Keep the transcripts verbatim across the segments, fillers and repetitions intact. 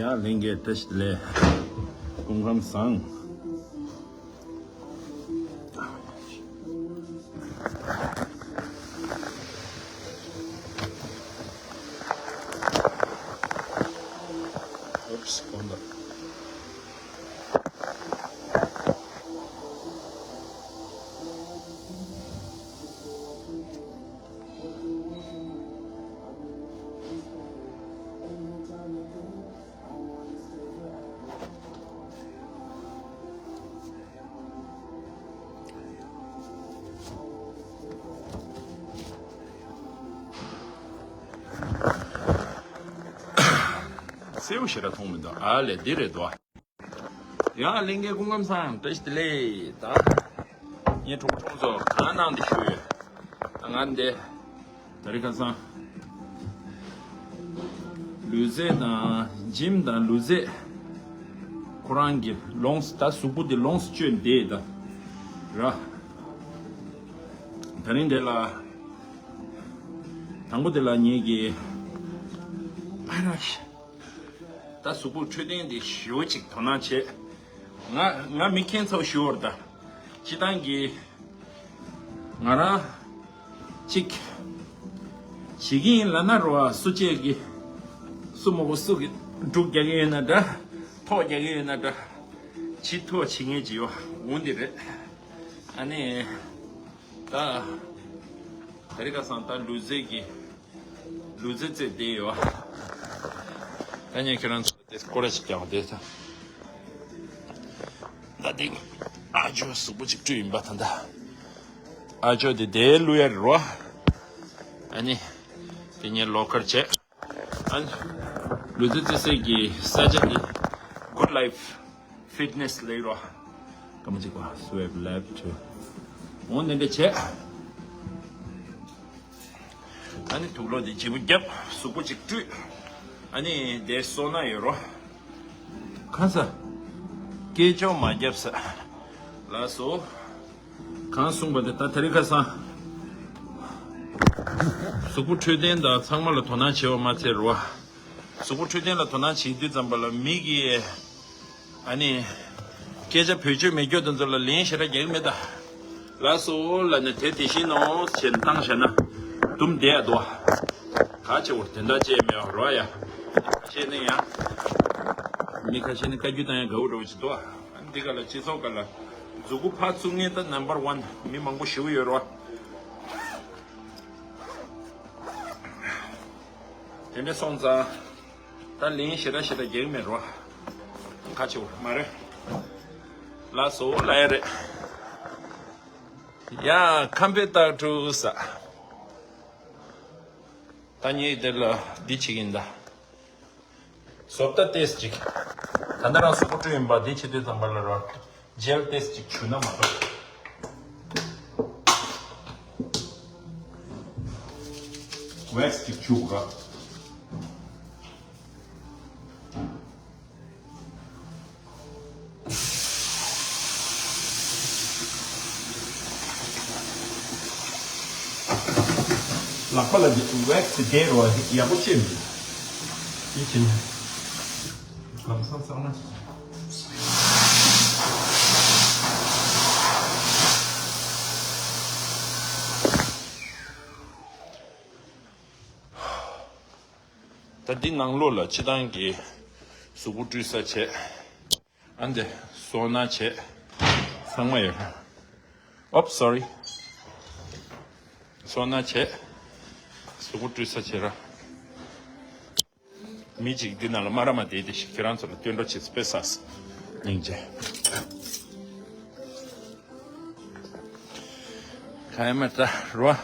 ཡ་ལྷན་རྒྱས་བཀྲ་ཤིས་བདེ་ལེགས། སྐུ་ཁམས་བཟང་། Oops, hold on. སེའུ་ཞེ་དྲག་མཐོང་མི་འདུག་ཨ་ལས་འདི་རེད་དོ། ཡང་ལྷན་རྒྱས་སྐུ་ཁམས་བཟང་། བཀྲ་ཤིས་བདེ་ལེགས། ད་ངའི་གྲོགས་གྲོགས་ཚོ་གང་གནང་འདི་ཞུ་ཡོད། ད་ང་འདི་ད་རེས་ཁ་སང་ལུས་རྩལ་དང་ཇིམ་དང་ལུས་རྩལ་ཁོ་རང་གི་ལོངས་ད་གཟུགས་པོ་འདི་ལོངས་སུ་སྤྱོད་བསྡད་ད་ར། ད་རིང་འདི་ལ་དང་པོ་འདི་ལ་ངེད་ཀྱི་ཨ་ར་ཤ། ད་གཟུགས་པོ་འཕྲོད་བསྟེན་འདི་ཞེ་པོ་ཅིག་དོ་སྣང་བྱེད། ང་ང་མི་ཁྱེད་ཚོ་ཞུ་བར་ད། སྤྱི་བཏང་གི་ང་རང་ཅིག་བྱེད་ཀྱི་ཡིན་ལབ་ན་རོ་ཨ་སུ་གཅིག་གི་སུ་མོ་གོ་སུ་གི་འབྲུག་རྒྱག་གི་ཡོད་ན་འདྲ། ཐོག་རྒྱག་གི་ཡོད་ན་འདྲ། ཅི་ཐོག་བྱེད་ངེས་ཀྱི་ཡོད་འོང་འདི་རེད། ཨ་ནི་ད་ད་རེས་ཁ་སང་ད་ལུས་རྩལ་གྱི་ལུས་རྩལ་རྩེད་བསྡད་ཡོད། ད་ངས་ཁྱེད་རང་ཚོ་དེ་སྐོར་ར་ཞིག་ཀྱང་བསྡད་ད། ད་དེ་ཨ་ཇོ་གཟུགས་པོ་ཅིག་བཀྲུས་ཡིན་པ་ད་ད། ཨ་ཇོ་དེ་དེ་བླུག་ཡ་རེད་རོ། ཨ་ནི་དེ་ངས་ལོ་ཀར་བྱས། ཨ་ནི་ལུས་རྩལ་རྩེད་སའི་གི་ས་ཆ་དེ་Good Life Fitness ལབ་རོ། སྐར་མ་གཅིག་པ་Swave Lab two འོ་འདི་འདྲ་བྱས། ཨ་ནི་དུག་ལོག་དེ་ལྗིད་པོ་བརྒྱབ། གཟུགས་པོ་ཅིག་བཀྲུས། ཨ་ནི་དེ་སོ་ན་ཡོད་རོ། ཁ་ས། སྐད་ཅོག་མ་བརྒྱབ་ས། ལགས་སོ། གང་གསུངས་པ་དེ་ད་དེ་རིང་ཁ་སང་། གཟུགས་པོ་འཕྲོད་བསྟེན་དང་ཚང་མ་ལ་དོ་སྣང་བྱེད་པ་མ་ཚད་རོ། གཟུགས་པོ་འཕྲོད་བསྟེན་ལ་དོ་སྣང་བྱེད་དུས་ཙམ་པ་ལ་མི་གིས། ཨ་ནི། སྐད་ཆ་བེད་སྤྱོད་མེད་རྒྱུ་དེ་ཚོ་ལ་ལན་ཞེ་དྲག་རྒྱག་གི་མེད་ད། ལགས་སོ་ལབ་ནས་དེ་དེ་བཞིན་ནོ་ཞེས་བཏང་བཞག་ན། དུམ་བསྡད་ཡ་འདུག་ག་བྱེད་བོར་དེ་འདྲ་བྱས་མེད་པ་རོ་ཡ། ཁ་ཤས་ནི་ཡང་། མི་ཁ་ཤས་ནི་བཀའ་བཀྱོན་བཏང་ཡ་དགའ་བོ་འདྲ་བོ་ཞིག་འདུག་ཨ་འདི་ག་ལ་སྤྱི་ཚོགས་ག་ལ། མཛུ་གུ་ཕར་བཙུགས་མཁན་ད་number one མི་མང་པོ་ཞེ་པོ་ཡོད་རོ། དེ་འདྲ་སོང་ཙང་། ད་ལན་ཞེ་དྲག་ཞེ་དྲག་རྒྱག་གི་མེད་རོ། ཁ་ཆེ་བོ་མ་རེད། ལགས་སོ་ལབ་ཡ་རེད། ཡ་ཁམས་པའི་སྟག་ཕྲུག་ས། ད་ངས་དེ་ལ་འདི་བྱེད་ཀྱིན་ད། བཟོ་ལྟ་ཏེས་ཅིག་ད་ལྟ་རང་གཟུགས་པོ་བཀྲུས་ཡིན་པ་འདི་བྱེད་དུས་ཙམ་པ་ལ་རོ། ཇེལ་ཏེས་ཅིག་བྱུག་ན་མ་གཏོགས། ཝེག་སི་ཅིག་བྱུག་ར། ལག་པ་ལ་ཝེག་སི་དེ་རོ་ཡག་པོ་ཤེས་མི་འདུག་ཡིན་ཕྱིན། ལམ་སང་སང་ན། ད་འདི་ནང་ལོགས་ལ་སྤྱི་བཏང་གི་གཟུགས་པོ་བཀྲུས་ས་བྱས། ཨ་འདི་སོ་ན་བྱས། ཚང་མ་ཡོད། Oops, sorry. སོ་ན་བྱས། གཟུགས་པོ་བཀྲུས་ས་བྱས་ར། མི་གཅིག་འདི་ནང་ལ་མ་ར་མ་བསྡད་དེ་ཞིག་ཁྱེད་རང་ཚོ་ལ་སྟོན་འགྲོ་བྱེད་སྤེལ་ས། སྙིང་རྗེ། ག་ཡ་མ་ད་རོ།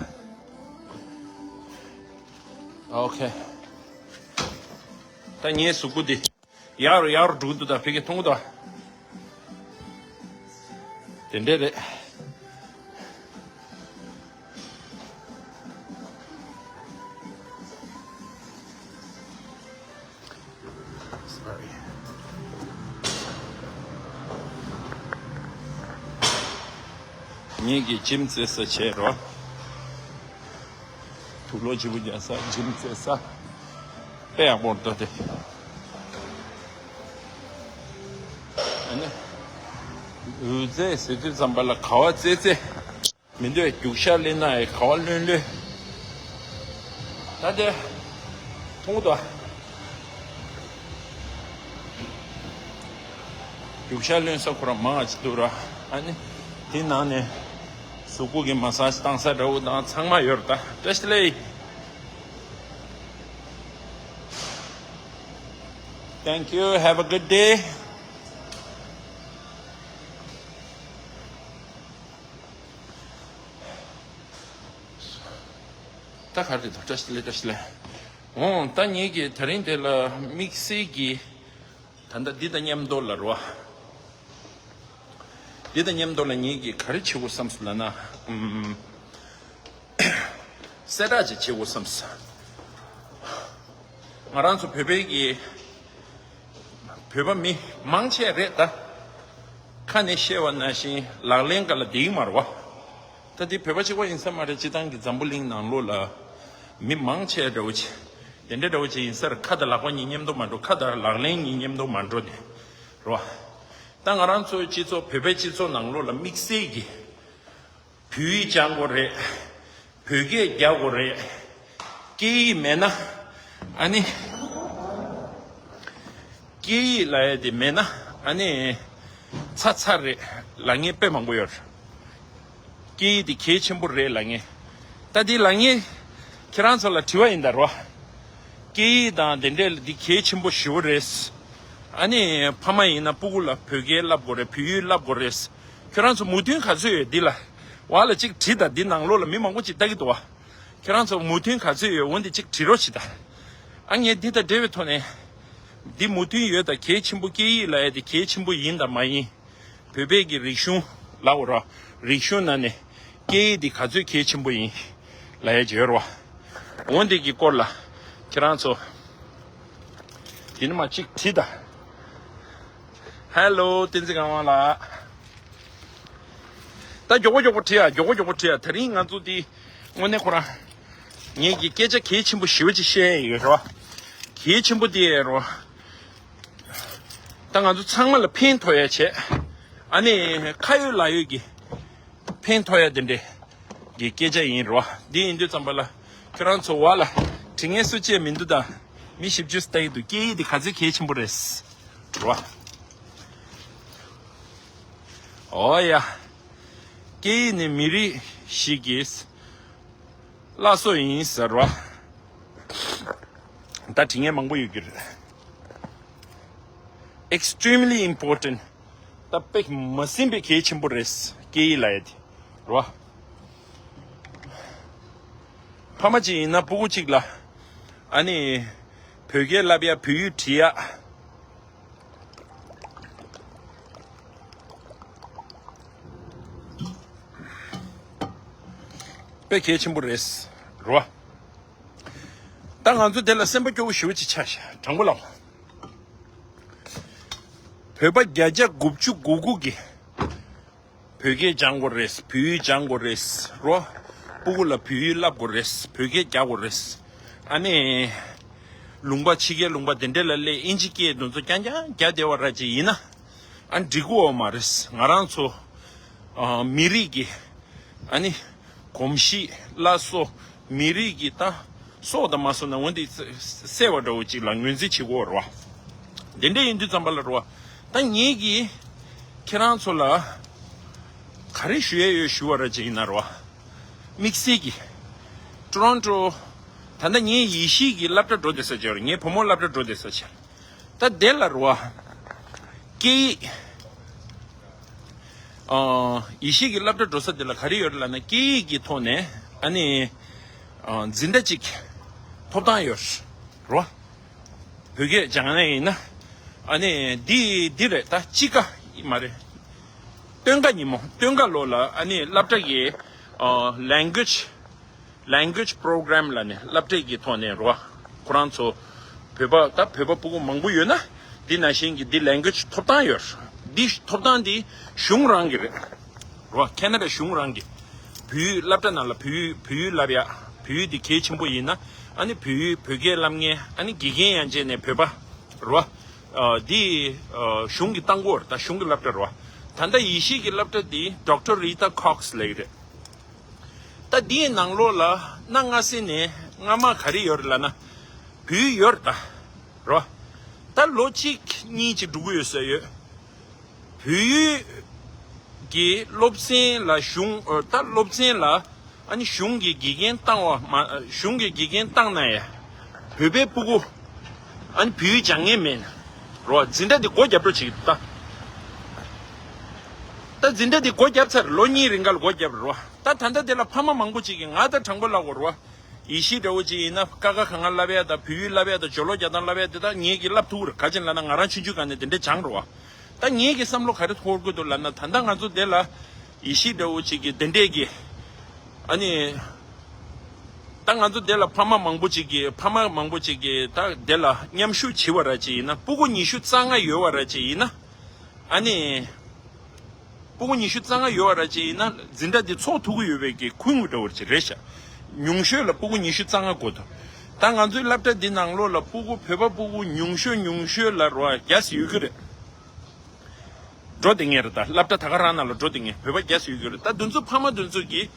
ཨོ་ཁེ། ད་ངའི་གཟུགས་པོ་འདི། ཡག་རུ་ཡག་རུ་འགྲོ་གི་འདུག་ད་ཕ་གི་མཐོང་གི་འདུག་དེ་འདྲས་རེད། Sorry. ངེད་ཀྱི་ཇིམ་རྩེད་ས་བྱས་རོ། དུག་ལོག་ལྗིད་པོ་རྒྱག་ས་ཇིམ་རྩེད་ས། དཔེ་ཡག་པོ་འདུག་སྟེ། འོད་རྫས་ཟེར་དུས་ཙམ་པ་ལ་ག་བ་ཙེ་ཙེ། མི་འདོད་རྒྱུག་ཤར་ལེན་ན་ཡི་ག་བ་ལོན་ལོན། ད་དེ་མཐོང་དོ། རྒྱུག་ཤར་ལོན་ས་ཁོ་རང་མང་ཅིག་འདུག་ར། ཨ་ནི་དེ་ནང་ནས་གཟུགས་པོ་གི་མ་སཱ་ཇི་བཏང་ས་འདྲ་བོ་དང་ཚང་མ་ཡོད་རེད། ད་བཀྲ་ཤིས་བདེ་ལེགས། Thank you. Have a good day. ད་ག་རེ་དང་བཀྲ་ཤིས་བདེ་ལེགས། བཀྲ་ཤིས་བདེ་ལེགས། འོང་ད་ངེད་ཀྱི་དེ་རིང་དེ་ལ་དམིགས་བསལ་གྱི་ད་ལྟ་འདི་དང་མཉམ་དུ་ལ་རོ། འདི་དང་མཉམ་དུ་ལ་ངེད་ཀྱི་ག་རེ་བྱེད་དགོས་བསམ་སོང་ལབ་ན། ཨུམ། གསལ་བསྒྲགས་ཅིག་བྱེད་དགོས་བསམ་སོང་། ང་རང་ཚོ་བོད་པའི་གི་བོད་པ་མི་མང་ཆེ་རེད་ད། ཁ་ནས་བཤད་པ་ནང་བཞིན་ལག་ལེན་ག་ལ་འདིང་མ་རེད་བ། ད་འདི་བོད་པ་གཅིག་པ་ཡིན་ས་མ་རེད། སྤྱི་བཏང་གི་འཛམ་བུ་གླིང་ནང་ལོགས་ལ་མི་མང་ཆེ་འདྲ་བོ་ཆེ། དེ་འདྲ་འདྲ་བོ་ཆེ་ཡིན་སར་ཁ་དང་ལག་པ་གཉིས་མཉམ་དུ་མ་འགྲོ། ཁ་དང་ལག་ལེན་གཉིས་མཉམ་དུ་མ་འགྲོ་དེ་རེད་བ། ད་ང་རང་ཚོའི་སྤྱི་ཚོགས་བོད་པའི་སྤྱི་ཚོགས་ནང་ལོགས་ལ་དམིགས་བསལ་གྱི་བོད་ཡིག་སྦྱང་དགོས་རེད། བོད་སྐད་རྒྱག་དགོས་རེད། སྐད་ཡིག་མེད་ན་ཨ་ནི། སྐད་ཡིག་ལབ་ཡ་དེ་མེད་ན་ཨ་ནི་ཚར་ཚར་རེད་ལབ་མཁན་དཔེ་མང་པོ་ཡོད་རེད། སྐད་ཡིག་དེ་གལ་ཆེན་པོ་རེད་ལབ་མཁན། ད་དེ་ལབ་མཁན་ཁྱེད་རང་ཚོ་ལ་དྲི་བ་ཡིན་ད་རོ། སྐད་ཡིག་དང་དེ་འདྲས་ལ་འདི་གལ་ཆེན་པོ་ཞེ་པོ་རེད། ཨ་ནི་ཕ་མ་ཡིན་ན་སྤུ་གུ་ལ་བོད་སྐད་བསླབ་དགོས་རེད། བོད་ཡིག་བསླབ་དགོས་རེད། ཁྱོད་རང་ཚོ་མོས་མཐུན་ག་ཚོད་ཡོད་འདི་ལ། བ་ལ་གཅིག་བྲིས་དང་འདི་ནང་ལོགས་ལ་མི་མང་པོ་ཅིག་ལྟ་གི་འདུག་བ། ཁྱེད་རང་ཚོ་མོས་མཐུན་ག་ཚོད་ཡོད་འོན་ཏེ་གཅིག་བྲིས་རོགས་བྱེད་དང་། ཨ་ངས་འདི་དང་འབྲེལ་བའི་ཐོག་ནས། འདི་མོས་མཐུན་ཡོད་དང་གལ་ཆེན་པོ་སྐད་ཡིག་ལབ་ཡ་དེ་གལ་ཆེན་པོ་ཡིན་དང་མ་ཡིན། བོད་པའི་གི་རིག་གཞུང་ལབ་དགོས་ར། རིག་གཞུང་ནང་ནས་སྐད་ཡིག་འདི་ག་ཚོད་གལ་ཆེན་པོ་ཡིན་ལབ་ཡ་ཅིག་ཡོད་རེད་བ། འོན་ཏེ་གི་སྐོར་ལ་ཁྱེད་རང་ཚོ་འདི་ནས་མར་གཅིག་བྲིས་དང་། ཧེ་ལོ་བསྟན་འཛིན་གང་དབང་ལགས། ད་མགྱོགས་པོ་མགྱོགས་པོ་བྲིས་ཡ། མགྱོགས་པོ་མགྱོགས་པོ་བྲིས་ཡ། དེ་རིང་ང་ཚོ་འདི་དངོས་གནས་ཁོ་རང་ངེད་ཀྱི་སྐད་ཆ་གལ་ཆེན་པོ་ཞེ་པོ་ཅིག་བཤད་ཡ་ཡོད་རེད་བ། གལ་ཆེན་པོ་དེ་རེད་བ། ད་ང་ཚོ་ཚང་མ་ལ་ཕན་ཐོགས་ཡ་བྱས། ཨ་ནི་ཁ་ཡོད་ལག་ཡོད་ཀྱི་ཕན་ཐོགས་ཡ་དེ་འདྲས་ཀྱི་སྐད་ཆ་ཡིན་རེད་བ། འདི་ཡིན་དུས་ཙམ་པ་ལ་ཁྱོད་རང་ཚོ་བ་ལ་དྲི་ངན་སུ་བཅད་མི་འདུག་ད་མི་བཞི་བཅུ་ལྟ་ཡི་འདུག་སྐད་ཡིག་འདི་ག་ཚོད་གལ་ཆེན་པོ་རེད་རེད་བ། ཨོ་ཡ། སྐད་ཡིག་ནི་མི་རིགས་ཤིག་གི་བླ་སྲོག་ཡིན་ཟེར་བ། ད་དྲི་ངན་མང་པོ་ཡོད་ཀྱི་རེད། Extremely important. ད་དཔེ་མ་ཟིན་པའི་གལ་ཆེན་པོ་རེད། སྐད་ཡིག་ལབ་ཡ་དེ་རེད་བ། ཕ་མ་གཅིག་ཡིན་ན་སྤུ་གུ་གཅིག་ལ་ཨ་ནི་བོད་སྐད་བསླབ་ཡ། བོད་ཡིག་བྲིས་ཡ། དཔེ་གལ་ཆེན་པོ་རེད་རོ། ད་ང་ཚོ་དེ་ལ་སེམས་པ་སྐྱོ་བོ་ཞེ་པོ་ཅིག་ཆགས་ཤག་དྲང་པོ་ལབ། བོད་པ་བརྒྱ་ཆ་དགུ་བཅུ་གོ་དགུ་གིས་བོད་སྐད་སྦྱང་དགོས་རེད། བོད་ཡིག་སྦྱང་དགོས་རེད་རོ། སྤུ་གུ་ལ་བོད་ཡིག་བསླབ་དགོས་རེད། བོད་སྐད་རྒྱག་དགོས་རེད། ཨ་ནི་ལུང་པ་ཕྱི་རྒྱལ་ལུང་པ་དེ་འདྲ་ལ་སླེབས་ཨིན་ཇི་སྐད་དེ་ཚོ་རྐྱང་རྐྱང་རྒྱག་བསྡད་པ་ར་ཅིག་ཡིན་ན། ཨ་འགྲིག་གི་ཡོད་མ་རེད། ང་རང་ཚོ་ཨ་མི་རིགས་ཀྱི་ཨ་ནི་གོམས་གཤིས་བླ་སྲོག་མི་རིགས་ཀྱི་ད་སྲོག་དང་མ་སོང་ན་འོན་ཏེ་གསལ་བ་འདྲ་བོ་ཅིག་ལ་ངོས་འཛིན་བྱེད་དགོས་རེད་བ། དེ་འདྲ་ཡིན་དུས་ཙམ་པ་ལ་རེད་བ། ད་ངེད་ཀྱིས་ཁྱེད་རང་ཚོ་ལ་ག་རེ་ཞུ་ཡས་ཡོད་ཞུ་བ་ར་ཅིག་ཡིན་ན་རེད་བ། དམིགས་བསལ་གྱི་ཊོ་རོན་ཊོ་ད་ལྟ་ངའི་ཡེ་ཤེས་ཀྱི་སློབ་གྲྭ་འགྲོ་བསྡད་ས་ཅིག་ཡོད་རེད། ངའི་བུ་མོ་སློབ་གྲྭ་འགྲོ་བསྡད་ས་ཅིག་ད་དེ་ལ་རེད་བ། སྐད་ཡིག་ཨ། ཡེ་ཤེས་ཀྱི་སློབ་གྲྭ་འགྲོ་ས་དེ་ལ་ག་རེ་ཡོད་རེད་ལབ་ན། སྐད་ཡིག་གི་ཐོག་ནས་ཨ་ནི་ཨ་འཛིན་གྲྭ་གཅིག་ཐོབ་ཐང་ཡོད་རེད་བ། བོད་སྐད་སྦྱང་ན་ཡིན་ན་ཨ་ནི་འདི་འདི་རེད། ད་དཔྱིད་ཀ་མ་རེད། སྟོན་ཁ་ཉིན་མོ་སྟོན་ཁ་ལོ་ལ་ཨ་ནི་སློབ་གྲྭ་གི་ཨ་language language program ལ་ནི་སློབ་ཁྲིད་ཀྱི་ཐོག་ནས་རོ། ཁོ་རང་ཚོ་བོད་པ་ད་བོད་པ་སྤུ་གུ་མང་པོ་ཡོད་ན་འདི་ནང་བཞིན་གྱི་འདི་language ཐོབ་ཐང་ཡོད། འདི་ཐོབ་ཐང་འདི་གཞུང་རང་གི་རེད་རོ། ཁེ་ན་ཌ་གཞུང་རང་གི་བོད་ཡིག་སློབ་གྲྭ་ནང་ལ་བོད་ཡིག་བོད་ཡིག་བསླབ་ཡ། བོད་ཡིག་འདི་གལ་ཆེན་པོ་ཡིན་ན་ཨ་ནི་བོད་ཡིག་བོད་སྐད་བསླབ་མཁན་ཨ་ནི་དགེ་རྒན་ཡང་བྱས་ནས་བོད་པ་རོ། ཨ་འདི་ཨ་གཞུང་གིས་བཏང་གི་ཡོད་རེད། ད་གཞུང་གི་སློབ་གྲྭ་རེད་བ། ད་ལྟ་ཡེ་ཤུའི་གི་སློབ་གྲྭ་འདི་Doctor Rita Cox ལབ་ཀྱི་རེད། ད་འདིའི་ནང་ལོགས་ལ་གནའ་སྔ་ས་ནས་སྔ་མ་ག་རེ་ཡོད་རེད་ལབ་ན། བོད་ཡིག་ཡོད་རེད་ད། རེད་བ། ད་ལོ་གཅིག་གཉིས་ཅིག་འགྲོ་གི་ཡོད་ས་ཡོད། བོད་ཡིག་གི་སློབ་ཚན་ལ་གཞུང་ཨ་ད་སློབ་ཚན་ལ་ཨ་ནི་གཞུང་གི་དགེ་རྒན་བཏང་བ་མ་གཞུང་གི་དགེ་རྒན་བཏང་ན་ཡང་བོད་པའི་སྤུ་གུ་ཨ་ནི་བོད་ཡིག་སྦྱང་མཁན་མེད་ན། རེད་བ། འཛིན་གྲྭ་འདི་སྒོ་རྒྱབ་འགྲོ་བྱེད་ཀྱི་འདུག་ད། ད་འཛིན་གྲྭ་འདི་སྒོ་རྒྱབ་ཚར། ལོ་གཉིས་རིང་ག་ལ་སྒོ་རྒྱབ་རེད་བ། ད་ད་ལྟ་དེ་ལ་ཕ་མ་མང་པོ་ཅིག་གིས་ང་དང་དྲང་པོ་ལབ་དགོས་རེད་བ། ཡེ་ཤུ་འདྲ་བོ་ཅིག་ཡིན་ན་ཀ་ཁ་ག་ང་ལབ་ཡ་དང་བོད་ཡིག་ལབ་ཡ་དང་སྦྱོར་ཀློག་རྒྱག་སྟངས་ལབ་ཡ་དེ་དག་ངེད་ཀྱིས་ལབ་ཐུབ་རེད། ག་ཅི་ལབ་ན་ང་རང་ཆུང་ཆུང་སྒང་ནས་དེ་འདྲ་སྦྱངས་རེད་བ། ད་ངེད་ཀྱི་བསམ་བློ་ག་རེ་འཁོར་དགོས་འདུག་ལབ་ན། ད་ལྟ་ང་ཚོ་དེ་ལ་ཡེ་ཤུ་འདྲ་བོ་ཅིག་གིས་དེ་འདྲས་ཀྱི་ཨ་ནི་ད་ང་ཚོ་དེ་ལ་ཕ་མ་མང་པོ་ཅིག་གིས་ཕ་མ་མང་པོ་ཅིག་གིས་ད་དེ་ལ་མཉམ་ཞུགས་བྱེད་པ་ར་ཅིག་ཡིན་ན་སྤུ་གུ་ཉི་ཤུ་རྩ་ལྔ་ཡོད་པ་ར་ཅིག་ཡིན་ན་ཨ་ནི། སྤུ་གུ་ཉི་ཤུ་རྩ་ལྔ་ཡོད་པ་ར་ཅིག་ཡིན་ན་འཛིན་གྲྭ་འདི་ཚོགས་ཐུབ་ཀྱི་ཡོད་པའི་གི་ཁུངས་འདྲ་བོ་ཅིག་རེད་ཤག་ཉུང་ཤོས་ལ་སྤུ་གུ་ཉི་ཤུ་རྩ་ལྔ་དགོས་འདུག་ད་ང་ཚོའི་སློབ་གྲྭ་འདི་ནང་ལོགས་ལ་སྤུ་གུ་བོད་པ་སྤུ་གུ་ཉུང་ཤོས་ཉུང་ཤོས་ལ་རེད་བ་བརྒྱ་ཙམ་ཡོད་ཀྱི་རེད། འགྲོ་བསྡད་མཁན་རེད། ད་སློབ་གྲྭ་ད་ག་རང་ནང་ལ་འགྲོ་བསྡད་མཁན་བོད་པ་བརྒྱ་ཙམ་ཡོད་ཀྱི་རེད། ད་འདི་ཚོ་ཕ་མ་འདི་ཚོ་གིས་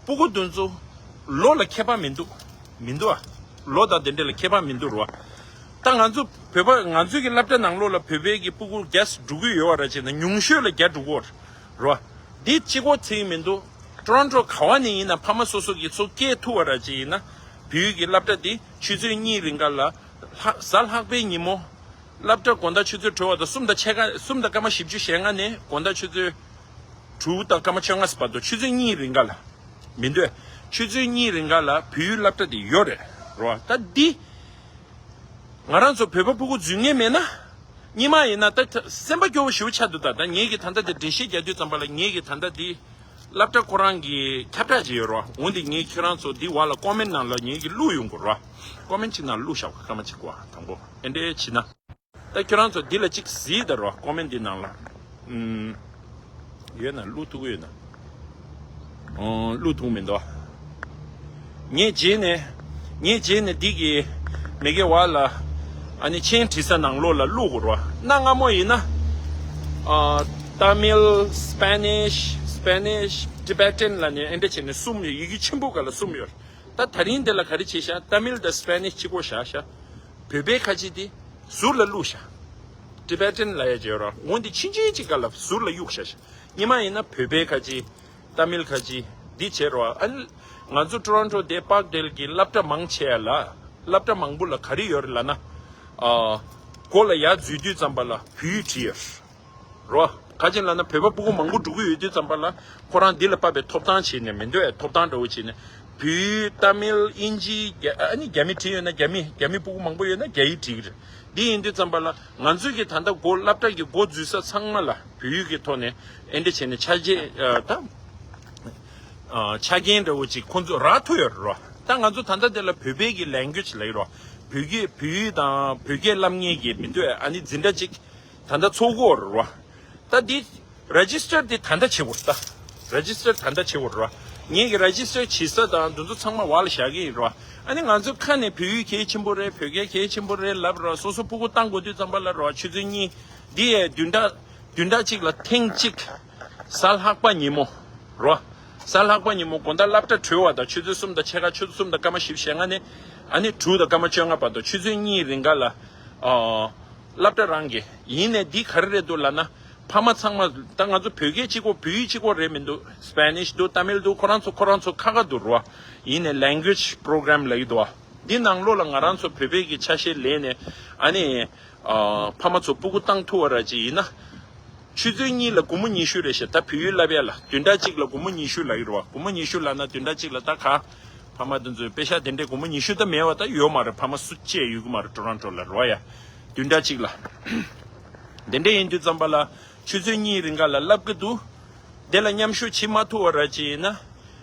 སྤུ་གུ་འདི་ཚོ་ལོ་ལ་ཁྱད་པར་མི་འདུག་མི་འདུག་ཨ། ལོ་དང་དེ་འདྲ་ལ་ཁྱད་པར་མི་འདུག་རེད་བ། ད་ང་ཚོ་བོད་པ་ང་ཚོའི་གི་སློབ་གྲྭ་ནང་ལོགས་ལ་བོད་པའི་གི་སྤུ་གུ་བརྒྱ་འགྲོ་གི་ཡོད་པ་ར་ཅིག་ན་ཉུང་ཤོས་ལ་བརྒྱ་འགྲོ་གི་ཡོད་རེད་བ། འདི་གཅིག་པོ་ཚིག་མི་འདུག་ཊོ་རོན་ཊོ་ག་བ་ནས་ཡིན་ན་ཕ་མ་སོ་སོ་གི་ཚོ་སྐྱེལ་ཐུབ་པ་ར་ཅིག་ཡིན་ན་བོད་ཡིག་གི་སློབ་གྲྭ་འདི་ཆུ་ཚོད་གཉིས་རིང་ག་ལ་ལྷ་གཟའ་ལྷག་པའི་ཉིན་མོ། སློབ་གྲྭ་དགོང་དག་ཆུ་ཚོད་དྲུག་པ་དང་གསུམ་དང་ཕྱེད་ཀ་གསུམ་དང་སྐར་མ་བཞི་བཅུ་ཞེ་ལྔ་ནས་དགོང་དག་ཆུ་ཚོད་དྲུག་དང་སྐར་མ་བཅོ་ལྔ་བར་དུ་ཆུ་ཚོད་གཉིས་རིང་ག་ལ་མི་འདོད། ཆུ་ཚོད་གཉིས་རིང་ག་ལ་བོད་ཡིག་སློབ་གྲྭ་དེ་ཡོད་རེད་རོ། ད་འདི་ང་རང་ཚོ་བོད་པ་ཕྲུ་གུ་འཛུལ་མཁན་མེད་ན། སྔོན་མ་ཡིན་ན་ད་ད་སེམས་པ་སྐྱོ་བོ་ཞེ་པོ་ཆགས་འདུག་ད་ད་ངེད་ཀྱིས་ད་ལྟ་དེ་འགྲེལ་བཤད་རྒྱག་དུས་ཙམ་པ་ལ་ངེད་ཀྱིས་ད་ལྟ་འདི་སློབ་གྲྭ་ཁོ་རང་གི་ཁྱབ་བསྒྲགས་བྱས་ཡོད་རོ། འོན་ཏེ་ངས་ཁྱེད་རང་ཚོ་འདི་བར་ལ་ཀོ་མེན་ནང་ལ་ངེད་ཀྱིས་བླུགས་ཡོང་གི་རོ། ཀོ་མེན་ཅིག་ནང་བླུགས་བཞག་པ་སྐར་མ་གཅིག་གོ་དང་པོ་ཨེ་འདྲས་བྱས་ན། ད་ཁྱོད་རང་ཚོ་འདི་ལ་གཅིག་གཟིགས་དང་རོ། ཀོ་མེན་འདི་ནང་ལ། ཨུམ། ཡོད་ན་བླུགས་ཐུབ་ཀྱི་ཡོད་ན། ཨོ། བླུགས་ཐུབ་མི་འདུག་ངས་རྗེས་ནས། ངས་རྗེས་ནས་འདི་གི་མི་གེ་བ་ལ། ཨ་ནི་མཆན་བྲིས་ས་ནང་ལོགས་ལ་བླུགས་དགོས་རོ། གནའ་སྔ་མོ་ཡིན་ན། ཨ། Tamil, Spanish, Spanish, Tibetan ལབ་ནས་ཨེ་འདྲ་བྱས་ནས་གསུམ་ཡོད། ཡི་གེ་ཆེན་པོ་ག་ལ་གསུམ་ཡོད། ད་ད་རིང་འདི་ལ་ག་རེ་བྱས་ཤག Tamil དང་Spanish གཅིག་པོ་བཞག་ཤག་བོད་པའི་ཁ་ཆེ་འདི་ཟུར་ལ་བླུགས་ཤག Tibetan ལབ་ཡ་བྱས་རོགས། འོན་ཏེ་ཕྱིན་ཆད་ཅིག་ག་ལ་ཟུར་ལ་གཡུགས་ཤག་ཤག་སྔོན་མ་ཡིན་ན་བོད་པའི་ཁ་ཆེ། Tamil ཁ་ཆེ། འདི་བྱས་རོགས། ཨ་ནི་ང་ཚོ་Toronto དེ་Parkdale གི་སློབ་གྲྭ་མང་ཆེ་བ་ལ། སློབ་གྲྭ་མང་པོ་ལ་ག་རེ་ཡོད་རེད་ལབ་ན། ཨ། སྒོ་ལ་ཡར་འཛུལ་དུས་ཙམ་པ་ལ་བོད་ཡིག་བྲིས་ཡོད། རོ། ག་ཅི་ལབ་ན་བོད་པ་ཕྲུ་གུ་མང་པོ་འགྲོ་གི་ཡོད་དུས་ཙམ་པ་ལ་ཁོ་རང་འདི་ལ་དཔག་པའི་ཐོབ་ཐང་བྱས་ནས་མི་འདོད་ཐོབ་ཐང་འདྲ་བོ་བྱས་ནས་བོད་ཡིག་Tamil ཨིན་ཇི་རྒྱ་ཨ་ནི་རྒྱ་མི་བྲིས་ཡོད་ན་རྒྱ་མི་རྒྱ་མི་ཕྲུ་གུ་མང་པོ་ཡོད་ན་རྒྱ་ཡིག་བྲིས་ཀྱི་རེད། འདི་ཡིན་དུས་ཙམ་པ་ལ་ང་ཚོས་ཀྱི་ད་ལྟ་སྒོ་སློབ་གྲྭ་གི་སྒོ་འཛུལ་ས་ཚང་མ་ལ་བོད་ཡིག་གི་ཐོག་ནས་ཨེ་འདྲ་བྱས་ནས་ཆ་རྐྱེན་ཨ་ད་ཨ་ཆ་རྐྱེན་འདྲ་བོ་ཅིག་ཁོང་ཚོ་རག་ཐུབ་ཡོད་རེད་རོ། ད་ང་ཚོ་ད་ལྟ་དེ་ལ་བོད་པའི་གི་language ལབ་ཀྱི་རོ། བོད་སྐད་བོད་ཡིག་དང་བོད་སྐད་བསླབ་མཁན་གྱི་མི་འདུག་ཨ་ནི་འཛིན་གྲྭ་ཅིག་ད་ལྟ་ཚོགས་ཀྱི་ཡོད་རེད་རོ། ད་འདི་register འདི་ད་ལྟ་བྱེད་དགོས་རེད་ད། register ད་ལྟ་བྱེད་དགོས་རེད་རོ། ངེད་ཀྱི་register བྱེད་ས་དང་འདི་ཚོ་ཚང་མ་བར་ལ་བཞག་གི་ཡིན་རོ། ཨ་ནི་ང་ཚོ་ཁ་ནས་བོད་ཡིག་གལ་ཆེན་པོ་རེད། བོད་སྐད་གལ་ཆེན་པོ་རེད་ལབ་རོ། སོ་སོ་ཕྲུ་གུ་བཏང་དགོས་དུས་ཙམ་པ་ལ་རོ། ཆུ་ཚོད་གཉིས་འདི་ཡས་བདུན་ཕྲག་བདུན་ཕྲག་གཅིག་ལ་ཐེངས་གཅིག་གཟའ་ལྷག་པ་ཉིན་མོ་རོ། གཟའ་ལྷག་པ་ཉིན་མོ་དགོང་དག་སློབ་གྲྭ་གྲོལ་བ་དང་ཆུ་ཚོད་གསུམ་དང་ཕྱེད་ཀ་ཆུ་ཚོད་གསུམ་དང་སྐར་མ་བཞི་བཅུ་ཞེ་ལྔ་ནས་ཨ་ནི་དྲུག་དང་སྐར་མ་བཅོ་ལྔ་བར་དུ་ཆུ་ཚོད་གཉིས་རིང་ག་ལ་ཨ། སློབ་གྲྭ་རང་གི་ཡིན་ནས་འདི་ག་རེ་རེད་འདུག་ལབ་ན། ཕ་མ་ཚང་མ་ད་ང་ཚོ་བོད་སྐད་གཅིག་པོ་བོད་ཡིག་གཅིག་པོ་རེད་མི་འདུག Spanish འདུག Tamil འདུག་ཁོ་རང་ཚོ་ཁོ་རང་ཚོ་ཁ་ཁ་འདུག་རོ། ཡིན་ནས་language program ལབ་ཀྱི་འདུག་འདི་ནང་ལོགས་ལ་ང་རང་ཚོ་བོད་པའི་གི་ཆ་ཤས་ལེན་ནས་ཨ་ནི། ཨ། ཕ་མ་ཚོ་སྤུ་གུ་བཏང་ཐུབ་པ་ར་ཅིག་ཡིན་ན། ཆུ་ཚོད་གཉིས་ལ་སྒོར་མོ་ཉི་ཤུ་རེད་ཤག་ད་བོད་ཡིག་བསླབ་ཡ་ལ་བདུན་ཕྲག་གཅིག་ལ་སྒོར་མོ་ཉི་ཤུ་ལབ་ཀྱི་རེད་བ། སྒོར་མོ་ཉི་ཤུ་ལབ་ན་བདུན་ཕྲག་གཅིག་ལ་ད་ག་ཕ་མ་དེ་ཚོས་པེ་ཤག་དེ་འདྲའི་སྒོར་མོ་ཉི་ཤུ་ད་མེད་བ་ད་ཡོད་མ་རེད། ཕ་མ་སུ་གཅིག་ཡོད་ཀྱི་མ་རེད་ཊོ་རོན་ཊོ་ལ་རེད་བ་ཡ། བདུན་ཕྲག་གཅིག་ལ། དེ་འདྲ་ཡིན་དུས་ཙམ་པ་ལ་ཆུ་ཚོད་གཉིས་རིང་ག་ལ་བསླབ་ཀྱི་འདུག་དེ་ལ་མཉམ་ཞུགས་བྱེད་མ་ཐུབ་པ་ར་ཅིག་ཡིན་ན།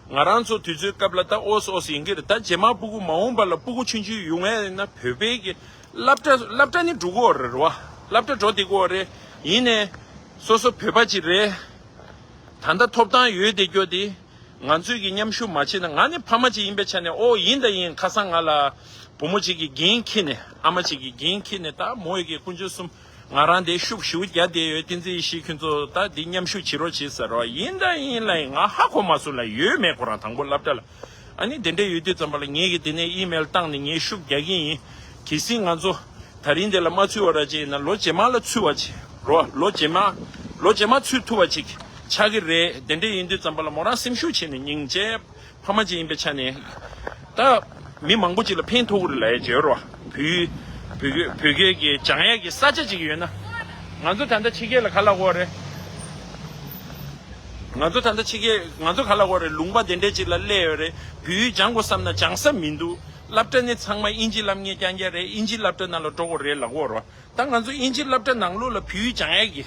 ང་རང་ཚོ་དུས་ཚོད་སྐབས་ལ་ད་ཨོ་སི་ཨོ་སི་ཡིན་གྱི་རེད། ད་རྗེས་མ་ཕྲུ་གུ་མ་འོངས་པ་ལ་ཕྲུ་གུ་ཆུང་ཆུང་ཡོང་ཡ་ཡིན་ན་བོད་པའི་གི་སློབ་གྲྭ་སློབ་གྲྭ་ནི་འགྲོ་གི་ཡོད་རེད་རེད་བ། སློབ་གྲྭ་འགྲོ་བསྡད་ཀྱི་ཡོད་རེད། ཡིན་ནའི་སོ་སོ་བོད་པ་ཅིག་རེད། ད་ལྟ་ཐོབ་ཐང་ཡོད་བསྡད་རྒྱུ་དེ་ང་ཚོས་གི་མཉམ་ཞུགས་མ་བྱས་ན། ང་ནི་ཕ་མ་ཅིག་ཡིན་པའི་ཆ་ནས་ཨོ་ཡིན་ད་ཡིན། ཁ་སང་ང་ལ་བུ་མོ་ཅིག་གིས་འགན་འཁྱེར་ནས་ཨ་མ་ཅིག་གིས་འགན་འཁྱེར་ནས་ད་མོ་ཡི་གི་དཀོན་མཆོག་གསུམ་ ང་རང་དེ་ཤུགས་ཞུ་རྒྱ་དེ་ཡོད། བསྟན་འཛིན་ཡེ་ཤེས་ཁྱོད་ཚོ་ད་འདི་མཉམ་ཞུགས་བྱེད་རོགས་བྱེད་ཟེར་རོགས། ཡིན་ད་ཡིན་ལ་ཡིན། ང་ཧ་གོ་མ་སོང་ལ། ཡོད་མེད་ཁོ་རང་དང་པོ་སློབ་གྲྭ་ལ། ཨ་ནི་དེ་འདྲ་ཡོད་དུས་ཙམ་པ་ལ་ངེད་ཀྱིས་དེ་ནས་ཨི་མེལ་བཏང་ནས་ངས་ཤུགས་རྒྱག་གི་ཡིན། གལ་སྲིད་ང་ཚོ་ད་རིང་དེ་ལ་མ་ཚུད་པ་ར་ཅིག་ཡིན་ན་ལོ་རྗེས་མ་ལ་ཚུད་པ་ཅིག་རོ། ལོ་རྗེས་མ་ལོ་རྗེས་མ་ཚུད་ཐུབ་པ་ཅིག་ཆགས་ཀྱི་རེད། དེ་འདྲ་ཡིན་དུས་ཙམ་པ་ལ་མོ་རང་སེམས་ཤུགས་བྱས་ནས་སྙིང་རྗེ། ཕ་མ་ཅིག་ཡིན་པའི་ཆ་ནས་ད་མི་མང་པོ་ཅིག་ལ་ཕན་ཐོགས་ཀྱི་རེད་ལབ་ཡ་བརྗོད་རོགས། བོད་བོད་བོད་སྐད་ཀྱི་སྦྱང་ཡ་གི་ས་ཆ་ཅིག་ཡོད་ན། ང་ཚོ་ད་ལྟ་ཕྱི་རྒྱལ་ལ་ག་ལ་གོ་རེད། ང་ཚོ་ད་ལྟ་ཕྱི་རྒྱལ་ང་ཚོ་ག་ལ་གོ་རེད། ལུང་པ་དེ་འདྲས་ཅིག་ལ་སླེབས་ཡོད་རེད། བོད་ཡིག་སྦྱང་དགོས་བསམ་ན་སྦྱང་ས་མི་འདུག་སློབ་གྲྭ་ནི་ཚང་མ་ཨིན་ཇི་སློབ་གཉེར་རྐྱང་རྐྱང་རེད། ཨིན་ཇི་སློབ་གྲྭ་ནང་ལ་འགྲོ་དགོས་རེད་ལབ་ཀྱི་ཡོད་རེད། ད་ང་ཚོ་ཨིན་ཇི་སློབ་གྲྭ་ནང་ལོགས་ལ་བོད་ཡིག་སྦྱང་ཡས་ཀྱི་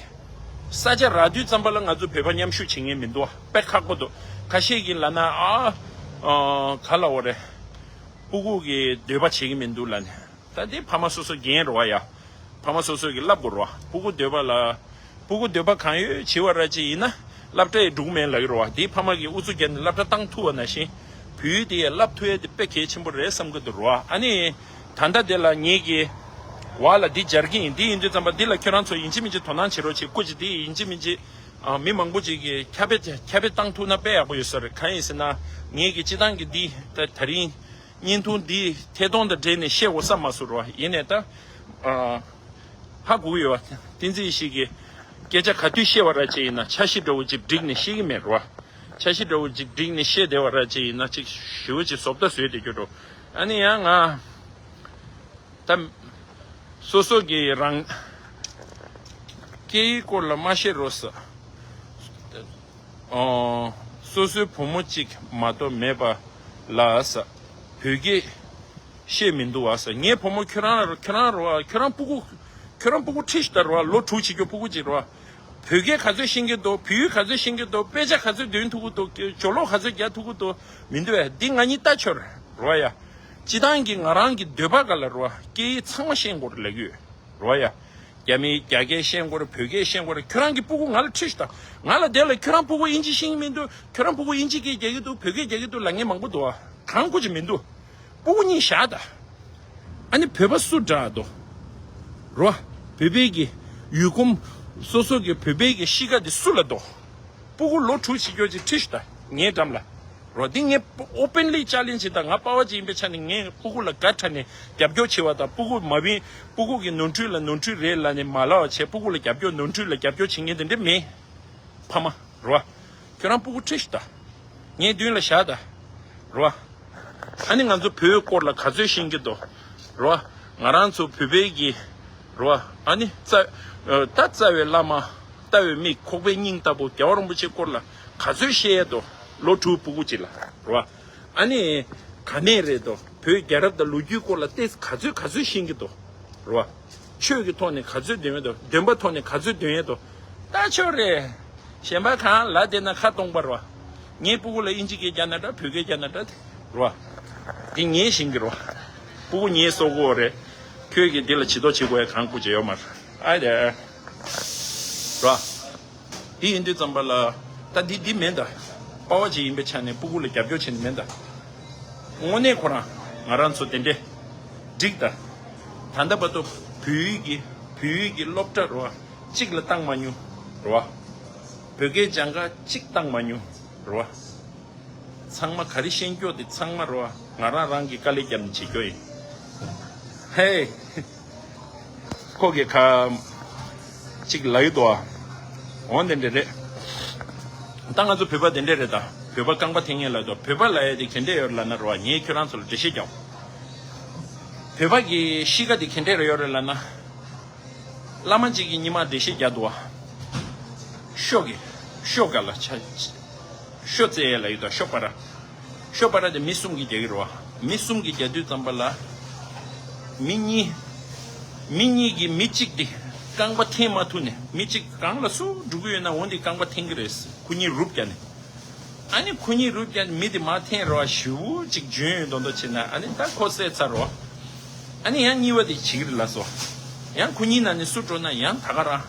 ས་ཆ་རག་དུས་ཙམ་པ་ལ་ང་ཚོ་བོད་པ་མཉམ་ཞུགས་བྱེད་མཁན་མི་འདུག་དཔེ་ཁག་པོ་འདུག་ཁ་ཤས་ཀྱིས་ལབ་ན་ཨ་ཨ་ག་ལབ་དགོས་རེད། སྤུ་གུ་གི་འདོད་པ་བྱེད་ཀྱི་མི་འདུག་ལབ་ནས། ད་འདི་ཕ་མ་སོ་སོ་འགན་རེད་བ་ཡ། ཕ་མ་སོ་སོ་གིས་བསླབ་དགོས་རེད་བ། སྤུ་གུ་འདོད་པ་ལ། སྤུ་གུ་འདོད་པ་གང་ཡོད་བྱེད་པ་ར་ཅིག་ཡིན་ན་སློབ་གྲྭ་ཡི་འགྲོ་གི་མེད་ལབ་ཀྱི་རེད་བ། འདི་ཕ་མ་གིས་ཨུ་ཚུགས་བརྒྱབ་ནས་སློབ་གྲྭ་བཏང་ཐུབ་པ་ནང་བཞིན་བོད་ཡིག་དེ་ཡ་བསླབ་ཐུབ་ཡ་དེ་དཔེ་གལ་ཆེན་པོ་རེད་བསམ་གྱི་འདུག་རེད་བ། ཨ་ནི་ད་ལྟ་དེ་ལ་ངེད་ཀྱིས་བ་ལ་འདི་སྦྱར་གྱི་ཡིན། འདི་ཡིན་དུས་ཙམ་པ་འདི་ལ་ཁྱོད་རང་ཚོ་ཡིན་གཅིག་མིན་གཅིག་དོ་སྣང་བྱེད་རོགས་བྱེད། སྐུ་མཁྱེན། འདི་ཡིན་གཅིག་མིན་གཅིག་ཨ་མི་མང་པོ་ཅིག་གིས་ཁྱབ་སྤེལ་ཁྱབ་སྤེལ་བཏང་ཐུབ་ན་དཔེ་ཡག་པོ་ཡོད་ས་རེད། གང་ཡིན་ཟེར་ན་ངེད་ཀྱིས་སྤྱི་བཏང་གི་འདི་ད་ད་རིང་བརྙན་ཐུང་འདི་ཐད་གཏོང་དང་འབྲེལ་ནས་བཤད་དགོས་བསམ་མ་སོང་རོ། ཡིན་ནའི་ད་ཨ་ཧ་གོ་གི་ཡོད། བསྟན་འཛིན་ཡེ་ཤེས་ཀྱིས་སྐད་ཆ་ག་དུས་བཤད་པ་ར་ཅིག་ཡིན་ན་འཆར་གཞི་འདྲ་བོ་ཅིག་བསྒྲིགས་ནས་བཤད་ཀྱི་མེད་རོ། འཆར་གཞི་འདྲ་བོ་ཅིག་བསྒྲིགས་ནས་བཤད་བསྡད་པ་ར་ཅིག་ཡིན་ན་ཅིག་ཞེ་པོ་ཅིག་བཟོ་ལྟ་བཟོས་བསྡད་རྒྱུ་འགྲོ། ཨ་ནི་ཡང་ང་ད་སོ་སོ་གི་རང་སྐད་ཡིག་སྐོར་ལ་མ་བཤད་རོགས་ཟེར། ཨོ། སོ་སོའི་བུ་མོ་གཅིག་མ་གཏོགས་མེད་པ་ལ་ཟེར། བོད་སྐད་ཤེས་མི་འདུག་བ་ཟེར། ངའི་བུ་མོ་ཁྱོད་རང་ལ་ཁྱོད་རང་རོ། ཁྱོད་རང་སྤུ་གུ་ཁྱོད་རང་སྤུ་གུ་ཁྲིད་ཤི་ད་རོ། ལོ་དྲུག་བྱེད་རྒྱུ་སྤུ་གུ་གཅིག་རོ། བོད་སྐད་ག་ཚོད་ཤེས་ཀྱི་འདུག་བོད་ཡིག་ག་ཚོད་ཤེས་ཀྱི་འདུག་དཔེ་ཆ་ག་ཚོད་འདོན་ཐུབ་ཀྱི་འདུག་སྦྱོར་ཀློག་ག་ཚོད་རྒྱག་ཐུབ་ཀྱི་འདུག་མི་འདུག་བས། འདི་ང་གཉིས་ལྟ་ཆོག་རོ་ཡ། སྤྱི་བཏང་གི་ང་རང་གི་འདོད་པ་ག་ལ་རོ། སྐད་ཡིག་ཚང་མ་ཤེས་དགོས་རེད་ལབ་ཀྱི་ཡོད་རོ་ཡ། རྒྱ་མིའི་རྒྱ་སྐད་ཤེས་དགོས་རེད། བོད་སྐད་ཤེས་དགོས་རེད། ཁྱོད་རང་གི་སྤུ་གུ་ང་ལ་ཁྲིད་ཤི་ད། ང་ལ་དེ་ལ་ཁྱོད་རང་སྤུ་གུ་ཨིན་ཇི་ཤེས་ཀྱི་མི་འདུག་ཁྱོད་རང་སྤུ་གུ་ཨིན་ཇི་སྐད་རྒྱག་གི་འདུག་བོད་སྐད་རྒྱག་གི་འདུག་ལབ་མཁན་མང་པོ་འདུག་ཨ། གང་སྐུ་ཅིག་མི་འདུག་སྤུ་གུ་གཉིས་བཞག་ད། ཨ་ནི་བོད་པ་སུ་དྲག་འདུག་རོ། བོད་པའི་གི་ཡུལ་གོམས་སོ་སོ་གི་བོད་པའི་གི་གཤིས་ཀ་དེ་སུ་ལ་འདུག་སྤུ་གུ་ལོ་དྲུག་བྱེད་རྒྱུ་ཅིག་ཁྲིད་ཤི་ད་ངའི་འགྲམ་ལ་རོ། འདི་ངས་ཨོ་པན་ལི་ཅ་ལེན་ཇི་བྱེད་ད། ང་པ་ཕ་ཅིག་ཡིན་པའི་ཆ་ནས་ངས་སྤུ་གུ་ལ་དགའ་ཁྲ་ནས་རྒྱབ་སྐྱོར་བྱེད་པ་དང་། སྤུ་གུ་མ་བིན་སྤུ་གུ་གི་ནོར་འཁྲུལ་ལ་ནོར་འཁྲུལ་རེད་ལབ་ནས་མ་ལབ་པ་བྱས། སྤུ་གུ་ལ་རྒྱབ་སྐྱོར་ནོར་འཁྲུལ་ལ་རྒྱབ་སྐྱོར་བྱེད་མཁན་དེ་འདྲ་མེད། ཕ་མ་རོ། ཁྱོད་རང་སྤུ་གུ་ཁྲིད་ཤི་ད། ངའི་མདུན་ལ་བཞག་ད། རོ། ཨ་ནི་ང་ཚོ་བོད་སྐོར་ལ་ག་ཚོད་ཤེས་ཀྱི་འདུག་རོ། ང་རང་ཚོ་བོད་པའི་གི་རོ། ཨ་ནི་རྩ་ཨ་ད་རྩ་བའི་བླ་མ་ལྟ་བའི་མིག་ཁོག་པའི་སྙིང་ལྟ་བུ་རྒྱལ་བ་རིན་པོ་ཆེ་སྐོར་ལ་ག་ཚོད་ཤེས་ཡས་འདུག་ལོ་དྲུག་སྤུ་གུ་གཅིག་ལ་རོ། ཨ་ནི་ག་ནས་རེད་དོ། བོད་རྒྱལ་རབས་དང་ལོ་རྒྱུས་སྐོར་ལ་ཏོག་ཙམ་ག་ཚོད་ག་ཚོད་ཤེས་ཀྱི་འདུག་རོ། ཆོས་ཀྱི་ཐོག་ནས་ག་ཚོད་འདོན་ཡས་འདུག་བདེན་པ་ཐོག་ནས་ག་ཚོད་འདོན་ཡས་འདུག་ལྟ་ཆོག་རེད། གཞན་པ་གང་ལ་བསྡད་ན་ཁ་སྟོང་པ་རོ། ངའི་སྤུ་གུ་ལ་ཨིན་ཇི་སྐད་རྒྱག་ན་འདྲ། བོད་སྐད་རྒྱག་ན་འདྲ་རོ། འདི་ངས་ཤེས་ཀྱི་རོ། སྤུ་གུ་ངས་གསོ་དགོས་རེད། ཁྱོད་ཀྱིས་འདི་ལ་བྱེད་དོ་བྱེད་དགོས་ཡ་གང་སྐུ་ཅི་ཡོད་མ་རེད། ཨ་དེ། རོ། དེ་ཡིན་དུས་ཙམ་པ་ལ། ད་འདི་འདི་མིན་ད། པ་ཕ་ཅིག་ཡིན་པའི་ཆ་ནས་སྤུ་གུ་ལ་རྒྱབ་སྐྱོར་བྱེད་ནི་མིན་ད། དངོས་གནས་ཁོ་རང་ང་རང་ཚོ་དེ་འདྲས་འགྲིག་ད། ད་ལྟ་བར་དུ་བོད་ཡིག་གི་བོད་ཡིག་གི་སློབ་གྲྭ་རོ། གཅིག་ལ་བཏང་མ་མྱོང་རོ། བོད་སྐད་སྦྱང་ག་གཅིག་བཏང་མ་མྱོང་རོ། ཚང་མ་ག་རེ་ཤེས་རྒྱུ་དེ་ཚང་མ་རོ། ང་རང་རང་གི་དཀའ་ལས་བརྒྱབ་ནས་བྱེད་རྒྱུ་ཡིན། ཧེ། ཁོ་གི་ཁ་ཅིག་ལ་ཡོད་དོ། འོ་དེ་འདྲ་རེད། ད་ང་ཚོ་བོད་པ་དེ་འདྲ་རེད་ད། བོད་པ་རྐང་པ་འཐེན་མཁན་ལ་དོ། བོད་པ་ལ་ཡ་དེ་ག་འདྲ་ཡོད་ལབ་ན་རོ། ངས་ཁྱོད་རང་ཚོ་ལ་འགྲེལ་བཤད་རྒྱག་བོད་པ་གི་གཤིས་ཀ་དེ་ག་འདྲ་ཡོད་རེད་ལབ་ན། བླ་མ་གཅིག་གིས་ཉི་མ་འགྲེལ་བཤད་རྒྱག་འདུག་བ། ཤོ་གི་ཤོ་ག་ལ་ཆ། ཤོ་ཙེ་ལ་ཡོད་དོ། ཤོ་པ་ར། ཤོ་པ་ར་དེ་མི་གསུམ་གྱིས་རྒྱག་གི་རེད་བ། མི་གསུམ་གྱིས་རྒྱག་དུས་ཙམ་པ་ལ། མི་གཉིས། མི་གཉིས་ཀྱིས་མི་གཅིག་དེ་རྐང་པ་འཐེན་མ་ཐུབ་ནས། མི་གཅིག་གང་ལ་སུ་འགྲོ་གི་ཡོད་ན་འོ་འདི་རྐང་པ་འཐེན་གི་རེད། ཁོ་གཉིས་རུབ་བརྒྱབ་ནས། ཨ་ནི་ཁོ་གཉིས་རུབ་བརྒྱབ་ནས་མི་དེ་མར་འཐེན་རེད་བ། ཞེ་པོ་ཅིག་འཇོན་ཡོད་མདོག་མདོག་བྱས་ན། ཨ་ནི་ད་ཁོ་བསད་ཚར་རེད་བ། ཨ་ནི་ཡང་གཉིས་པ་དེ་བྱེད་གི་རེད་ལབ་སོང་། ཡང་ཁོ་གཉིས་ནང་ནས་སུ་འགྲོ་ན་ཡང་ད་ག་རང་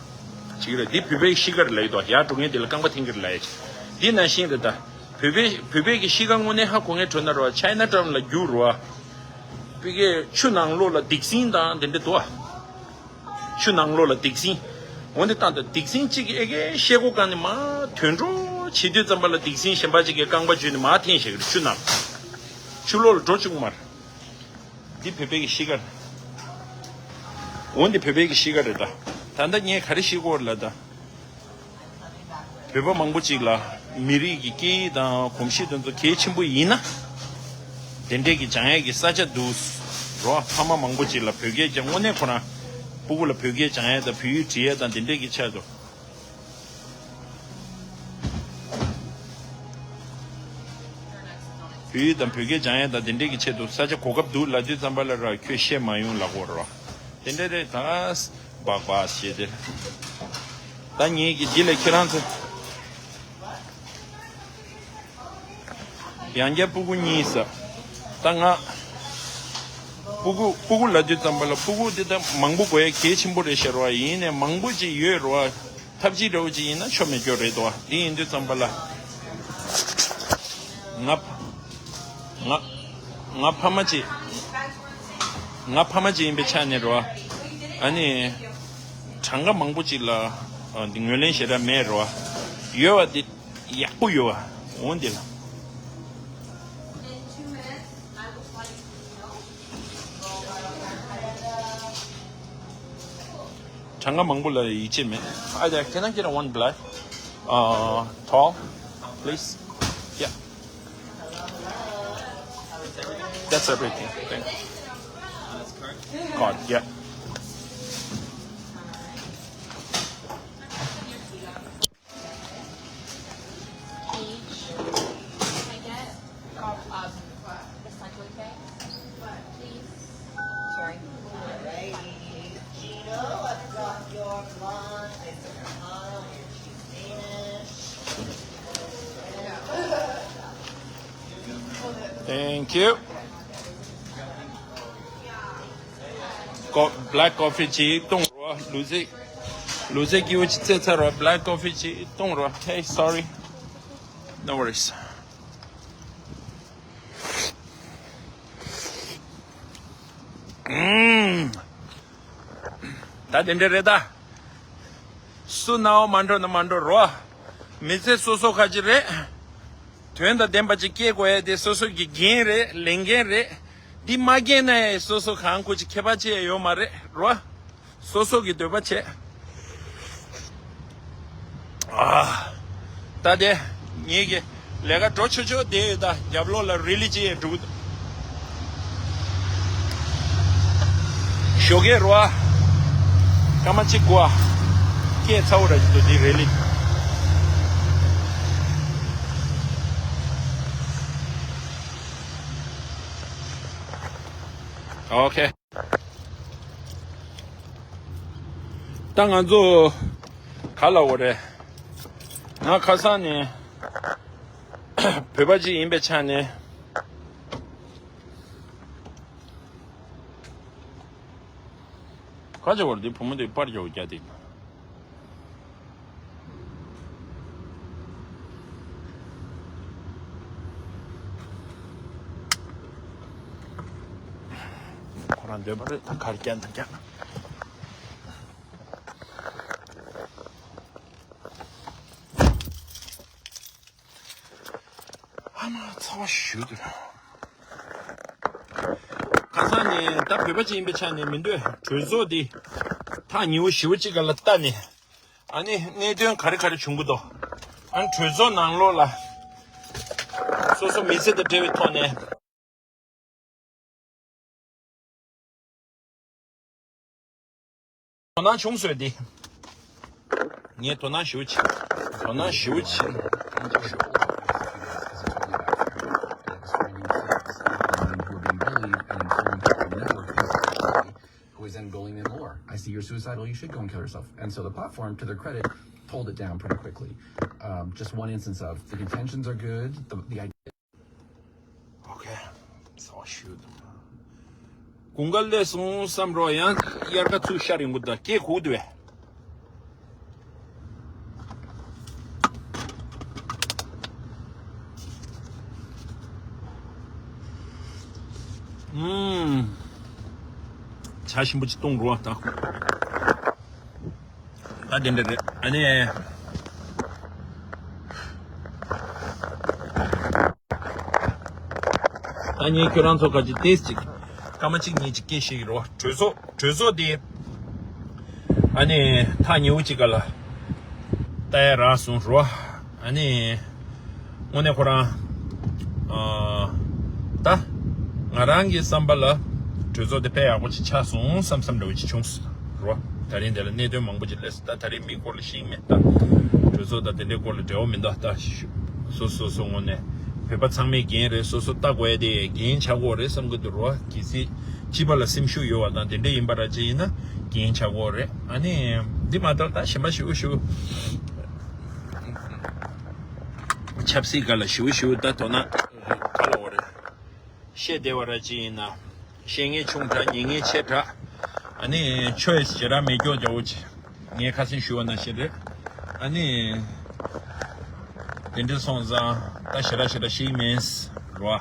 བྱེད་གི་རེད། འདི་བོད་པའི་གཤིས་ཀ་རེད་ལབ་ཡོད་དོ། ཡར་འགྲོ་མཁན་དེ་ལ་རྐང་པ་འཐེན་གི་རེད་ལབ་ཡ་ཅིག་འདི་ནང་བཞིན་རེད་ད། བོད་པའི་བོད་པའི་གི་གཤིས་ཀ་དངོས་གནས་ཧ་གོ་མཁན་བྱུང་ན་རེད་བ། ཆའི་ན་ཊའུན་ལ་རྒྱུགས་རེད་བ། བོད་སྐད་ཆུ་ནང་ལོགས་ལ་སྡིག་སྲིན་དང་དེ་འདྲ་འདུག་བ། ཆུ་ནང་ལོགས་ལ་སྡིག་སྲིན། འོ་འདི་བཏང་དང་སྡིག་སྲིན་གཅིག་གིས་ཨེ་ཀའི་ཤེལ་སྒོ་བཀང་ནས་མར་ཐོན་འགྲོ་བྱེད་དུས་ཙམ་པ་ལ་སྡིག་སྲིན་གཞན་པ་གཅིག་གིས་རྐང་པ་འཇུས་ནས་མར་འཐེན་བཞག་གི་རེད། ཆུ་ནང་། ཆུ་ལོགས་ལ་འགྲོ་བཅུག་མ་རེད། འདི་བོད་པའི་གི་གཤིས་ཀ་རེད། འོ་འདི་བོད་པའི་གི་གཤིས་ཀ་རེད་ད། ད་ལྟ་ངས་ག་རེ་ཤེས་ཀྱི་ཡོད་རེད་ལབ་ད། བོད་པ་མང་པོ་ཅིག་ལ་མི་རིགས་ཀྱི་སྐད་ཡིག་དང་གོམས་གཤིས་དེ་ཚོ་གལ་ཆེན་པོ་ཡིན་ན། དེ་འདྲས་ཀྱི་སྦྱང་ཡས་ཀྱི་ས་ཆ་འདུག་རོ། ཕ་མ་མང་པོ་ཅིག་ལ་བོད་སྐད་ཀྱང་དངོས་གནས་ཁོ་རང་སྤུ་གུ་ལ་བོད་སྐད་སྦྱང་ཡས་དང་བོད་ཡིག་འབྲི་ཡས་དང་དེ་འདྲས་ཀྱི་ཆེད་དུ། བོད་ཡིག་དང་བོད་སྐད་སྦྱང་ཡས་དང་དེ་འདྲས་ཀྱི་ཆེད་དུ་ས་ཆ་གོ་སྐབས་འདུག་ལབ་དུས་ཙམ་པ་ལ་ར་ཁྱོད་བཤད་མ་ཡོང་ལབ་ཀྱི་ཡོད་རེད་བ། དེ་འདྲས་རེད་ད། སྦག་སྦག་བྱས་ཏེ། ད་ངེད་ཀྱི་འདི་ལ་ཁྱེད་རང་ཚོ། ཡང་བསྐྱར་སྤུ་གུ་གཉིས་ཟེར། ད་ང་སྤུ་གུ་སྤུ་གུ་ལབ་དུས་ཙམ་པ་ལ་སྤུ་གུ་འདི་ད་མང་པོ་དགོས་ཡ་གལ་ཆེན་པོ་རེད་ཤག་རོ། ཡིན་ནའི་མང་པོ་ཅིག་ཡོད་རོ། ཐབས་ཅིག་འདྲ་བོ་ཅིག་ཡིན་ན་ཆོ་མེད་སྐྱོ་རེད་དོ། འདི་ཡིན་དུས་ཙམ་པ་ལ་ང་ང་ང་ཕ་མ་ཅིག་ང་ཕ་མ་ཅིག་ཡིན་པའི་ཆ་ནས་རོ། ཨ་ནི་གྲངས་ཀ་མང་པོ་ཅིག་ལ་འདི་ངོས་ལེན་ཞེ་དྲག་མེད་རོ། ཡོད་བ་འདི། ཡག་པོ་ཡོད་བ། འོ་འདི་ལ། གྲངས་ཀ་མང་པོ་ལ་ཡིད་ཆེས་མེད། Hi there, can I get a one black? Uh, tall, please? Yeah. That's everything. Thank you. Card, yeah. Each. Can I get, um, recycling bag, please? Sorry. Alrighty. Gino, I've got your blonde ice Americano, your cheese Danish. Thank you. Co- black coffee ཅིག་བཏུང་རོགས། ལུས་རྩལ་ལུས་རྩལ་སྐྱིད་པོ་ཅིག་རྩེད་ཚར་རོགས། Black coffee ཅིག་བཏུང་རོགས། Hey, sorry. No worries. ཨུམ། ད་དེ་འདྲ་རེད་ད། སུ་ནའོ་མ་འགྲོ་ན་མ་འགྲོ་རོགས། མི་ཚེ་སོ་སོ་ཁ་ཅིག་རེད། དོན་དང་ལྡན་པ་ཅིག་སྐྱེལ་དགོས་ཡ་དེ་སོ་སོ་གི་འགན་རེད། ལས་འགན་རེད། འདི་མ་འགན་ན་ཡ་སོ་སོ་གང་ཁུ་ཅིག་ཁྱད་པར་ཅི་ཡ་ཡོད་མ་རེད་རོ། སོ་སོ་གི་འདོད་པ་བྱེད། ཨ། ད་དེ་ངེད་ཀྱི་ལས་ཀ་འགྲོ་ཆོག་ཆོག་དེ་ཡོད་ད། རྒྱབ་ལོགས་ལ་རི་ལི་ཅི་ཡ་འགྲོ་གི་འདུག་ཞོགས་ཀས་རོ། སྐར་མ་གཅིག་གོ་ཨ། སྐད་ཚ་བོ་ར་ཅིག་འདུག་དེ་རི་ལི། ཨོ་ཁེ། ད་ང་ཚོ་ག་ལ་འོ་རེད། ང་ཁ་སང་ནས་བོད་པ་ཅིག་ཡིན་པའི་ཆ་ནས། ཁ་ཅིག་བར་དེ་བུ་མོ་དེ་པར་རྒྱག་རྒྱག་དེ། ཁོ་རང་འདོད་པ་རེད་ད། གར་རྒྱག་ན་རྒྱག་ཨ་མ་ཚ་བ་ཞུ་དུ། ཁ་སང་ནས་ད་བོད་པ་ཅིག་ཡིན་པའི་ཆ་ནས་མི་འདོད་གྲོས་ཚོགས་འདི་ཐག་ཉེ་བོ་ཞེ་བོ་ཅིག་ག་ལ་ལྟ་ནས། ཨ་ནི་གནད་དོན་ག་རེ་ག་རེ་བྱུང་གི་འདུག་ཨ་ནི་གྲོས་ཚོགས་ནང་ལོགས་ལ་སོ་སོ་མི་ཚེ་དང་འབྲེལ་བའི་ཐོག་ནས། དོ་སྣང་བྱུང་སོང་འདི། ངས་དོ་སྣང་ཞེ་པོ་བྱེད། དོ་སྣང་ཞེ་པོ་བྱེད། Who is then bullying them more? I see you're suicidal. You should go and kill yourself. And so the platform, to their credit, toned it down pretty quickly. Um, just one instance of the intentions are good. The, the idea. Okay. So shoot. དགུན་ཁ་སླེབས་སོང་བསམ་རོགས། ཡང་དབྱར་ཁ་ཚུར་ཤར་ཡོང་གི་འདུག་སྐད་གོ་གི་འདུག་བས། ཨུམ། ཇ་ཞིམ་པོ་ཅིག་བཏུང་རོགས་ད། ད་དེ་འདྲ་རེད། ཨ་ནི། ད་ངས་ཁྱོད་རང་ཚོ་ག་ཅི་ཏེས་ཅིག་སྐར་མ་གཅིག་གཉིས་ཅིག་སྐད་བཤད་ཀྱི་རོ། གྲོས་ཚོགས་གྲོས་ཚོགས་དེ་ཨ་ནི་ཐག་ཉེ་བོ་ཅིག་ག་ལ་ལྟ་ཡ་རག་སོང་རོ། ཨ་ནི་དངོས་གནས་ཁོ་རང་ཨ་ད་ང་རང་གི་བསམ་པ་ལ་གྲོས་ཚོགས་དེ་དཔེ་ཡག་པོ་ཅིག་ཆགས་སོང་བསམ་བསམ་འདྲ་བོ་ཅིག་བྱུང་སོང་རོ། ད་རིང་དེ་ལ་གནད་དོན་མང་པོ་ཅིག་སླེབས་སོང་། ད་ད་རིང་མིའི་སྐོར་ལ་ཤེས་ཀྱི་མེད། ད་གྲོས་ཚོགས་དང་དེ་འདྲའི་སྐོར་ལ་འབྲེལ་བ་མི་འདུག་ད་སོ་སོ་སོ་ངོས་ནས་བོད་པ་ཚང་མས་འགན་རེད། སོ་སོ་ལྟ་དགོས་ཡ་དེ་འགན་ཆགས་ཀྱི་ཡོད་རེད་བསམ་གྱི་འདུག་རོ། གལ་སྲིད་སྤྱི་པ་ལ་སེམས་ཤུགས་ཡོད་པ་དང་དེ་འདྲ་ཡིན་པ་ར་ཅིག་ཡིན་ན་འགན་ཆགས་ཀྱི་ཡོད་རེད། ཨ་ནི་འདི་མ་གཏོགས་ད་གཞན་པ་ཞུ་ཞུ་ཆབ་སྲིད་སྒང་ལ་ཞུ་ཞུ་ད་དོ་སྣང་ག་ལ་འོ་རེད། བཤད་བདེ་བ་ར་ཅིག་ཡིན་ན། བཤད་མཁན་ཆུང་དྲགས་ཉན་མཁན་ཆེ་དྲགས། ཨ་ནི་ཆོས་ཞེ་དྲག་མེད་སྐྱོ་རྒྱ་བོ་ཅིག་ངས་ཁ་སེང་ཞུ་བ་ནང་བཞིན་རེད། ཨ་ནི་དེ་འདྲ་སོང་ཙང་ད་ཞེ་དྲག་ཞེ་དྲག་ཤེས་ཀྱི་མེད་རོ།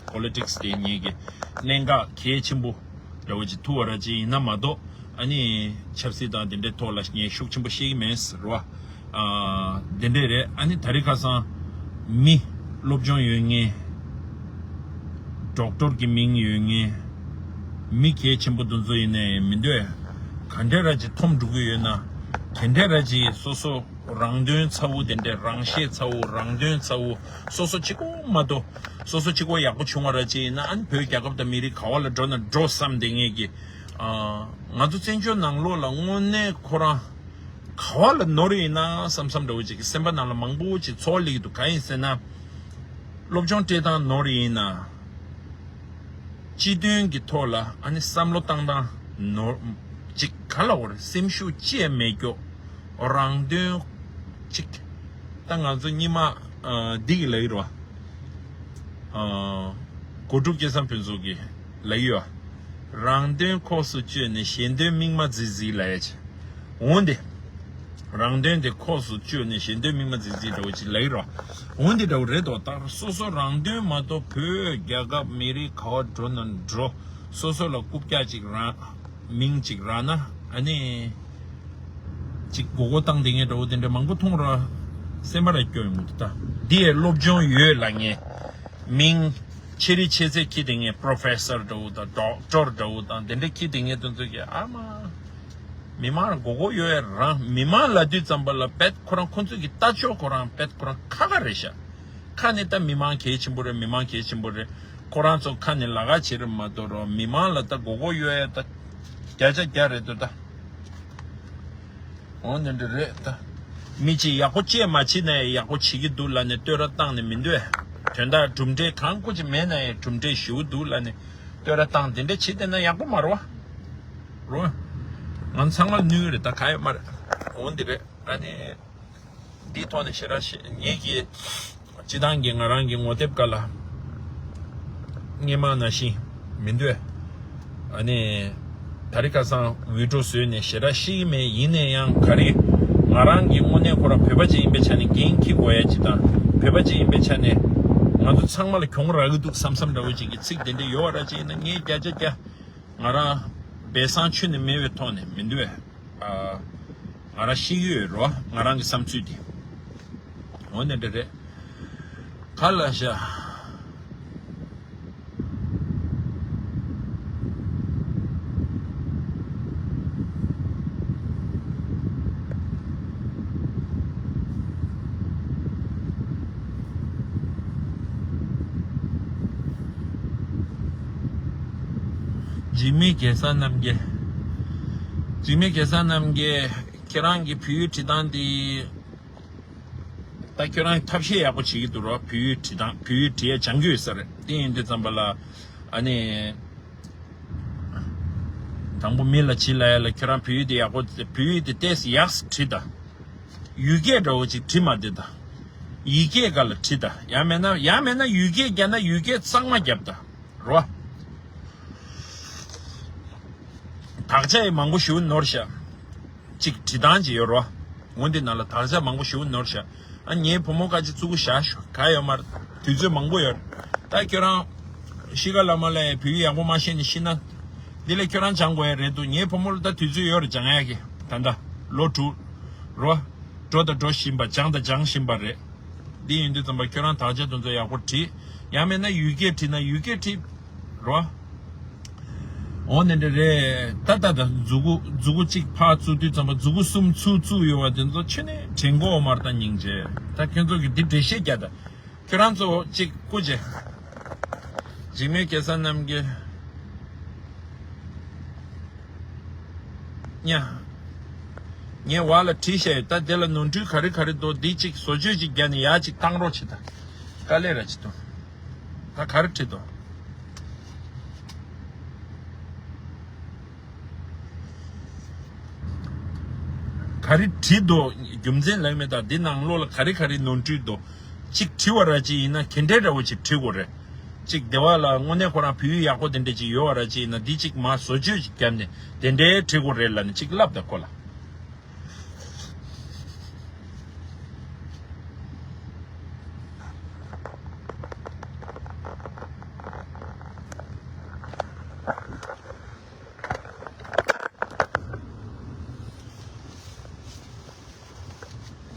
པོ་ལི་ཊིག་སི་དེ་ངེད་ཀྱི་གནད་འགག་གལ་ཆེན་པོ་རྒྱ་བོ་ཅིག་ཐུག་པ་ར་ཅིག་ཡིན་ན་མ་གཏོགས། ཨ་ནི་ཆབ་སྲིད་དང་དེ་འདྲའི་ཐོག་ལ་ངས་ཤུགས་ཆེན་པོ་ཤེས་ཀྱི་མེད་རོ། ཨ། དེ་འདྲས་རེད། ཨ་ནི་ད་རེས་ཁ་སང་མི་སློབ་སྦྱོང་ཡོད་མཁན། ཌོག་ཊོར་གྱི་མིང་ཡོད་མཁན། མི་གལ་ཆེན་པོ་དེ་ཚོ་ཡིན་ནའི་མི་འདོད། ག་འདྲས་ར་ཅིག་འཐོམ་འགྲོ་གི་ཡོད་ན། ག་འདྲས་ར་ཅིག་སོ་སོ་རང་དོན་ཚ་བོ། དེ་འདྲས་རང་ཤེད་ཚ་བོ། རང་དོན་ཚ་བོ། སོ་སོ་གཅིག་པོ་མ་གཏོགས་སོ་སོ་གཅིག་པོ་ཡག་པོ་བྱུང་བ་ར་ཅིག་ཡིན་ན། ཨ་ནི་བོད་རྒྱལ་ཁབ་དང་མི་རིགས་ག་བ་ལ་འགྲོ་ན་འགྲོ་བསམ་བསྡད་མཁན་གྱི། ཨ། ང་ཚོ་བཙན་བྱོལ་ནང་ལོགས་ལ་དངོས་གནས་ཁོ་རང་ག་བ་ལ་ནོར་ཡིན་ན་བསམ་བསམ་འདྲ་བོ་ཅིག་གི་སེམས་པ་ནང་ལ་མང་པོ་ཅིག་ཚོར་སླེབས་ཀྱི་འདུག་གང་ཡིན་ཟེར་ན། སློབ་སྦྱོང་སྤྲད་སྟངས་ནོར་ཡིན་ན། སྤྱི་དོན་གྱི་ཐོག་ལ་ཨ་ནི་བསམ་བློ་བཏང་སྟངས་ནོར་ཅིག་ག་ལ་འོ་རེད། སེམས་ཤུགས་ཅི་ཡང་མེད་སྐྱོ། རང་དོན་ཅིག་ད་ང་ཚོ་སྔོན་མ་ཨ་འདི་གི་ལབ་ཀྱི་རེད་བ། ཨ། གོ་ཀྲུག་སྐལ་བཟང་ཕུན་ཚོགས་ཀྱི་ལབ་ཀྱི་ཡོད། རང་དོན་ཁོག་སུ་བཅོལ་ནས་གཞན་དོན་མིག་མ་གཟིག་གཟིག་ལབ་ཡ་ཅིག་འོན་ཏེ། རང་དོན་དེ་ཁོག་སུ་བཅོལ་ནས་གཞན་དོན་མིག་མ་གཟིག་གཟིག་འདྲ་བོ་ཅིག་ལབ་ཀྱི་རེད་བ། འོན་ཏེ་འདྲ་བོ་རེད་དོ། ད་སོ་སོ་རང་དོན་མ་གཏོགས་བོད་རྒྱལ་ཁབ་མི་རིགས་ག་བ་འགྲོ་ན་འགྲོ། སོ་སོ་ལ་རྐུབ་བཀྱག་ཅིག་རག་མིང་ཅིག་རག་ན་ཨ་ནི། ཅིག་མགོ་སྐོར་བཏང་བསྡད་མཁན་འདྲ་བོ་དེ་འདྲ་མང་པོ་མཐོང་ར། སེམས་པ་ར་སྐྱོ་ཡོང་གི་འདུག་ད་འདི་ཡས་སློབ་སྦྱོང་ཡོད་ལབ་མཁན། མིང་ཆེ་རིགས་ཆེ་ཚད་འཁྱེར་བསྡད་མཁན་པོ་རོ་ཕེ་སར་འདྲ་བོ་དང་ཌོག་ཊོར་འདྲ་བོ་དང་དེ་འདྲ་འཁྱེར་བསྡད་མཁན་དེ་ཚོ་གིས་ཨ་མ། མི་མང་ལ་མགོ་སྐོར་ཡོད་ཡ་རང་། མི་མང་ལབ་དུས་ཙམ་པ་ལ་དཔེ་ཁོ་རང་ཁོ་ཚོ་གི་ལྟ་ཕྱོགས་ཁོ་རང་དཔེ་ཁོ་རང་ཁ་ཁ་རེད་ཤག་ཁ་ནས་ད་མི་མང་གལ་ཆེན་པོ་རེད། མི་མང་གལ་ཆེན་པོ་རེད། ཁོ་རང་ཚོ་ཁ་ནས་ལབ་ཁ་བྱེད་རེད་མ་གཏོགས་རོ། མི་མང་ལ་ད་མགོ་སྐོར་ཡོད་ཡ་ད་བརྒྱ་ཆ་བརྒྱ་རེད་འདུག་ད། འོ་འདི་འདྲ་རེད་ད། མི་གཅིག་ཡག་པོ་ཅིག་མ་བྱེད་ན་ཡང་ཡག་པོ་བྱེད་ཀྱི་འདུག་ལབ་ནས་བསྟོད་ར་བཏང་ནས་མི་འདོད། དོན་དག་གྲུབ་འབྲས་གང་ཁོ་ཅིག་མེད་ན་ཡང་གྲུབ་འབྲས་ཞེ་པོ་འདུག་ལབ་ནས་བསྟོད་ར་བཏང་། དེ་འདྲ་བྱེད་བསྡད་ན་ཡག་པོ་མ་རེད་བ། རོ། ང་ཚང་མ་ནུས་རེད་ད། ག་ཡོད་མ་རེད། འོ་འདི་རེད། ཨ་ནི། འདིའི་ཐོག་ནས་ཞེ་དྲག་ཞེ་ངེད་ཀྱིས་སྤྱི་བཏང་གི་ང་རང་གི་ངོ་དེབ་སྒང་ལ་སྔོན་མ་ནང་བཞིན་མི་འདོད། ཨ་ནི་ད་རེས་ཁ་སང་ཝི་ཌི་ཡོ་བཟོས་ནས་ཞེ་དྲག་ཤེས་ཀྱི་མེད། ཡིན་ན་ཡང་ག་རེ་ང་རང་གི་དངོས་གནས་ཁོ་རང་བོད་པ་ཅིག་ཡིན་པའི་ཆ་ནས་འགན་འཁྱེར་དགོས་ཡ་ཅིག་དང་། བོད་པ་ཅིག་ཡིན་པའི་ཆ་ནས་ང་ཚོ་ཚང་མ་ལ་གྱོང་རག་གི་འདུག་བསམ་བསམ་འདྲ་བོ་ཅིག་གི་ཚིག་དེ་འདྲ་ཡོད་པ་ར་ཅིག་ཡིན་ན་ངས་བརྒྱ་ཆ་བརྒྱ་ང་རང་སྦས་གསང་ཁྱོན་ནས་མེད་པའི་ཐོག་ནས་མི་འདོད། ཨ། ང་རང་ཤེས་ཀྱི་ཡོད་རོ། ང་རང་གི་བསམ་ཚུལ་དེ། འོ་ན་འདྲ་རེད། ག་ལ་ཤ། འཇིགས་མེད་གེ་སར་རྣམ་རྒྱལ། འཇིགས་མེད་གེ་སར་རྣམ་རྒྱལ། ཁྱེད་རང་གི་བོད་ཡིག་བྲིས་སྟངས་འདི། ད་ཁྱོད་རང་ཐབས་ཤེས་ཡག་པོ་བྱེད་ཀྱི་འདུག་རོ། བོད་ཡིག་བྲིས་སྟངས། བོད་ཡིག་བྲིས་ཡ་སྦྱང་གི་ཡོད་ས་རེད། དེ་ཡིན་དུས་ཙམ་པ་ལ་ཨ་ནི། དང་པོ་མི་ལ་བྱིས་ལ་ཡ་ལ་ཁྱོད་རང་བོད་ཡིག་དེ་ཡག་པོ། བོད་ཡིག་དེ་ཏོག་ཙམ་ཡག་ཙམ་བྲིས་དང་། ཡུལ་སྐད་འདྲ་བོ་ཅིག་བྲིས་མ་བསྡད་དང་། ཡིག་སྐད་སྒང་ལ་བྲིས་དང་། ཡང་མེད་ན། ཡང་མེད་ན་ཡུལ་སྐད་རྒྱབ་ན་ཡུལ་སྐད་གཙང་མ་རྒྱབ་དང་། རོ། དག་ཆ་ཡི་མང་པོ་ཞིག་ནོར་ཤག་ཅིག་བྲིས་སྟངས་ཅིག་ཡོད་རོ། འོ་འདི་ནང་ལ་དག་ཆ་མང་པོ་ཞིག་ནོར་ཤག་ཨ། ངའི་བུ་མོ་ཁ་ཅིག་བཙུགས་བཞག་ཤོག་ག་ཡོད་མ་རེད། དུས་ཚོད་མང་པོ་ཡོད་རེད། ད་ཁྱོད་རང་གཤིས་ཀ་ལ་མ་ལ་ཡ་བོད་ཡིག་ཡག་པོ་མ་ཤེས་ནས་ཤི་ན། འདི་ལས་ཁྱོད་རང་སྦྱང་དགོས་ཡ་རེད་འདུག་ངའི་བུ་མོ་ལ་ད་དུས་ཚོད་ཡོད་རེད་སྦྱང་ཡ་གི། ད་ལྟ་ལོ་དྲུག་རོ། འགྲོ་དང་འགྲོ་བཞིན་པ། སྦྱང་དང་སྦྱང་བཞིན་པ་རེད། འདི་ཡིན་དུས་ཙམ་པ་ཁྱོད་རང་དག་ཆ་དེ་ཚོ་ཡག་པོ་བྲིས། ཡང་མིན་ན་ཡུལ་སྐད་བྲིས་ན་ཡུལ་སྐད་བྲིས། རོ། འོ་ནི་འདྲ་རེད། ད་ད་ད་མཛུ་གུ་མཛུ་གུ་གཅིག་ཕར་བཙུགས་དུས་ཙམ་པ་མཛུ་གུ་གསུམ་ཚུར་བཙུགས་ཡོད་པ་དེ་ཚོ་ཆུ་ནས་དྲན་གོ་མར་ད་སྙིང་རྗེ། ད་ཁྱོད་ཚོ་གི་འདི་འགྲེལ་བཤད་རྒྱག་ད། ཁྱོད་རང་ཚོ་གཅིག་སྐུ་མཁྱེན། འཇིགས་མེད་གེ་སར་རྣམ་རྒྱལ། ཉ། ངས་བ་ལ་བྲིས་བཞག་ཡོད། ད་དེ་ལ་ནོར་འཁྲུལ་ག་རེ་ག་རེ་འདུག་འདི་གཅིག་བཟོ་བཅོས་གཅིག་བརྒྱབ་ནས་ཡར་གཅིག་བཏང་རོགས་བྱེད་ད། དཀའ་ལས་ར་ཅིག་འདུག་ད་ག་རེ་བྲིས་འདུག་ག་རེ་བྲིས་འདུག་རྒྱུ་མཚན་ལབ་མེད་ད། འདི་ནང་ལོགས་ལ་ག་རེ་ག་རེ་ནོར་འཁྲུལ་འདུག་གཅིག་བྲིས་པ་ར་ཅིག་ཡིན་ན་ག་འདྲ་འདྲ་བོ་ཅིག་བྲིས་དགོས་རེད། གཅིག་སྡེ་བ་ལ་དངོས་གནས་ཁོ་རང་བོད་ཡིག་ཡག་པོ་དེ་འདྲ་ཅིག་ཡོད་པ་ར་ཅིག་ཡིན་ན་འདི་གཅིག་མར་བཟོ་བཅོས་ཅིག་བརྒྱབ་ནས་དེ་འདྲའི་བྲིས་དགོས་རེད་ལབ་ནས་གཅིག་ལབ་ད་ཁོ་ལ།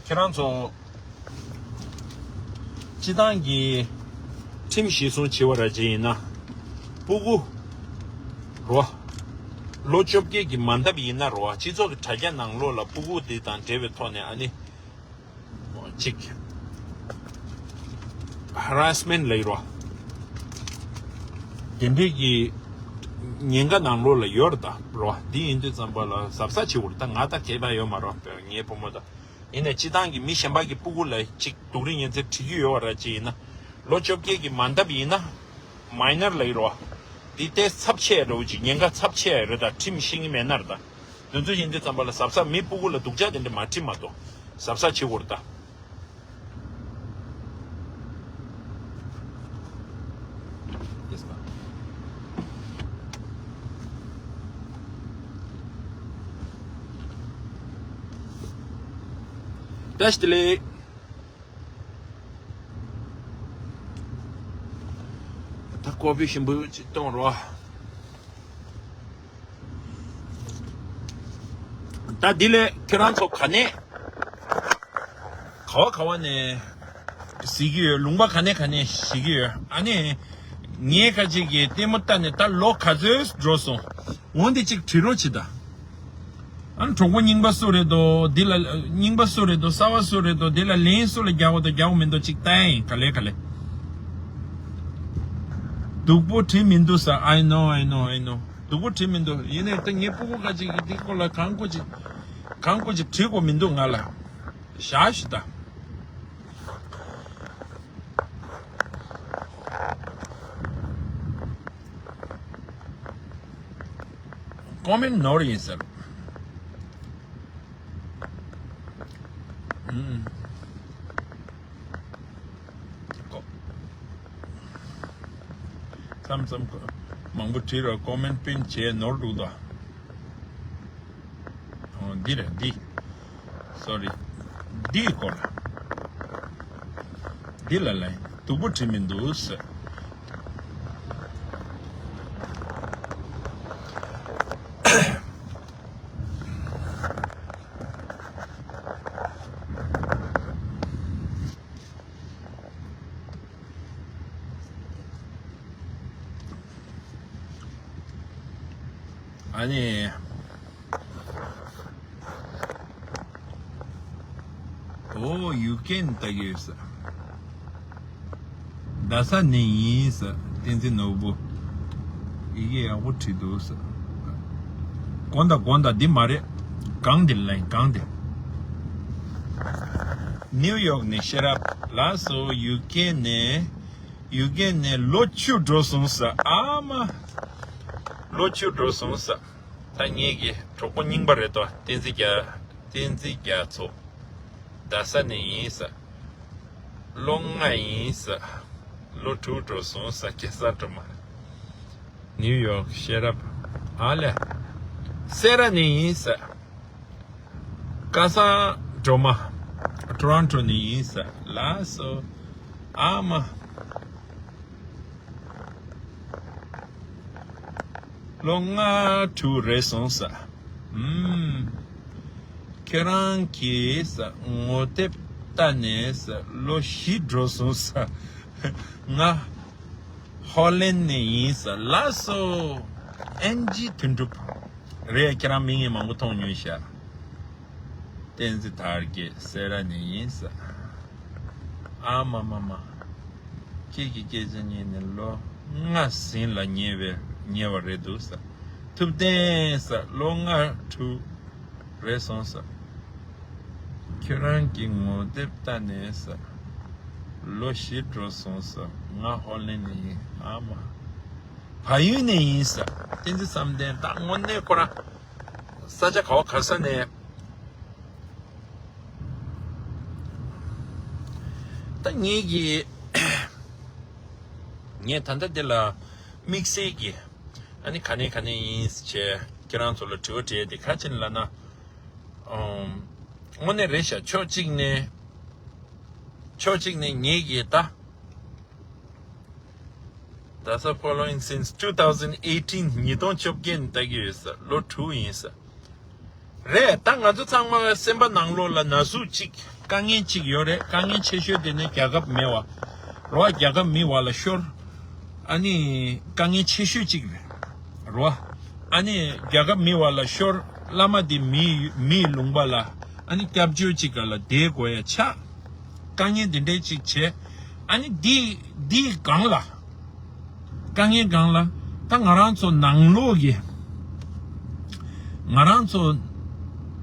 ཁྱེད་རང་ཚོ་སྤྱི་བཏང་གི་ཁྲིམས་གཞི་བཟུང་བྱེད་པ་ར་ཅིག་ཡིན་ན་སྤུ་གུ་རོ། ལོ་བཅོ་བརྒྱད་ཀྱི་མ་འདབ་ཡིན་ན་རོ། སྤྱི་ཚོགས་ཀྱི་དྲ་རྒྱ་ནང་ལོགས་ལ་སྤུ་གུ་འདི་དང་འབྲེལ་བའི་ཐོག་ནས་ཨ་ནི་གཅིག་ཧ་ར་སི་མེན་ཊི་ལབ་ཡོད་རོ། དེ་འདྲས་ཀྱི་ཉེན་ཁ་ནང་ལོགས་ལ་ཡོད་རེད་ད་རོ། འདི་ཡིན་དུས་ཙམ་པ་ལ་གཟབ་གཟབ་བྱེད་དགོས་རེད་ད། ང་ད་གད་པ་ཡོད་མ་རོ། ངའི་བུ་མོ་ད། ཡིན་ནའི་སྤྱི་བཏང་གི་མི་གཞན་པ་གི་སྤུ་གུ་ལ་གཅིག་སྡུག་རུས་ཉེན་ཚབས་འགྲིག་གི་ཡོད་པ་ར་ཅིག་ཡིན་ན། ལོ་བཅོ་བརྒྱད་ཀྱི་མ་འདབ་ཡིན་ན། མའི་ནར་ལབ་ཀྱི་རེད་བ། འདི་ཏོག་ཙམ་ཚབས་ཆེ་རེད་བ། ཅིག་ཉེན་ཁ་ཚབས་ཆེ་རེད་ད། ཁྲིམས་ཤེས་ཀྱི་མེད་ན་རེད་ད། དེ་ཚོ་ཡིན་དུས་ཙམ་པ་ལ་གཟབ་གཟབ་མི་སྤུ་གུ་ལ་སྡུག་ཅག་དེ་འདྲ་མ་བྲིས་མ་གཏོགས་གཟབ་གཟབ་བྱེད་དགོས་རེད་ད། Yes, ma'am. བཀྲ་ཤིས་བདེ་ལེགས། ད་ཀོ་པི་ཞིམ་པོ་ཅིག་གཏོང་རོགས། ད་འདི་ལས་ཁྱེད་རང་ཚོ་ག་ནས་ག་བ་ག་བ་ནས་གཟིགས་ཀྱི་ཡོད། ལུང་པ་ག་ནས་ག་ནས་གཟིགས་ཀྱི་ཡོད། ཨ་ནི་ངས་ཁ་ཅིག་གི་ལྟད་མོ་ལྟ་ནས་ད་ལོ་ག་ཚོད་འགྲོ་སོང་། འོན་ཏེ་གཅིག་བྲིས་རོགས་བྱེད་ད། ཨ་ནི་གྲོགས་པོ་རྙིང་པ་སུ་རེད་དོ། འདི་ལ་རྙིང་པ་སུ་རེད་དོ། གསར་པ་སུ་རེད་དོ། འདི་ལ་ལན་སུ་ལ་རྒྱག་དགོས་དོ་རྒྱག་དགོས་མིན་དོ་གཅིག་ལྟ་ཡིན། ག་ལེ་ག་ལེ། སྡུག་པོ་བྲིས་མི་འདུག་ས། I know, I know, I know. སྡུག་པོ་བྲིས་མི་འདུག་ཡིན་ནའི་ད་ངའི་སྤུ་གུ་ཁ་ཅིག་གིས་འདི་སྐོར་ལ་གང་དགོས་ཅིག་གང་དགོས་ཅིག་བྲིས་དགོས་མི་འདུག་ང་ལ། བཞག་ཤི་ད། ཀོ་མེན་ཊི་ནོར་ཡིན་ཟེར། ཨུམ། ཀོ། མཚམས་མཚམས་ཀོ་མང་པོ་བྲིས་ར་ཀོ་མེན་ཊི་པིན་བྱས་ནོར་འདུག་ད། འོ་འདི་རེད་འདི། སོ་རི། འདིའི་སྐོར་ལ། འདི་ལ་ལན་སྡུག་པོ་བྲིས་མི་འདུག་ཟེར། ཨ་ནི། ཨོ་ཡུ་ཀེན་ལྟ་གི་ཡོད་ས། རྡ་ས་ནས་ཡིན་ས། བསྟན་འཛིན་ནོར་བུ། ཡི་གེ་ཡག་པོ་བྲིས་འདུག་ས། དགོངས་དག་དགོངས་དག་འདི་མ་རེད། གང་འདི་ལན་གང་འདི། ནིའུ་ཡོག་ནས་ཤེས་རབ་ལགས་སོ། ཡུ་ཀེ་ནས་ཡུ་ཀེ་ནས་ལོ་བཅུ་འགྲོ་སོང་ས། ཨ་མ། ལོ་བཅུ་འགྲོ་སོང་ས། ད་ངེད་ཀྱི་གྲོགས་པོ་རྙིང་པ་རེད་དོ། བསྟན་འཛིན་རྒྱ། བསྟན་འཛིན་རྒྱ་མཚོ། རྡ་ས་ནས་ཡིན་ས། ལོ་ལྔ་ཡིན་ས། ལོ་དྲུག་འགྲོ་སོང་ས། གེ་སར་སྒྲོལ་མ། ནིའུ་ཡོག་ཤེས་རབ། ཨ་ལེ། སེ་ར་ནས་ཡིན་ས། ཀ་སང་སྒྲོལ་མ། ཊོ་རོན་ཊོ་ནས་ཡིན་ས། ལགས་སོ། ཨ་མ། ལོ་ལྔ་དྲུག་རེད་སོང་ས། ཨུམ། ཁྱོད་རང་གིས་ས་ངོ་དེབ་ལྟ་ནས་ས་ལོ་བཞི་འགྲོ་སོང་ས། ང་ཧོ་ལན་ནས་ཡིན་ས། ལགས་སོ། ཨེན་ཇི་དོན་གྲུབ་རེད། ཁྱེད་རང་མིང་ངས་མང་པོ་མཐོང་མྱོང་ཤག་བསྟན་འཛིན་དར་རྒྱས་སེ་ར་ནས་ཡིན་ས། ཨ་མ་མ་མ། ཁྱེད་ཀྱི་སྐད་ཆ་ཉན་ནས་ལོ་ལྔ་ཟིན་ལ་ཉེ་བའི་ཉེ་བ་རེད་འདུག་ས། ཐུབ་བསྟན་ས་ལོ་ལྔ་དྲུག་རེད་སོང་ས། ཁྱོད་རང་གི་ངོ་དེབ་ལྟ་ནས་ས། ལོ་བཞི་འགྲོ་སོང་ས། ང་ཧོ་ལན་ནས་ཡིན། ཨ་མ། བལ་ཡུལ་ནས་ཡིན་ས། བསྟན་འཛིན་བསམ་གཏན་ད་དངོས་གནས་ཁོ་རང་ས་ཆ་ག་བ་ག་ས་ནས། ད་ངེད་ཀྱི་ངས་ད་ལྟ་འདི་ལ་དམིགས་བསལ་གྱི་ཨ་ནི་ག་ནས་ག་ནས་ཡིན་ཟེར་བྱས་ཁྱེད་རང་ཚོ་ལ་དྲི་བ་དྲིས་ཏེ་ག་ཅི་ལབ་ན། ཨམ། དངོས་གནས་རེད་ཤག་ཕྱོགས་གཅིག་ནས་ཕྱོགས་གཅིག་ནས་ངེད་ཀྱི་ད། ད་ས་following since two thousand eighteen ཉིས་སྟོང་བཅོ་བརྒྱད་ནས་ལྟ་གི་ཡོད་ས། ལོ་དྲུག་ཡིན་ས། རེད། ད་ང་ཚོ་ཚང་མ་སེམས་པ་ནང་ལོགས་ལ་ན་ཟུག་ཅིག་དཀའ་ངལ་ཅིག་ཡོད་རེད། དཀའ་ངལ་ཆེ་ཤོས་དེ་ནི་རྒྱལ་ཁབ་མེད་པ། རོ་བ་རྒྱལ་ཁབ་མེད་པ་ལ་ཤོར། ཨ་ནི་དཀའ་ངལ་ཆེ་ཤོས་ཅིག་རེད། རོ་བ། ཨ་ནི་རྒྱལ་ཁབ་མེད་པ་ལ་ཤོར། བླ་མ་དེ་མི་མིའི་ལུང་པ་ལ་ཨ་ནི་སྐྱབས་བཅོལ་ཅིག་ག་ལ་བསྡད་དགོས་ཡ་ཆགས། དཀའ་ངལ་འདི་འདྲའི་ཅིག་བྱས། ཨ་ནི་འདི་འདིའི་སྒང་ལ། དཀའ་ངལ་སྒང་ལ། ད་ང་རང་ཚོ་ནང་ལོགས་ཀྱི། ང་རང་ཚོ་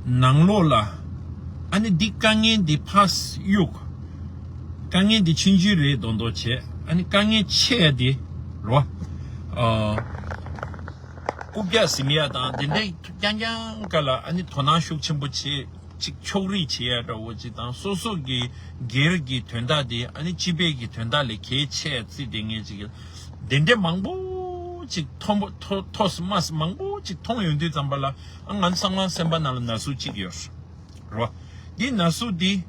ནང་ལོགས་ལ། ཨ་ནི་འདི་དཀའ་ངལ་འདི་ཕར་གཡུག་དཀའ་ངལ་འདི་ཆུང་ཆུང་རེད་མདོག་མདོག་བྱས། ཨ་ནི་དཀའ་ངལ་ཆེ་ཡ་འདི་རོ། ཨ། རྐུབ་བཀྱག་ཟིན་ཡ་དང་དེ་འདྲའི་རྐྱང་རྐྱང་ག་ལ་ཨ་ནི་དོ་སྣང་ཤུགས་ཆེན་པོ་བྱེད། ཅིག་ཕྱོགས་རིས་བྱེད་ཡ་འདྲ་བོ་ཅིག་དང་། སོ་སོ་གི་སྒེར་གྱི་དོན་དག་དེ་ཨ་ནི་སྤྱི་པའི་གི་དོན་དག་ལས་གལ་ཆེ་བརྩིས་དེ་ངས་ཅིག་དེ་འདྲ་མང་པོ་ཅིག་མཐོང་པོ་མཐོ་མཐོ་མ་མང་པོ་ཅིག་མཐོང་ཡོང་དུས་ཙམ་པ་ལ། ཨ། ང་ཚང་མ་སེམས་པ་ནང་ལ་ན་ཟུག་ཅིག་ཡོད་རོ། འདི་ན་ཟུག་འདི་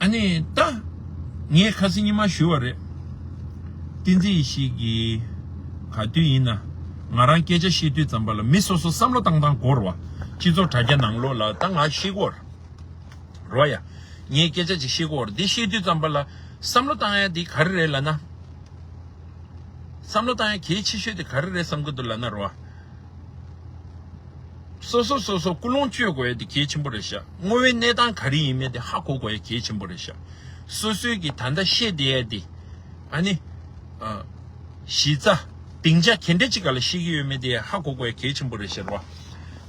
ཨ་ནི་ད་ངས་ཁ་སང་ཉི་མ་ཞུས་པ་རེད། བསྟན་འཛིན་ཡེ་ཤེས་ཀྱིས་ག་དུས་ཡིན་ན་ང་རང་སྐད་ཆ་བཤད་དུས་ཙམ་པ་ལ་མི་སོ་སོ་བསམ་བློ་བཏང་སྟངས་དགོས་རེད་བ། སྤྱི་ཚོགས་དྲ་རྒྱ་ནང་ལོགས་ལ་ད་ང་བཤད་ཀྱི་ཡོད་རེད་བ་ཡ། ངས་སྐད་ཆ་ཅིག་བཤད་ཀྱི་ཡོད་རེད། འདི་བཤད་དུས་ཙམ་པ་ལ་བསམ་བློ་བཏང་ཡ་འདི་ག་རེ་རེད་ལབ་ན། བསམ་བློ་བཏང་ཡ་གལ་ཆེ་ཤོས་དེ་ག་རེ་རེད་བསམ་གྱི་འདུག་ལབ་ན་རེད་བ། སོ་སོ་སོ་སོ་ཀུན་སློང་བཅོས་དགོས་ཡ་དེ་གལ་ཆེན་པོ་རེད་ཤག་དངོས་ཡོད་གནས་སྟངས་ག་རེ་ཡིན་མིན་དེ་ཧ་གོ་དགོས་ཡ་གལ་ཆེན་པོ་རེད་ཤག་སོ་སོའི་གི་ད་ལྟ་བཤད་བསྡད་ཡ་དེ། ཨ་ནི། ཨ། གཞི་རྩ། སྡིངས་ཆ་ག་འདྲ་ཅིག་ག་ལ་བཤད་ཀྱི་ཡོད་མེད་དེ་ཧ་གོ་དགོས་ཡ་གལ་ཆེན་པོ་རེད་ཤག་རོ།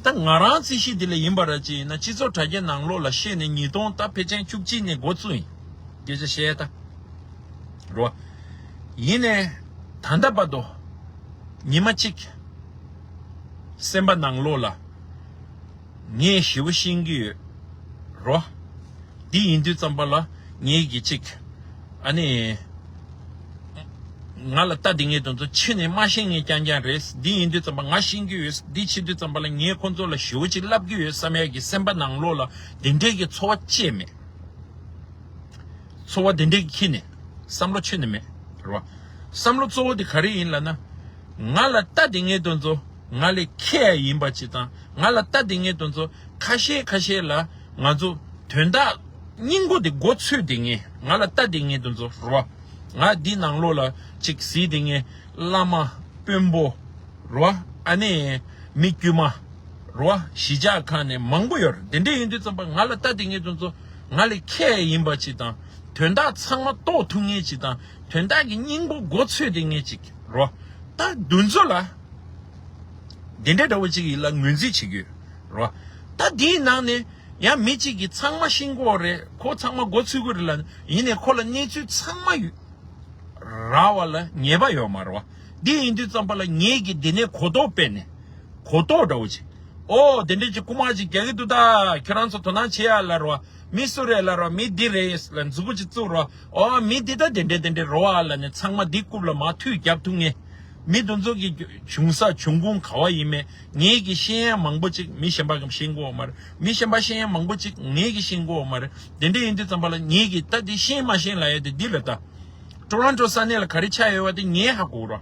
ད་ང་རང་རྩིས་གཞི་འདི་ལ་ཡིན་པ་ར་ཅིག་ཡིན་ན་སྤྱི་ཚོགས་དྲ་རྒྱ་ནང་ལོགས་ལ་བཤད་ནས་ཉིས་སྟོང་ད་ཕལ་ཆེར་བཅུ་གཅིག་ནས་འགོ་བཙུགས་ཡིན། སྐད་ཆ་བཤད་ཡ་ད། རོ། ཡིན་ནས། ད་ལྟ་བར་དུ། ཉི་མ་གཅིག་སེམས་པ་ནང་ལོགས་ལ། ངས་ཞེ་པོ་ཤེས་ཀྱི་ཡོད། རོ། འདི་ཡིན་དུས་ཙམ་པ་ལ་ངས་ཀྱི་གཅིག་ཨ་ནི། ང་ལ་ལྟ་དེ་ངས་དེ་ཚོ་ཕྱི་ནས་མ་ཤེས་མཁན་རྐྱང་རྐྱང་རེད། འདི་ཡིན་དུས་ཙམ་པ་ང་ཤེས་ཀྱི་ཡོད། འདི་བྱེད་དུས་ཙམ་པ་ལ་ངས་ཁོང་ཚོ་ལ་ཞེ་པོ་ཅིག་བསླབ་ཀྱི་ཡོད་བསམ་ཡག་གི་སེམས་པ་ནང་ལོགས་ལ་དེ་འདྲས་ཀྱི་ཚོར་བ་སྐྱེས་མེད། ཚོར་བ་དེ་འདྲའི་ཁྱི་ནས་བསམ་བློ་ཆུད་ནས་མེད་རེད་བ། བསམ་བློ་གཙོ་བོ་དེ་ག་རེ་ཡིན་ལབ་ན། ང་ལ་ལྟ་དེ་ངས་དེ་ཚོ་ང་ལས་མཁས་ཡིན་པ་ཅིག་དང་། ང་ལ་ལྟ་དེ་ངས་དེ་ཚོ་ཁ་ཤས་ཁ་ཤས་ལ་ང་ཚོ་དོན་དག་སྙིང་པོ་དེ་མགོ་ཚོས་དེ་ངས། ང་ལ་ལྟ་དེ་ངས་དེ་ཚོ་རེད་བ། ང་འདི་ནང་ལོགས་ལ་ཅིག་གཟིགས་དེ་ངས། བླ་མ། དཔོན་པོ། རོ། ཨ་ནི། མི་དཀྱུས་མ། རོ། གཞིས་ཆགས་ཁག་ནས་མང་པོ་ཡོད་རེད། དེ་འདྲས་ཡིན་དུས་ཙམ་པ་ང་ལ་ལྟ་དེ་ངས་དེ་ཚོ་ང་ལས་མཁས་ཡིན་པ་ཅིག་དང་། དོན་དག་ཚང་མ་རྟོགས་ཐུབ་མཁན་ཅིག་དང་། དོན་དག་གི་སྙིང་པོ་མགོ་ཚོས་དེ་མཁན་ཅིག་རོ། ད་འདུ་འཛོ་ལ། དེ་འདྲས་འདྲ་བོ་ཅིག་ཡིན་ལ་ངོས་འཛིན་བྱེད་ཀྱི་ཡོད་རོ། ད་དེའི་ནང་ནས་ཡང་མི་གཅིག་གིས་ཚང་མ་ཤེས་ཀྱི་ཡོད་རེད། ཁོ་ཚང་མ་མགོ་ཚོས་ཀྱི་རེད་ལ། ཡིན་ནའི་ཁོ་ལ་གནས་ཚུལ་ཚང་མ་ཡོད། རག་པ་ལ་ངེས་པ་ཡོད་མ་རེད་བ། འདི་ཡིན་དུས་ཙམ་པ་ལ་ངེད་ཀྱིས་འདི་ནས་གོ་རྟོགས་སྤེལ་ནས། གོ་རྟོགས་འདྲ་བོ་ཅིག་ཨོ་དེ་འདྲས་ཅིག་རྐུ་མ་ཅིག་རྒྱག་གི་འདུག་ད། ཁྱོད་རང་ཚོ་དོ་སྣང་བྱེད་ཡ་ལབ་རོ། མི་སུ་རེད་ལབ་རོ། མི་འདི་རེད་ལབ་མཛུབ་གུ་ཅིག་བཙུགས་རོ། ཨོ་མི་འདི་ད་དེ་འདྲས་དེ་འདྲས་རོ་ཨ་ལབ་ནས་ཚང་མ་འདི་རྐུབ་ལ་མར་མཐུད་རྒྱབ་ཐུབ་ངེས། མི་དེ་ཚོ་གི་བྱུང་ས་བྱུང་ཁུངས་ག་བ་ཡིན་མེད་ངེད་ཀྱིས་ཤེས་ཡ་མང་པོ་ཅིག་མི་གཞན་པ་གིས་ཤེས་ཀྱི་ཡོད་མ་རེད། མི་གཞན་པ་ཤེས་ཡ་མང་པོ་ཅིག་ངེད་ཀྱིས་ཤེས་ཀྱི་ཡོད་མ་རེད། དེ་འདྲས་ཡིན་དུས་ཙམ་པ་ལ་ངེད་ཀྱིས་ད་འདི་ཤེས་མ་ཤེས་ལབ་ཡ་དེ་འདི་ལ་ད། ཊོ་རོན་ཊོ་ས་གནས་ལ་ག་རེ་ཆགས་ཡོད་པ་དེ་ངས་ཧ་གོ་རོ།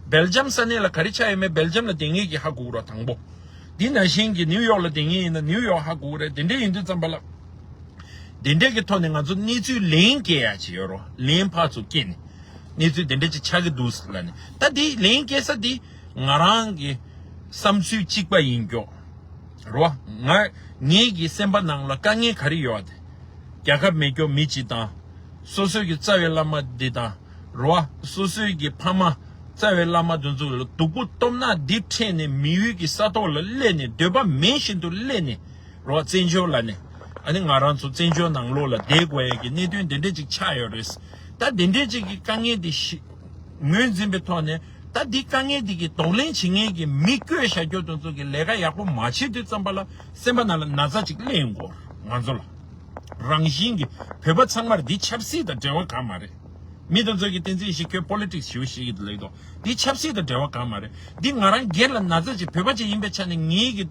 སྦེལ་ཇམ་ས་གནས་ལ་ག་རེ་ཆགས་ཡོད་མེད་སྦེལ་ཇམ་ལ་དེ་ངེད་ཀྱིས་ཧ་གོ་རོ་དང་པོ། འདི་ནང་བཞིན་གྱི་ནིའུ་ཡོག་ལ་བསྡད་མཁན་ཡིན་ན་ནིའུ་ཡོག་ཧ་གོ་གི་རེད། དེ་འདྲ་ཡིན་དུས་ཙམ་པ་ལ། དེ་འདྲས་ཀྱི་ཐོག་ནས་ང་ཚོ་གནས་ཚུལ་ལན་སྐྱེལ་ཡ་ཅིག་ཡོད་རོ། ལན་ཕར་ཚུར་སྐྱེལ་ནས། གནས་ཚུལ་དེ་འདྲས་ཅིག་ཆགས་ཀྱི་འདུག་ལབ་ནས། ད་དེ་ལན་སྐྱེལ་ས་དེ་ང་རང་གི་བསམ་ཚུལ་གཅིག་པ་ཡིན་ཀྱོག་རོ། ང་ངེད་ཀྱི་སེམས་པ་ནང་ལ་དཀའ་ངལ་ག་རེ་ཡོད་དེ། རྒྱལ་ཁབ་མེད་ཀྱོག་མི་གཅིག་དང་། སོ་སོའི་གི་རྩ་བའི་བླ་མ་འདི་དང་། རོ། སོ་སོའི་གི་ཕ་མ། རྩ་བའི་བླ་མ་དེ་ཚོ་ལ་སྡུག་པོ་སྟོབས་ན་འདི་འཕྲད་ནས་མི་ཡུལ་གྱི་ས་ཐོག་ལ་སླེབས་ནས་འདོད་པ་མེད་བཞིན་དུ་སླེབས་ནས། རོ། བཙན་བྱོལ་ལ་ནས། ཨ་ནི་ང་རང་ཚོ་བཙན་བྱོལ་ནང་ལོགས་ལ་བསྡད་དགོས་ཡ་གི་གནད་དོན་འདི་འདྲས་ཅིག་ཆགས་ཡོད་རེད། ད་འདི་འདྲས་ཅིག་གི་དཀའ་ངལ་འདི་ཤི། ངོས་འཛིན་པའི་ཐོག་ནས། ད་འདི་དཀའ་ངལ་འདི་གི་གདོང་ལེན་བྱེད་མཁན་གྱི་མི་བསྐོས་བཞག་རྒྱུ་དེ་ཚོ་གི་ལས་ཀ་ཡག་པོ་མ་བྱེད་དུས་ཙམ་པ་ལ་སེམས་པ་ནང་ལ་ན་ཚ་ཅིག་སླེབས་ཡོང་གི་ཡོད་རེད་ང་ཚོ་ལ། རང་བཞིན་གྱི་བོད་པ་ཚང་མར་འདི་ཆབ་སྲིད་དང་འབྲེལ་བ་གང་མ་རེད། མི་དེ་ཚོ་གི་བསྟན་འཛིན་ཡེ་ཤེས་ཁྱོད་པོ་ལི་ཊིག་སི་ཞེ་པོ་ཤེས་ཀྱི་འདུག་ལབ་ཀྱི་འདུག་འདི་ཆབ་སྲིད་དང་འབྲེལ་བ་གང་མ་རེད། འདི་ང་རང་སྒེར་ལ་ན་ཚ་ཅིག་བོད་པ་ཅིག་ཡིན་པའི་ཆ་ནས་ངེད་ཀྱི་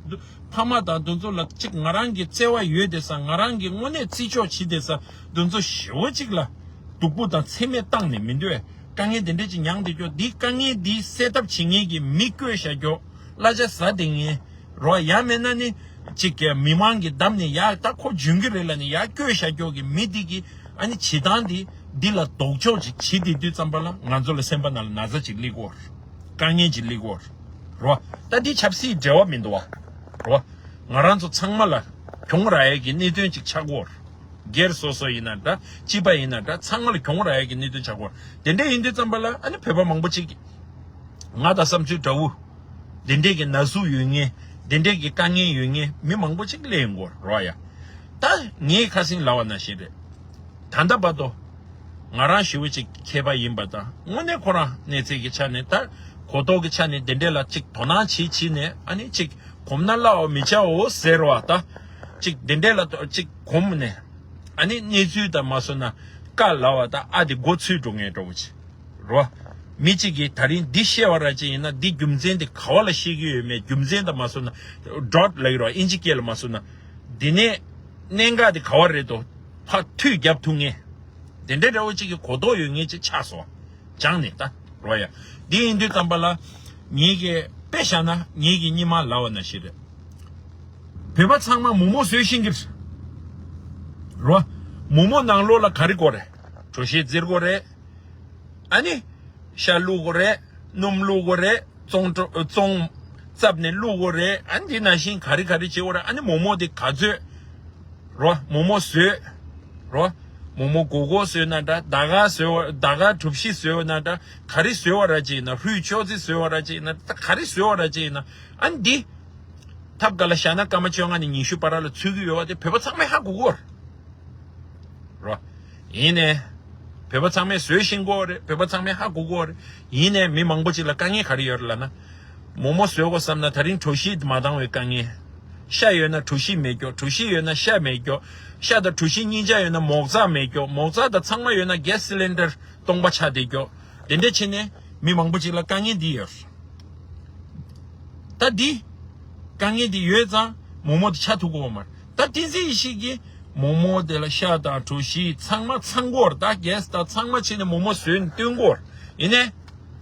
ཕ་མ་དང་དེ་ཚོ་ལ་ཅིག་ང་རང་གི་བརྩེ་བ་ཡོད་བསྡད་ས། ང་རང་གི་དངོས་གནས་བརྩི་འཇོག་བྱེད་བསྡད་ས་དེ་ཚོ་ཞེ་པོ་ཅིག་ལ་སྡུག་པོ་དང་མཚན་སྨད་བཏང་ནས་མི་འདོད། དཀའ་ངལ་དེ་འདྲ་ཅིག་མྱངས་བསྡད་ཀྱོག་འདི་དཀའ་ངལ་འདི་སེལ་ཐབས་བྱེད་མཁན་གྱི་མི་བསྐོས་བཞག་ཀྱོག་གླ་ཆ་ཟ་བསྡད་མཁན། རོ། ཡང་མིན་ན་ནི་ཅིག་གི་མི་མང་གི་འདམ་ནས་ཡར་ད་ཁོ་འཇོན་གྱི་རེད་ལབ་ནས་ཡར་བསྐོས་བཞག་ཀྱོག་གི་མི་འདི་གི་ཨ་ནི་བྱེད་སྟངས་འདི་འདི་ལ་ལྡོག་ཕྱོགས་ཅིག་བྱེད་བསྡད་དུས་ཙམ་པ་ལ་ང་ཚོ་ལ་སེམས་པ་ནང་ལ་ན་ཚ་ཅིག་སླེབས་ཀྱི་ཡོད་རེད། དཀའ་ངལ་ཅིག་སླེབས་ཀྱི་ཡོད་རེད། རོ། ད་འདི་ཆབ་སྲིད་འབྲེལ་བ་མི་འདུག་བ། རོ། ང་རང་ཚོ་ཚང་མ་ལ་གྱོང་རག་ཡས་ཀྱི་གནད་དོན་ཅིག་ཆགས་ཀྱི་ཡོད་རེད། སྒེར་སོ་སོ་ཡིན་ན་འདྲ། སྤྱི་པ་ཡིན་ན་འདྲ། ཚང་མ་ལ་གྱོང་རག་ཡས་ཀྱི་གནད་དོན་ཆགས་ཀྱི་ཡོད་རེད། དེ་འདྲ་ཡིན་དུས་ཙམ་པ་ལ་ཨ་ནི་བོད་པ་མང་པོ་ཅིག་གིས། ང་དང་བསམ་ཚུལ་འདྲ་བོ། དེ་འདྲས་ཀྱི་ན་ཟུག་ཡོད་མཁན། དེ་འདྲས་ཀྱི་དཀའ་ངལ་ཡོད་མཁན་མི་མང་པོ་ཅིག་སླེབས་ཡོང་གི་ཡོད་རེད་ཡ། ད་ངས་ཁ་སང་ལབ་པ་ནང་བཞིན་རེད། ད་ལྟ་བར་དུ་ང་རང་ཞེ་པོ་ཅིག་མཁས་པ་ཡིན་པ་དང་། དངོས་གནས་ཁོ་རང་གནས་ཚད་ཀྱི་ཆ་ནས། ད་གོ་རྟོགས་ཀྱི་ཆ་ནས་དེ་འདྲས་ལ་ཅིག་དོ་སྣང་བྱེད་བྱེད་ནས། ཨ་ནི་ཅིག་གོམས་ན་སླ་བ་མི་བྱའོ་ཟེར་བ། ད་ཅིག་དེ་འདྲས་ལ་ཅིག་གོམས་ནས། ཨ་ནི་གནས་ཚུལ་དང་མ་བཟོ་ན་བཀའ་ལབ་པ་དང་ཨ་དེ་མགོ་ཚོས་འགྲོ་མཁན་འདྲ་བོ་ཅིག་རོ། མི་གཅིག་གིས་ད་རིང་འདི་བཤད་པ་ར་ཅིག་ཡིན་ན། འདི་རྒྱུ་མཚན་དེ་ག་བ་ལ་བཤད་ཀྱི་ཡོད་མེད། རྒྱུ་མཚན་དང་མ་བཟོ་ན། ཌོཊ་ལབ་ཀྱི་རོ། ཨིན་ཇི་སྐད་ལ་མ་བཟོ་ན། འདི་ནས་གནད་འགག་དེ་ག་བ་རེད་དོ། ཕར་མཐུད་རྒྱབ་ཐུབ་མཁན། དེ་འདྲ་འདྲ་བོ་གཅིག་གི་གོ་རྟོགས་ཡོད་མཁན་ཅིག་ཆགས་སོང་། སྦྱངས་ནས་ད་རོ་ཡ། འདི་ཡིན་དུས་ཙམ་པ་ལ། ངེད་ཀྱི་དཔེ་བཞག་ན་ངེད་ཀྱི་སྔོན་མ་ལབ་པ་ནང་བཞིན་རེད། བོད་པ་ཚང་མ་མོག་མོག་བཟོས་ཤེས་ཀྱི་རེད། རོ། མོག་མོག་ནང་ལོགས་ལ་ག་རེ་དགོས་རེད། གྲོ་ཞིབ་བཙིར་དགོས་རེད། ཨ་ནི། ཤ་བླུགས་དགོས་རེད། སྣུམ་བླུགས་དགོས་རེད། བཙོང་བཙོང་བཙོང་བཙབ་ནས་བླུགས་དགོས་རེད། ཨ་ནི་འདི་ནང་བཞིན་ག་རེ་ག་རེ་བྱེད་དགོས་རེད། ཨ་ནི་མོག་མོག་དེ་ག་ཚོད། རོ། མོག་མོག་བཟོས། རོ། མོག་མོག་སྒོར་སྒོར་བཟོས་ན་འདྲ། ཟླ་ག་བཟོས་པ། ཟླ་ག་གྲོ་ཞིབ་བཟོས་པ་ན་འདྲ། ག་རེ་བཟོས་པ་ར་ཅིག་ཡིན་ན། ཧྲུའུ་ཅོ་ཙི་བཟོས་པ་ར་ཅིག་ཡིན་ན། ད་ག་རེ་བཟོས་པ་ར་ཅིག་ཡིན་ན། ཨ་ནི་འདི། ཐབ་ག་ལ་བཞག་ན་སྐར་མ་བཅོ་ལྔ་ནས་ཉི་ཤུ་བར་ལ་ཚུད་ཀྱི་ཡོད་པ་དེ་བོད་པ་ཚང་མས་ཧ་གོ་གི་ཡོད་རེད། རོ། ཡིན་ནའི། བོད་པ་ཚང་མས་བཟོས་ཤེས་ཀྱི་ཡོད་རེད། བོད་པ་ཚང་མས་ཧ་གོ་གི་ཡོད་རེད། ཡིན་ནའི་མི་མང་པོ་ཅིག་ལ་དཀའ་ངལ་ག་རེ་ཡོད་རེད་ལབ་ན། མོག་མོག་བཟོ་དགོས་བསམ་ན་ད་རིང་གྲོ་ཞིབ་མ་འདང་བའི་དཀའ་ངལ། ཤ་ཡོད་ན་གྲོ་ཞིབ་མེད་ཀྱོག་གྲོ་ཞིབ་ཡོད་ན་ཤ་མེད་ཀྱོག་ཤ་དང་གྲོ་ཞིབ་གཉིས་ཆ་ཡོད་ན་མོག་ཙག་མེད་ཀྱོག་མོག་ཙག་དང་ཚང་མ་ཡོད་ན་གེ་སི་སི་ལིན་ཌར་སྟོང་པ་ཆགས་བསྡད་ཀྱོག་དེ་འདྲ་བྱས་ནས་མི་མང་པོ་ཅིག་ལ་དཀའ་ངལ་འདི་ཡོད་རེད། ད་འདི། དཀའ་ངལ་འདི་ཡོད་ཙང་མོག་མོག་འདི་ཆགས་ཐུབ་ཀྱི་ཡོད་མ་རེད། ད་བསྟན་འཛིན་ཡེ་ཤེས་ཀྱིས་མོག་མོག་དེ་ལ་ཤ་དང་གྲོ་ཞིབ་ཚང་མ་ཚང་གི་ཡོད་རེད། ད་གེ་སི་དང་ཚང་མ་བྱས་ནས་མོག་མོག་བཟོས་ནས་སྟོན་གྱི་ཡོད་རེད། ཡིན་ནའི།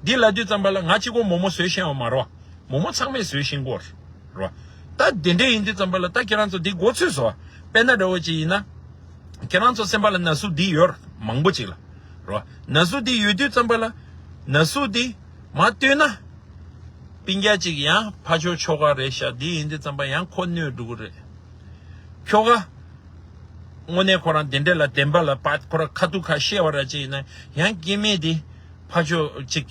འདི་ལབ་དུས་ཙམ་པ་ལ་ང་གཅིག་པོ་མོག་མོག་བཟོས་ཤེས་ཡོད་མ་རེད་བ། མོག་མོག་ཚང་མས་བཟོས་ཤེས་ཀྱི་ཡོད་རེད་བ། ད་དེ་འདྲ་ཡིན་དུས་ཙམ་པ་ལ་ད་ཁྱེད་རང་ཚོ་འདི་མགོ་ཚོས་སོང་བ། དཔེར་ན་འདྲ་བོ་ཅིག་ཡིན་ན། ཁྱེད་རང་ཚོ་སེམས་པ་ལ་ན་ཟུག་འདི་ཡོད་རེད། མང་པོ་ཅིག་ལ། རེད་བ། ན་ཟུག་འདི་ཡོད་དུས་ཙམ་པ་ལ། ན་ཟུག་འདི་མར་བཏོན་ན། སྤུན་ཀྱག་ཅིག་ཡང་ཕར་ཕྱོགས་ཁྱོ་ག་རེད་ཤག་འདི་ཡིན་དུས་ཙམ་པ་ཡང་ཁོ་གནོད་འགྲོ་གི་རེད། ཁྱོ་ག་དངོས་གནས་ཁོ་རང་དེ་འདྲ་ལ་བདེན་པ་ལ་ཕར་ཁོ་རང་ཁ་ཐུག་ཁ་བཤད་པ་ར་ཅིག་ཡིན་ན་ཡང་སྐྱེ་དམན་འདི་ཕར་ཕྱོགས་ཅིག་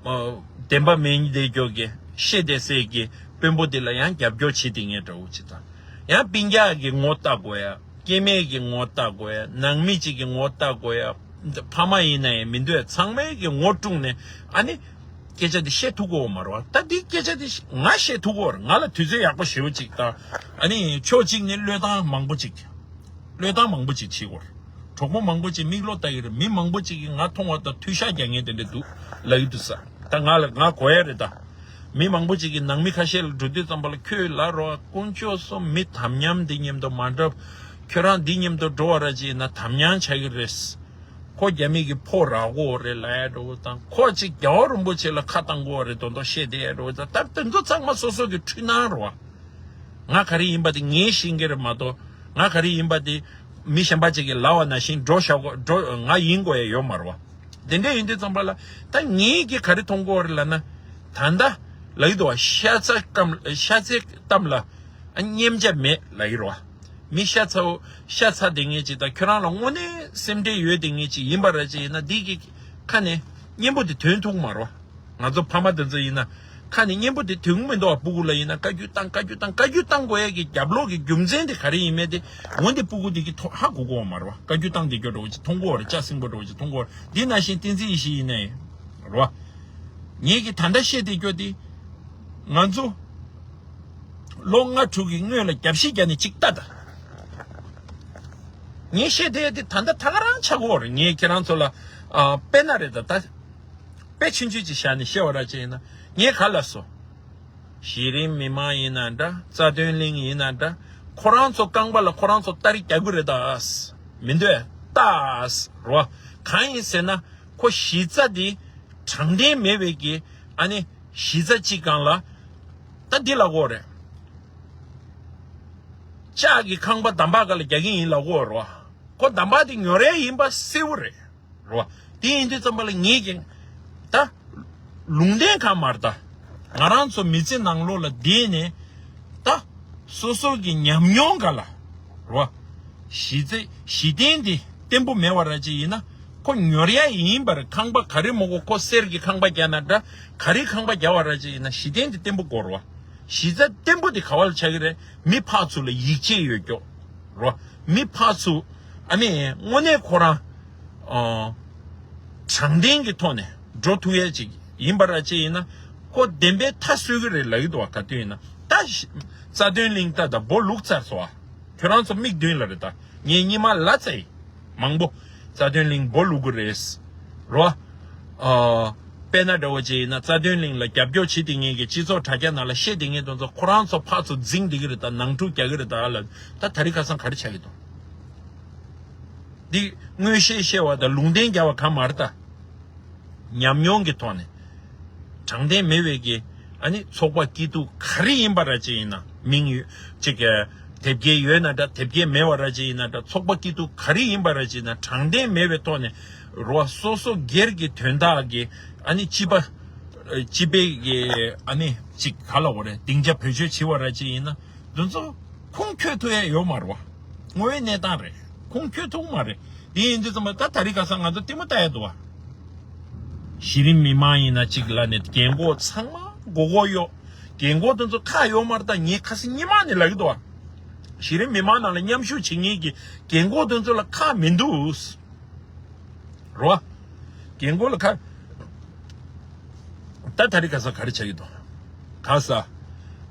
ཨ། བདེན་པ་མིན་བསྡད་ཀྱོག་གི་བཤད་བསྡད་སའི་གི་དཔོན་པོ་འདི་ལ་ཡང་རྒྱབ་སྐྱོར་བྱེད་བསྡད་མཁན་འདྲ་བོ་ཅིག་དང་། ཡང་སྤུན་ཀྱག་གི་ངོ་ལྟ་དགོས་ཡ། སྐྱེ་དམན་གྱི་ངོ་ལྟ་དགོས་ཡ། ནང་མི་གཅིག་གི་ངོ་ལྟ་དགོས་ཡ། ཕ་མ་ཡིན་ན་ཡང་མི་འདུག་ཡ། ཚང་མའི་གི་ངོ་དཀྲུགས་ནས་ཨ་ནི། སྐད་ཆ་འདི་བཤད་ཐུབ་ཀྱི་ཡོད་མ་རེད་བ། ད་འདི་སྐད་ཆ་འདི་ང་བཤད་ཐུབ་ཀྱི་ཡོད་རེད། ང་ལ་དུས་ཚོད་ཡག་པོ་ཞེ་པོ་ཅིག་དང་། ཨ་ནི་ཕྱོགས་གཅིག་ནས་བློས་བཏང་མང་པོ་ཅིག་བློས་བཏང་མང་པོ་ཅིག་བྱེད་ཀྱི་ཡོད་རེད། གྲོགས་པོ་མང་པོ་ཅིག་མིག་བློ་ལྟ་གི་རེད། མི་མང་པོ་ཅིག་གིས་ང་མཐོང་བ་དང་མཐུལ་ཤག་རྒྱག་མཁན་དེ་འདྲ་འདུག་ལབ་ཀྱི་འདུག་ས། ད་ང་ལ་ང་གོ་ཡ་རེད་ད། མི་མང་པོ་ཅིག་གིས་ནང་མི་ཁ་ཤས་ལ་འགྲོ་དུས་ཙམ་པ་ལ་ཁྱོད་ལ་རོ་དཀོན་མཆོག་གསུམ། མི་དམ་ཉམས་འདི་མཉམ་དུ་མ་འགྲོ། ཁྱོད་རང་འདི་མཉམ་དུ་འགྲོ་བ་ར་ཅིག་ཡིན་ན་དམ་ཉམས་ཆགས་ཀྱི་རེད། ཁོ་རྒྱ་མི་གི་ཕོ་རག་གོ་རེད་ལབ་ཡ་འདྲ་བོ་དང་། ཁོ་ཅིག་རྒྱལ་བ་རིན་པོ་ཆེ་ལ་ཁ་བཏང་གོ་རེད་མདོག་མདོག་བཤད་བསྡད་ཡ་འདྲ་བོ་དང་། ད་དེ་ཚོ་ཚང་མ་སོ་སོ་གི་འཁྲུལ་སྣང་རེད་བ། ང་ག་རེ་ཡིན་པ་དེ་ངས་ཤེས་ཀྱི་རེད་མ་གཏོགས། ང་ག་རེ་ཡིན་པ་དེ་མི་གཞན་པ་ཅིག་གིས་ལབ་པ་ནང་བཞིན་འགྲོ་བཞག་གོ་འགྲོ་ང་ཡིན་དགོས་ཡ་ཡོད་མ་རེད་བ། དེ་འདྲ་ཡིན་དུས་ཙམ་པ་ལ་ད་ངས་ཀྱི་ག་རེ་མཐོང་གི་ཡོད་རེད་ལབ་ན། ད་ལྟ་ལབ་ཀྱི་འདུག་བ། ཤ་ཚ་གཏམ་ཤ་ཚའི་གཏམ་ལ་སྙེམས་བྱ་མེད་ལབ་ཀྱི་རེད་བ། མི་ཤ་ཚ་བོ་ཤ་ཚ་དེ་ངས་ཅིག་ད་ཁྱོད་རང་ལ་དངོས་གནས་སེམས་ཁྲལ་ཡོད་དེ་ངས་ཅིག་ཡིན་པ་ར་ཅིག་ཡིན་ན། འདི་གི་ཁ་ནས་གཉེན་པོ་དེ་ཐོན་ཐུབ་མ་རེད་བ། ང་ཚོ་ཕ་མ་དེ་ཚོ་ཡིན་ན་ཁ་ནས་གཉེན་པོ་དེ་ཐོན་མི་འདུག་བ། སྤུ་གུ་ལ་ཡིན་ན་བཀའ་བཀྱོན་བཏང་བཀའ་བཀྱོན་བཏང་བཀའ་བཀྱོན་བཏང་དགོས་ཡས་ཀྱི་རྒྱབ་ལོགས་ཀྱི་རྒྱུ་མཚན་དེ་ག་རེ་ཡིན་མིན་དེ་འོན་ཏེ་སྤུ་གུ་དེ་གི་ཐོ་ཧ་གོ་གོ་བ་མ་རེད་བ། བཀའ་བཀྱོན་བཏང་དེ་སྐྱོ་འདྲ་བོ་ཅིག་མཐོང་གོ་བ་རེད། ལྕགས་སྲིན་པོ་འདྲ་བོ་ཅིག་མཐོང་གོ་བ་རེད། འདི་ནང་བཞིན་བསྟན་འཛིན་ཡེ་ཤེས་ཡིན་ནའི་རེད་བ། ངེད་ཀྱི་ད་ལྟ་བཤད་དེ་སྐྱོ་དེ་ང་ཚོ་ལོ་ལྔ་དྲུག་གི་སྔོན་ལ་རྒྱབ་བཤིག་རྒྱག་ནས་ཅིག་ལྟ་ད། ངས་བཤད་དེ་དེ་ད་ལྟ་ད་ག་རང་ཆགས་ཀྱི་ཡོད་རེད། ངས་ཁྱེད་རང་ཚོ་ལ་ཨ་དཔེར་ན་རེད་ད། ད་དཔེ་ཆུང་ཆུང་ཅིག་བཞག་ནས་བཤད་པ་ར་ཅིག་ཡིན་ན། ངས་ག་ལབ་སོང་། གཞི་རིམ་མི་མང་ཡིན་ན་འདྲ། རྩ་དོན་གླིང་ཡིན་ན་འདྲ། ཁོ་རང་ཚོ་རྐང་པ་ལ་ཁོ་རང་ཚོ་སྟ་རེ་རྒྱག་གི་རེད་ད། མི་འདོད་ལྟ་རོ། གང་ཡིན་ཟེར་ན་ཁོ་གཞི་རྩ་དེ་དྲང་བདེན་མེད་པའི་གི་ཨ་ནི་གཞི་རྩ་གཅིག་སྒང་ལ་ད་འདི་ལབ་ཀྱི་ཡོད་རེད། ལྕགས་ཀྱི་ཁང་པ་འདམ་བག་སྒང་ལ་རྒྱག་གི་ཡིན་ལབ་ཀྱི་ཡོད་རེད་བ། ཁོ་འདམ་བག་དེ་ཉོ་ར་ཡིན་པ་གསལ་བོ་རེད། རེད་བ། དེ་ཡིན་དུས་ཙམ་པ་ལ་ངེད་ཀྱིས་ད་ལུང་བསྟན་གང་མ་རེད་ད། ང་རང་ཚོ་མི་ཚེ་ནང་ལོགས་ལ་བསྡད་ནས་ད་སོ་སོ་གི་ཉམས་མྱོང་སྒང་ལ་རེད་བ། གཞི་རྩ་གཞི་རྟེན་དེ་བརྟན་པོ་མེད་པ་ར་ཅིག་ཡིན་ན་ཁོ་ཉོ་ར་ཡིན་པར། ཁང་པ་ག་རེ་མོ་གོ་ཁོ་གསེར་གྱི་ཁང་པ་རྒྱག་ན་འདྲ། ག་རེ་ཁང་པ་རྒྱག་པ་ར་ཅིག་ཡིན་ན་གཞི་རྟེན་དེ་བརྟན་པོ་དགོས་རེད་བ། གཞི་རྩ་བརྟན་པོ་དེ་ག་བ་ལ་ཆགས་ཀྱི་རེད། མི་ཕར་ཚུར་ལ་ཡིད་ཆེས་ཡོད་ཀྱོག་རོ། མི་ཕར་ཚུར་ཨ་ནི་དངོས་གནས་ཁོ་རང་ཨ་དྲང་བདེན་གྱི་ཐོག་ནས་འགྲོ་ཐུབ་ཡས་ཅིག་ཡིན་པ་ར་ཅིག་ཡིན་ན་ཁོ་བདེན་པའི་མཐའ་གསོལ་གྱི་རེད་ལབ་ཀྱི་འདུག་བ། ག་དུས་ཡིན་ན་ད་རྩ་དོན་གླིང་ད་ད་སྦོ་ལུག་ཚར་སོང་བ། ཁྱོད་རང་ཚོ་མིག་མདུན་ལ་རེད་ད། ངས་སྙིང་མ་ལ་ཚ་ཡི། མང་པོ་རྩ་དོན་གླིང་སྦོ་ལུག་གི་རེད། རོ། ཨ། དཔེར་ན་འདྲ་བོ་ཅིག་ཡིན་ན་རྩ་དོན་གླིང་ལ་རྒྱབ་སྐྱོར་བྱེད་དེ་ངེད་ཀྱི་སྤྱི་ཚོགས་དྲ་རྒྱ་ནང་ལ་བཤད་དེ་ངེད་དོན་ཚོ་ཁོ་རང་ཚོ་ཕར་ཚུར་འཛིང་བསྡད་ཀྱི་རེད་ད། ནང་འཁྲུག་རྒྱག་གི་རེད་ད་ལ། ད་ད་རིང་ཁ་སང་ག་རེ་ཆགས་ཀྱི་འདུག་འདི་མངོན་ཤེས་ཤེས་པ་དང་ལུང་བསྟན་རྒྱག་པ་གང་མ་རེད་ད། ཉམས་མྱོང་གི་ཐོག་ནས་དྲང་བདེན་མེད་པའི་གི་ཨ་ནི་ཚོགས་པ་སྐྱིད་སྡུག་ག་རེ་ཡིན་པ་ར་ཅིག་ཡིན་ན་མིང་ཡོད་ཅིག་གི་དེབ་སྐྱེལ་ཡོད་ན་འདྲ། དེབ་སྐྱེལ་མེད་པ་ར་ཅིག་ཡིན་ན་འདྲ། ཚོགས་པ་སྐྱིད་སྡུག་ག་རེ་ཡིན་པ་ར་ཅིག་ཡིན་ན་དྲང་བདེན་མེད་པའི་ཐོག་ནས་རོ། སོ་སོ་སྒེར་གྱི་དོན་དག་གི་ཨ་ནི་སྤྱི་པ་སྤྱི་པའི་གི་ཨ་ནི་ཅིག་ག་ལ་འོ་རེད། སྡིངས་ཆ་བེད་སྤྱོད་བྱེད་པ་ར་ཅིག་ཡིན་ན་འདི་ཚོ་ཁུངས་འཁྱོལ་ཐུབ་ཡ་ཡོད་མ་རེད་བ། དངོས་ཡོད་གནས་སྟངས་རེད། ཁུངས་འཁྱོལ་ཐུབ་མ་རེད། དེ་ཡིན་དུས་ཙམ་པ་ད་ད་རིང་ཁ་སང་ང་ཚོ་ལྟད་མོ་ལྟ་ཡ་འདུག་བ། གཞི་རིམ་མི་མང་ཡིན་ན་གཅིག་ལ་ནས་རྒན་གོག་ཚང་མ་མགོ་སྐོར་གཡོག་རྒན་གོག་དེ་ཚོ་ཁག་ཡོད་མ་རེད་ད། ངས་ཁ་སང་ཉི་མ་ནས་ལབ་ཀྱི་འདུག་བ། གཞི་རིམ་མི་མང་ནང་ལ་མཉམ་ཞུགས་བྱེད་མཁན་གྱི་རྒན་གོག་དེ་ཚོ་ལ་ཁག་མི་འདུག་རོ། རྒན་གོག་ལ་ཁ། ད་ད་རིང་ཁ་སང་ག་རེ་ཆགས་ཀྱི་འདུག་ག་ས།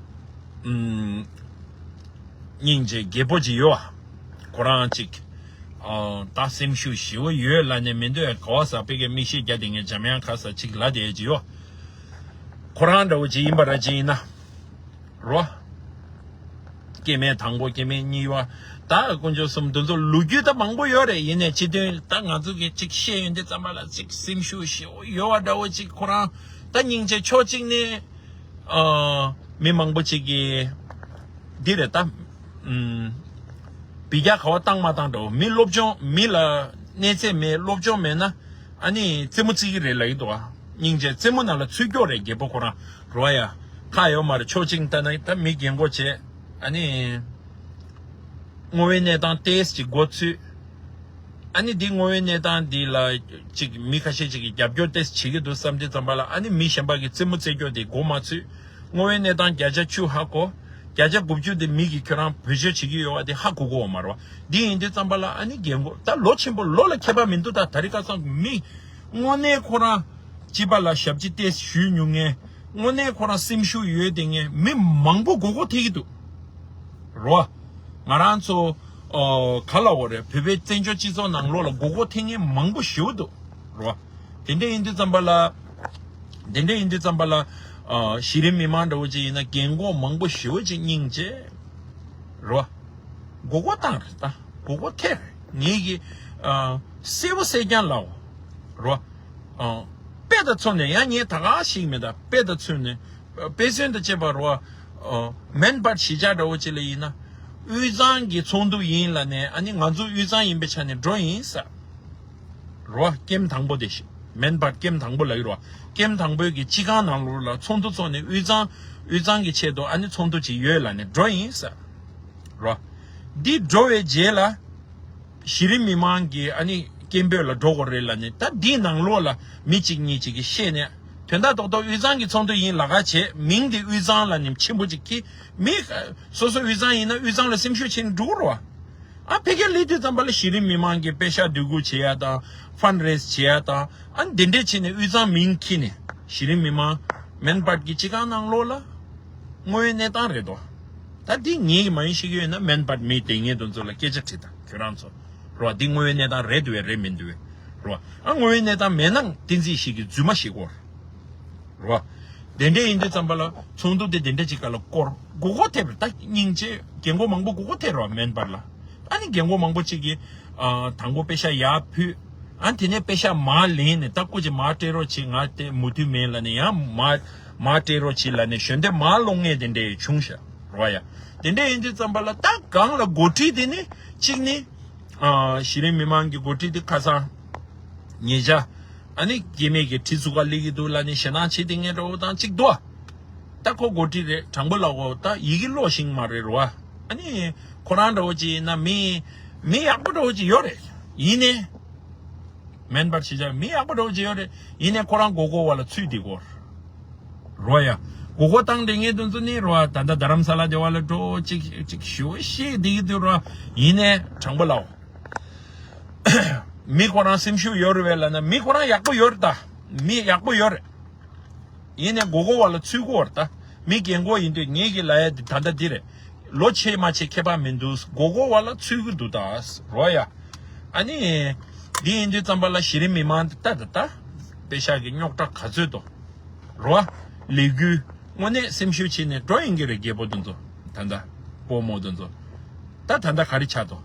ཨུམ། སྙིང་རྗེ་རྒད་པོ་ཅིག་ཡོད་ཨ། ཁོ་རང་ཅིག་ཨ། ད་སེམས་ཤུགས་ཞེ་པོ་ཡོད་ལབ་ནས་མི་འདོད་ག་བ་ས་པེ་ཀའི་མིག་ཤེལ་རྒྱ་དེ་ངས་འཇམ་དབྱངས་ག་ས་ཅིག་ལབ་བསྡད་ཀྱི་ཡོད། ཁོ་རང་འདྲ་བོ་ཅིག་ཡིན་པ་ར་ཅིག་ཡིན་ན། རོ། སྐྱེ་དམན་དང་པོ་སྐྱེ་དམན་གཉིས་པ། ད་དཀོན་མཆོག་གསུམ་འདི་ཚོ་ལོ་རྒྱུས་ད་མང་པོ་ཡོད་རེད། ཡིན་ནའི་སྤྱི་དོན་ད་ང་ཚོ་གི་ཅིག་བཤད་ཡོང་དུས་ཙམ་པ་ལ་ཅིག་སེམས་ཤུགས་ཞེ་པོ་ཡོད་པ་འདྲ་བོ་ཅིག་ཁོ་རང་ད་སྙིང་རྗེ་ཕྱོགས་གཅིག་ནས་ཨ། མི་མང་པོ་ཅིག་གིས་འདི་རེད་ད། ཨུམ། བི་རྒྱ་ག་བ་བཏང་མ་བཏང་འདྲ་བོ། མི་སློབ་སྦྱོང་མི་ལ་གནས་ཚད་མེད། སློབ་སྦྱོང་མེད་ན་ཨ་ནི་རྩེད་མོ་རྩེ་གི་རེད་ལབ་ཀྱི་འདུག་ཨ། སྙིང་རྗེ་རྩེད་མོ་ནང་ལ་ཚུད་སྐྱོ་རེད། རྒད་པོ་ཁོ་རང་རོ་ཡ། ཁག་ཡོད་མ་རེད། ཕྱོགས་གཅིག་ལྟ་ན་ད་མི་རྒན་གོག་བྱས་ཨ་ནི་དངོས་ཡོད་གནས་སྟངས་ཏོག་ཙམ་ཅིག་མགོ་ཚོས། ཨ་ནི་འདི་དངོས་ཡོད་གནས་སྟངས་འདི་ལ་ཅིག་མི་ཁ་ཤས་ཅིག་གིས་རྒྱབ་སྐྱོར་ཏོག་ཙམ་བྱེད་ཀྱི་འདུག་བསམ་དུས་ཙམ་པ་ལ་ཨ་ནི་མི་གཞན་པ་གིས་རྩེད་མོ་རྩེ་སྐྱོ་དེ་མགོ་མ་ཚོས། དངོས་ཡོད་གནས་སྟངས་བརྒྱ་ཆ་བཅུ་ཧ་གོ། བརྒྱ་ཆ་དགུ་བཅུ་དེ་མི་གིས་ཁྱོད་རང་བེད་སྤྱོད་བྱེད་ཀྱི་ཡོད་པ་དེ་ཧ་གོ་གོ་བ་མ་རེད་བ། འདི་ཡིན་དུས་ཙམ་པ་ལ་ཨ་ནི་རྒན་གོག་ད་ལོ་ཆེན་པོ་ལོ་ལ་ཁྱད་པར་མི་འདུག་ད་ད་རིང་ཁ་སང་མི་དངོས་གནས་ཁོ་རང་སྤྱི་པ་ལ་ཞབས་ཕྱི་ཏོག་ཙམ་ཞུས་མྱོང་མཁན། དངོས་གནས་ཁོ་རང་སེམས་ཤུགས་ཡོད་དེ་ངས་མི་མང་པོ་མགོ་སྐོར་ཐེབས་ཀྱི་འདུག་རོ། ང་རང་ཚོ་ཨོ་ག་ལ་འོ་རེད། བོད་པའི་བཙན་བྱོལ་སྤྱི་ཚོགས་ནང་ལོགས་ལ་མགོ་སྐོར་ཐེབས་མཁན་མང་པོ་ཞེ་པོ་འདུག་རོ། དེ་འདྲ་ཡིན་དུས་ཙམ་པ་ལ། དེ་འདྲ་ཡིན་དུས་ཙམ་པ་ལ་ཨ། གཞི་རིམ་མི་མང་འདྲ་བོ་ཅིག་ཡིན་ན་རྒན་གོག་མང་པོ་ཞེ་པོ་ཅིག་སྙིང་རྗེ་རོ། མགོ་སྐོར་བཏང་རེད་ད། མགོ་སྐོར་ཐེབས་རེད། ངེད་ཀྱི་ཨ། གསལ་པོ་གསལ་རྐྱང་ལབ་རོ། ཨ། དཔེ་དང་མཚོན་ནས་ཡང་ངས་ད་ག་ཞིག་མེད་ད། དཔེ་དང་མཚོན་ནས་དཔེ་མཚོན་དང་བཅས་པ་རོ། ཨ། ཨོ། མེན་པར་གཞིས་ཆགས་འདྲ་བོ་ཅིག་ལ་ཡིན་ན། དབུས་གཙང་གི་ཚོགས་འདུ་ཡིན་ལབ་ནས་ཨ་ནི་ང་ཚོ་དབུས་གཙང་ཡིན་པའི་ཆ་ནས་འགྲོ་ཡིན་ས། རོ། ཀེམ་དང་པོ་དེ་ཞིག་མེན་པར་ཀེམ་དང་པོ་ལ་ཡོད་རོ། ཀེམ་དང་པོའི་གི་སྤྱི་ཁང་ནང་ལོགས་ལ་ཚོགས་འདུ་ཚོགས་ནས་དབུས་གཙང་། དབུས་གཙང་གི་ཆེད་དུ་ཨ་ནི་ཚོགས་འདུ་ཅིག་ཡོད་ལབ་ནས་འགྲོ་ཡིན་ས། རོ། འདི་འགྲོ་བའི་རྗེས་ལ། གཞི་རིམ་མི་མང་གི་ཨ་ནི་སྐད་འབོད་ལ་འགྲོ་དགོས་རེད་ལབ་ནས། ད་འདིའི་ནང་ལོགས་ལ་མི་གཅིག་གཉིས་གཅིག་གིས་བཤད་ནས། དོན་དག་རྡོག་རྡོག་དབུས་གཙང་གི་ཚོགས་འདུ་ཡིན་ལབ་ཁ་བྱས། མིང་འདི་དབུས་གཙང་ལབ་ནས་ཆེན་པོ་གཅིག་གིས། མི་སོ་སོ་དབུས་གཙང་ཡིན་ན་དབུས་གཙང་ལ་སེམས་ཤུགས་ཆེན་འགྲོ་རོ། ཨ། ཕ་གིར་སླེབས་དུས་ཙམ་པ་ལ་གཞི་རིམ་མི་མང་གི་པེ་ཤག་འདོད་རྒུ་བྱེད་ཡ་དང་། ཕན་རེ་སི་བྱེད་ཡ་དང་། ཨ། འདི་འདྲས་བྱས་ནས་དབུས་གཙང་མིང་འཁྱེར་ནས་གཞི་རིམ་མི་མང་མེན་པར་གྱི་སྤྱི་ཁང་ནང་ལོགས་ལ། དངོས་ཡོད་གནས་སྟངས་རེད་དོ། ད་འདི་ངེད་ཀྱིས་མ་ཡིན་ཤེས་ཀྱི་ཡོད་ན། མེན་པར་མི་དེ་ངེད་དུ་ཚོ་ལ་སྐད་ཆ་དྲིས་དང་། ཁྱོད་རང་ཚོ། རོ། འདི་དངོས་ཡོད་གནས་སྟངས་རེད་འདུག་བས་རེད་མི་འདུག་བས། རོ། ཨ། དངོས་ཡོད་གནས་སྟངས་མེད་ན་བསྟན་འཛིན་ཞིག་གི་རྫུན་མ་ཞིག་གོ། རོ། དེ་འདྲས་ཡིན་དུས་ཙམ་པ་ལ་ཚོགས་འདུ་དེ་དེ་འདྲས་ཅིག་ག་ལ་སྐོར། མགོ་སྐོར་ཐེབས་རེད། ད་སྙིང་རྗེ། རྒན་གོག་མང་པོ་མགོ་སྐོར་ཐེབས་རོ། མེན་པར་ལ། ཨ་ནི་རྒན་གོག་མང་པོ་ཅིག་གིས། ཨ། དང་པོ་པེ་ཤག་ཡར་ཕུལ། ཨ། དེ་ནས་པེ་ཤག་མར་ལེན་ནས། ད་སྐུ་མཁྱེན་མར་སྤྲད་རོགས་བྱེད། ང་དེ་མུ་མཐུད་མེད་ལབ་ནས། ཡང་མར་མར་སྤྲད་རོགས་བྱེད་ལབ་ནས་ཞལ་འདེབས་མར་སློང་མཁན་དེ་འདྲས་བྱུང་ཤག་རོ་ཡ། དེ་འདྲས་ཡིན་དུས་ཙམ་པ་ལ་ད་སྒང་ལ་འགོ་ཁྲིད་དེ་ནི་གཅིག་ནི། ཨ། གཞི་རིམ་མི་མང་གི་འགོ་ཁྲིད་དེ་ཁ་སང་ཉེ་ཆར། ཨ་ནི་སྐྱེ་དམན་གྱི་ཁྲི་ཚུགས་ཀ་སླེབས་ཀྱི་འདུག་ལབ་ནས་ཞེད་སྣང་བྱེད་བསྡད་མཁན་འདྲ་བོ་དང་གཅིག་འདུག་ཨ། ད་ཁོ་འགོ་ཁྲིད་རེད། དྲང་པོ་ལབ་དགོས། ད་ཡི་གེ་ཀློག་ཤེས་ཀྱི་མ་རེད་རོ། ཨ་ནི་ཁོ་རང་འདྲ་བོ་ཅིག་ཡིན་ན་མི། མི་ཡག་པོ་འདྲ་བོ་ཅིག་ཡོད་རེད། ཡིན་ནའི། མེན་པར་གཞིས་ཆགས་མི་ཡག་པོ་འདྲ་བོ་ཅིག་ཡོད་རེད། ཡིན་ནའི་ཁོ་རང་མགོ་སྐོར་བ་ལ་ཚུད་བསྡད་ཀྱི་ཡོད་རོ་ཡ། མགོ་སྐོར་བཏང་བསྡད་མཁན་དེ་ཚོ་ནི་རོ། ད་ལྟ་རྡ་རམ་ས་ལ་དེ་བ་ལ་འགྲོ། ཅིག་ཅིག་ཞུ་ཤེས་བསྡད་ཀྱི་འདུག་རོ། ཡིན་ནའི་དྲང་པོ་ལབ། མི་ཁོ་རང་སེམས་ཤུགས་ཡོད་རེད་བས་ལབ་ན། མི་ཁོ་རང་ཡག་པོ་ཡོད་རེད། ད་མི་ཡག་པོ་ཡོད་རེད། ཡིན་ནའི་མགོ་སྐོར་བ་ལ་ཚུད་ཀྱི་ཡོད་རེད། ད་མི་རྒན་གོག་ཡིན་དུས་ངེད་ཀྱིས་ལབ་ཡ་དེ་ད་ལྟ་འདི་རེད། ལོ་ཆེ་མ་ཆེ་ཁྱད་པར་མི་འདུག་མགོ་སྐོར་བ་ལ་ཚུད་ཀྱི་འདུག་ད་རོ་ཡ། ཨ་ནི། འདི་ཡིན་དུས་ཙམ་པ་ལ་གཞི་རིམ་མི་མང་དེ་ད་ད་ད། པེ་ཤག་གི་རྙོག་དྲ་ག་ཚོད་དོ། རོ། ལས་འགུལ་དངོས་གནས་སེམས་ཤུགས་ཆེ་ནས་འགྲོ་ཡིན་གྱི་རེད། རྒད་པོ་དེ་ཚོ། ད་ལྟ་སྤོ་རྨོ་དེ་ཚོ། ད་ད་ལྟ་ག་རེ་ཆགས་དོ།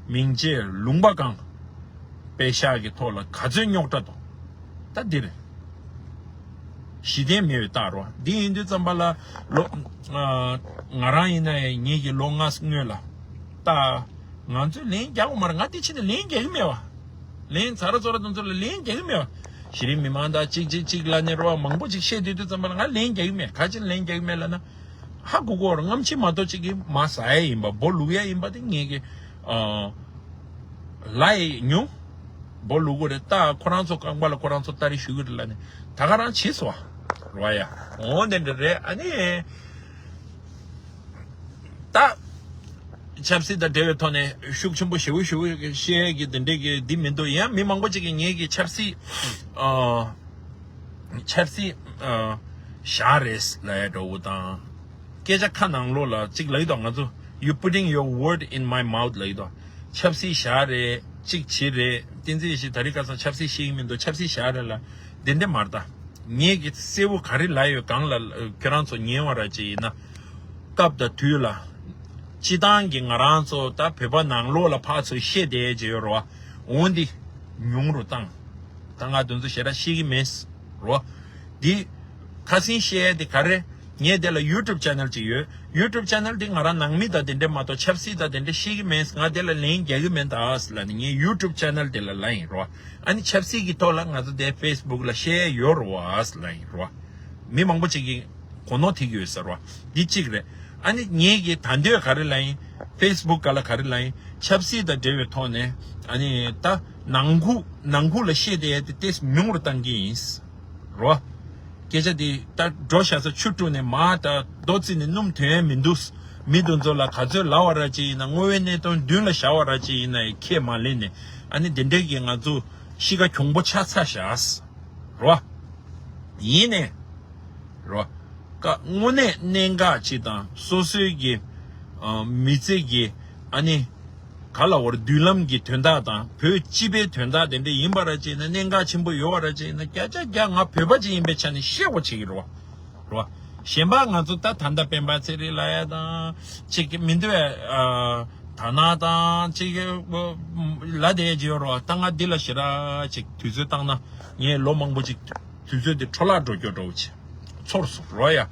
མིང་ཆད་ལུང་པ་གང་། པེ་ཤག་གི་ཐོག་ལ་ག་ཚོད་རྙོག་དྲ་དོ། ད་འདི་རེད། གཞི་རྟེན་མེད་པའི་རྟགས་རོ། འདི་ཡིན་དུས་ཙམ་པ་ལ་ལོ། ཨ། ང་རང་ཡིན་ན་ཡང་ངེད་ཀྱི་ལོ་ལྔ་སྔོན་ལ། ད་ང་ཚོས་ལན་རྒྱག་དགོས་མ་རེད། ང་འདི་ཕྱི་ནས་ལན་རྒྱག་གི་མེད་བ། ལན་ཚ་ར་ཚོ་ར་དེ་ཚོ་ལ་ལན་རྒྱག་གི་མེད་བ། གཞི་རིམ་མི་མང་དང་གཅིག་གཅིག་གཅིག་ལབ་ནས་རོ། མང་པོ་ཅིག་བཤད་དུས་དུས་ཙམ་པ་ལ་ང་ལན་རྒྱག་གི་མེད། ག་ཅི་ལན་རྒྱག་གི་མེད་ལབ་ན། ཧ་གོ་གོ་ར། སྔ་ཕྱི་མ་གཏོགས་གཅིག་གིས་མར་ཟ་ཡ་ཡིན་པ། སྦོ་བླུག་ཡ་ཡིན་པ་དེ་ངེད་ཀྱི། ཨ། ལབ་ཡི་མྱོང་། སྦོ་བླུག་གི་རེད། ད་ཁོ་རང་ཚོ་རྐང་པ་ལ་ཁོ་རང་ཚོ་སྟ་རེ་གཞུ་གི་རེད་ལབ་ནས་ད་ག་རང་བྱས་སོང་བ། རོ་ཡ། འོ་དེ་འདྲ་རེད། ཨ་ནི། ད་ཆབ་སྲིད་དང་འབྲེལ་བའི་ཐོག་ནས་ཤུགས་ཆེན་པོ་ཞེ་པོ་ཞེ་པོ་བཤད་ཀྱི་དེ་འདྲས་ཀྱི་འདི་མི་འདུག་ཡང་མི་མང་པོ་ཅིག་གིས་ངེད་ཀྱི་ཆབ་སྲིད། ཨ། ཆབ་སྲིད། ཨ། ཞག་རེད་ལབ་ཡ་འདྲ་བོ་དང་། སྐད་ཆ་ཁ་ནང་ལོགས་ལ་ཅིག་ལབ་ཡི་དོ། ང་ཚོ། You putting your word in my mouth ལབ་ཡི་དོ། ཆབ་སྲིད་ཞག་རེད། ཅིག་བྱེད་རེད། བསྟན་འཛིན་ཡེ་ཤེས་ད་རེས་ཁ་སང་ཆབ་སྲིད་ཤེས་ཀྱི་མི་འདུག་ཆབ་སྲིད་ཞག་རེད་ལབ། དེ་འདྲས་མ་རེད་ད། ངེད་ཀྱིས་གསལ་པོ་ག་རེ་ལབ་ཡོད་སྒང་ལ་ཁྱོད་རང་ཚོ་ཉན་པ་ར་ཅིག་ཡིན་ན། སྐབས་དང་དུས་ལ། སྤྱི་བཏང་གི་ང་རང་ཚོ་ད་བོད་པ་ནང་ལོགས་ལ་ཕར་ཚུར་བཤད་བསྡད་ཀྱི་ཡོད་རེད་བ། འོ་འདི་ཉུང་རུ་བཏང་། ད་ང་དེ་ཚོ་ཞེ་དྲག་ཤེས་ཀྱི་མེད་རོ། འདི་ཁ་སང་བཤད་ཡ་དེ་ག་རེ། ངས་དེ་ལ་ཡུ་ཊུབ་ཆེ་ནལ་ཅིག་ཡོད། ཡུ་ཊུབ་ཆེ་ནལ་དེ་ང་རང་ནང་མི་དང་དེ་འདྲས་མ་གཏོགས་ཆབ་སྲིད་དང་དེ་འདྲས་ཤེས་ཀྱི་མེད། ང་དེ་ལ་ལན་རྒྱག་གི་མེད་ད་ཨ་ཟེར་ལབ་ནས་ངས་ཡུ་ཊུབ་ཆེ་ནལ་དེ་ལ་ལབ་ཡིན་རོ། ཨ་ནི་ཆབ་སྲིད་ཀྱི་ཐོག་ལ་ང་ཚོ་དེ་ཕེ་སི་བུག་ལ་བཤད་ཡ་ཡོད་རོ་ཨ་ཟེར་ལབ་ཡིན་རོ། མི་མང་པོ་ཅིག་གིས་གོ་ནོར་ཐེབས་ཀྱི་ཡོད་ཟེར་བ། འདི་གཅིག་རེད། ཨ་ནི་ངེད་ཀྱིས་ད་འདོད་ག་རེ་ལབ་ཡིན། ཕེ་སི་བུག་སྒང་ལ་ག་རེ་ལབ་ཡིན། ཆབ་སྲིད་དང་འབྲེལ་བའི་ཐོག་ནས་ཨ་ནི་ད་ནང་ཁུལ་ནང་ཁུལ་ལ་བཤད་བསྡད་ཡ་དེ་ཏོག་ཙམ་ཉུང་རུ་བཏང་གི་ཡིན། རོ། སྐད་ཆ་དེ་ད་འགྲོ་བཞག་ས་ཆུ་དཀྲུགས་ནས་མར་ད་རྡོ་བརྩིགས་ནས་སྣུམ་ཐོན་ཡ་མི་འདུག་མི་དེ་ཚོ་ལ་ག་ཚོད་ལབ་པ་ར་ཅིག་ཡིན་ན། དངོས་ཡོད་གནས་སྟངས་མདུན་ལ་བཞག་པ་ར་ཅིག་ཡིན་ན་ཡང་ཁས་མ་ལེན་ནས། ཨ་ནི་དེ་འདྲས་ཀྱིས་ང་ཚོ་གཤིས་ཀ་གྱོང་པོ་ཆགས་ཚར་བཞག་རོ། ཡིན་ནའི། རོ། ཀ་དངོས་གནས་གནད་འགག་ཅིག་དང་སོ་སོའི་གི། ཨ། མི་ཚེ་གི། ཨ་ནི། ག་ལ་བར་མདུན་ལམ་གྱི་དོན་དག་དང་བོད་སྤྱི་པའི་དོན་དག་དེ་འདྲ་ཡིན་པ་ར་ཅིག་ཡིན་ན། གནད་འགག་ཆེན་པོ་ཡོད་པ་ར་ཅིག་ཡིན་ན། བརྒྱ་ཆ་བརྒྱ་ང་བོད་པ་ཅིག་ཡིན་པའི་ཆ་ནས་བཤད་དགོས་བྱེད་ཀྱི་རེད་བ། རོ། གཞན་པ་ང་ཚོ་ད་ད་ལྟ་སྤེན་པ་ཚེ་རིང་ལབ་ཡ་དང་ཅིག་མི་འདུག་ཨ། དར་ནག་དང་ཅིག་ལབ་བསྡད་ཀྱི་ཡོད་རེད་བ། ད་ང་འདི་ལ་ཞེ་དྲག་ཅིག་དུས་ཚོད་བཏང་ན་ངས་ལོ་མང་པོ་ཅིག་དུས་ཚོད་འདི་འཕྲོ་བརླག་འགྲོ་རྒྱུ་འདྲ་བོ་ཅིག་ཚོར་སོང་རོ་ཡ།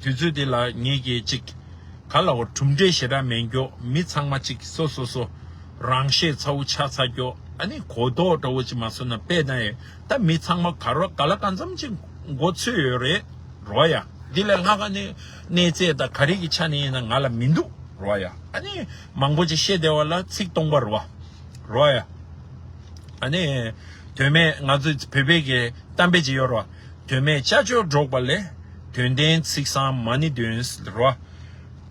དུས་ཚོད་དེ་ལ་ངེད་ཀྱིས་ཅིག་ག་ལ་འོ་གྲུབ་འབྲས་ཞེ་དྲག་མེད་མགྱོགས། མི་ཚང་མ་ཅིག་སོ་སོ་སོ་རང་ཤེད་ཚ་བོ་ཆགས་ཚར་མགྱོགས། ཨ་ནི་གོ་རྟོགས་འདྲ་བོ་ཅིག་མ་སོང་ན། དཔེ་ན་ཡང་ད་མི་ཚང་མ་ག་རོ་ག་ལ་གང་འཚམ་ཅིག་མགོ་ཚོས་ཡོད་རེད་རོ་ཡ། འདི་ལས་ལྷག་ག་ནི་གནས་ཚད་དང་ག་རེ་གི་ཆ་ནས་ཡིན་ན་ང་ལ་མི་འདུག་རོ་ཡ། ཨ་ནི་མང་པོ་ཅིག་བཤད་བསྡད་པ་ལ་ཚིག་སྟོང་པ་རོ། རོ་ཡ། ཨ་ནི་དོན་མེད་ང་ཚོ་བོད་པའི་གི་གཏམ་དཔེ་ཅིག་ཡོད་རོ། དོན་མེད་ཅ་ཅོ་སྒྲོག་པ་ལས། དོན་ལྡན་ཚིག་བཟང་མ་ཎི་འདོན་རོ།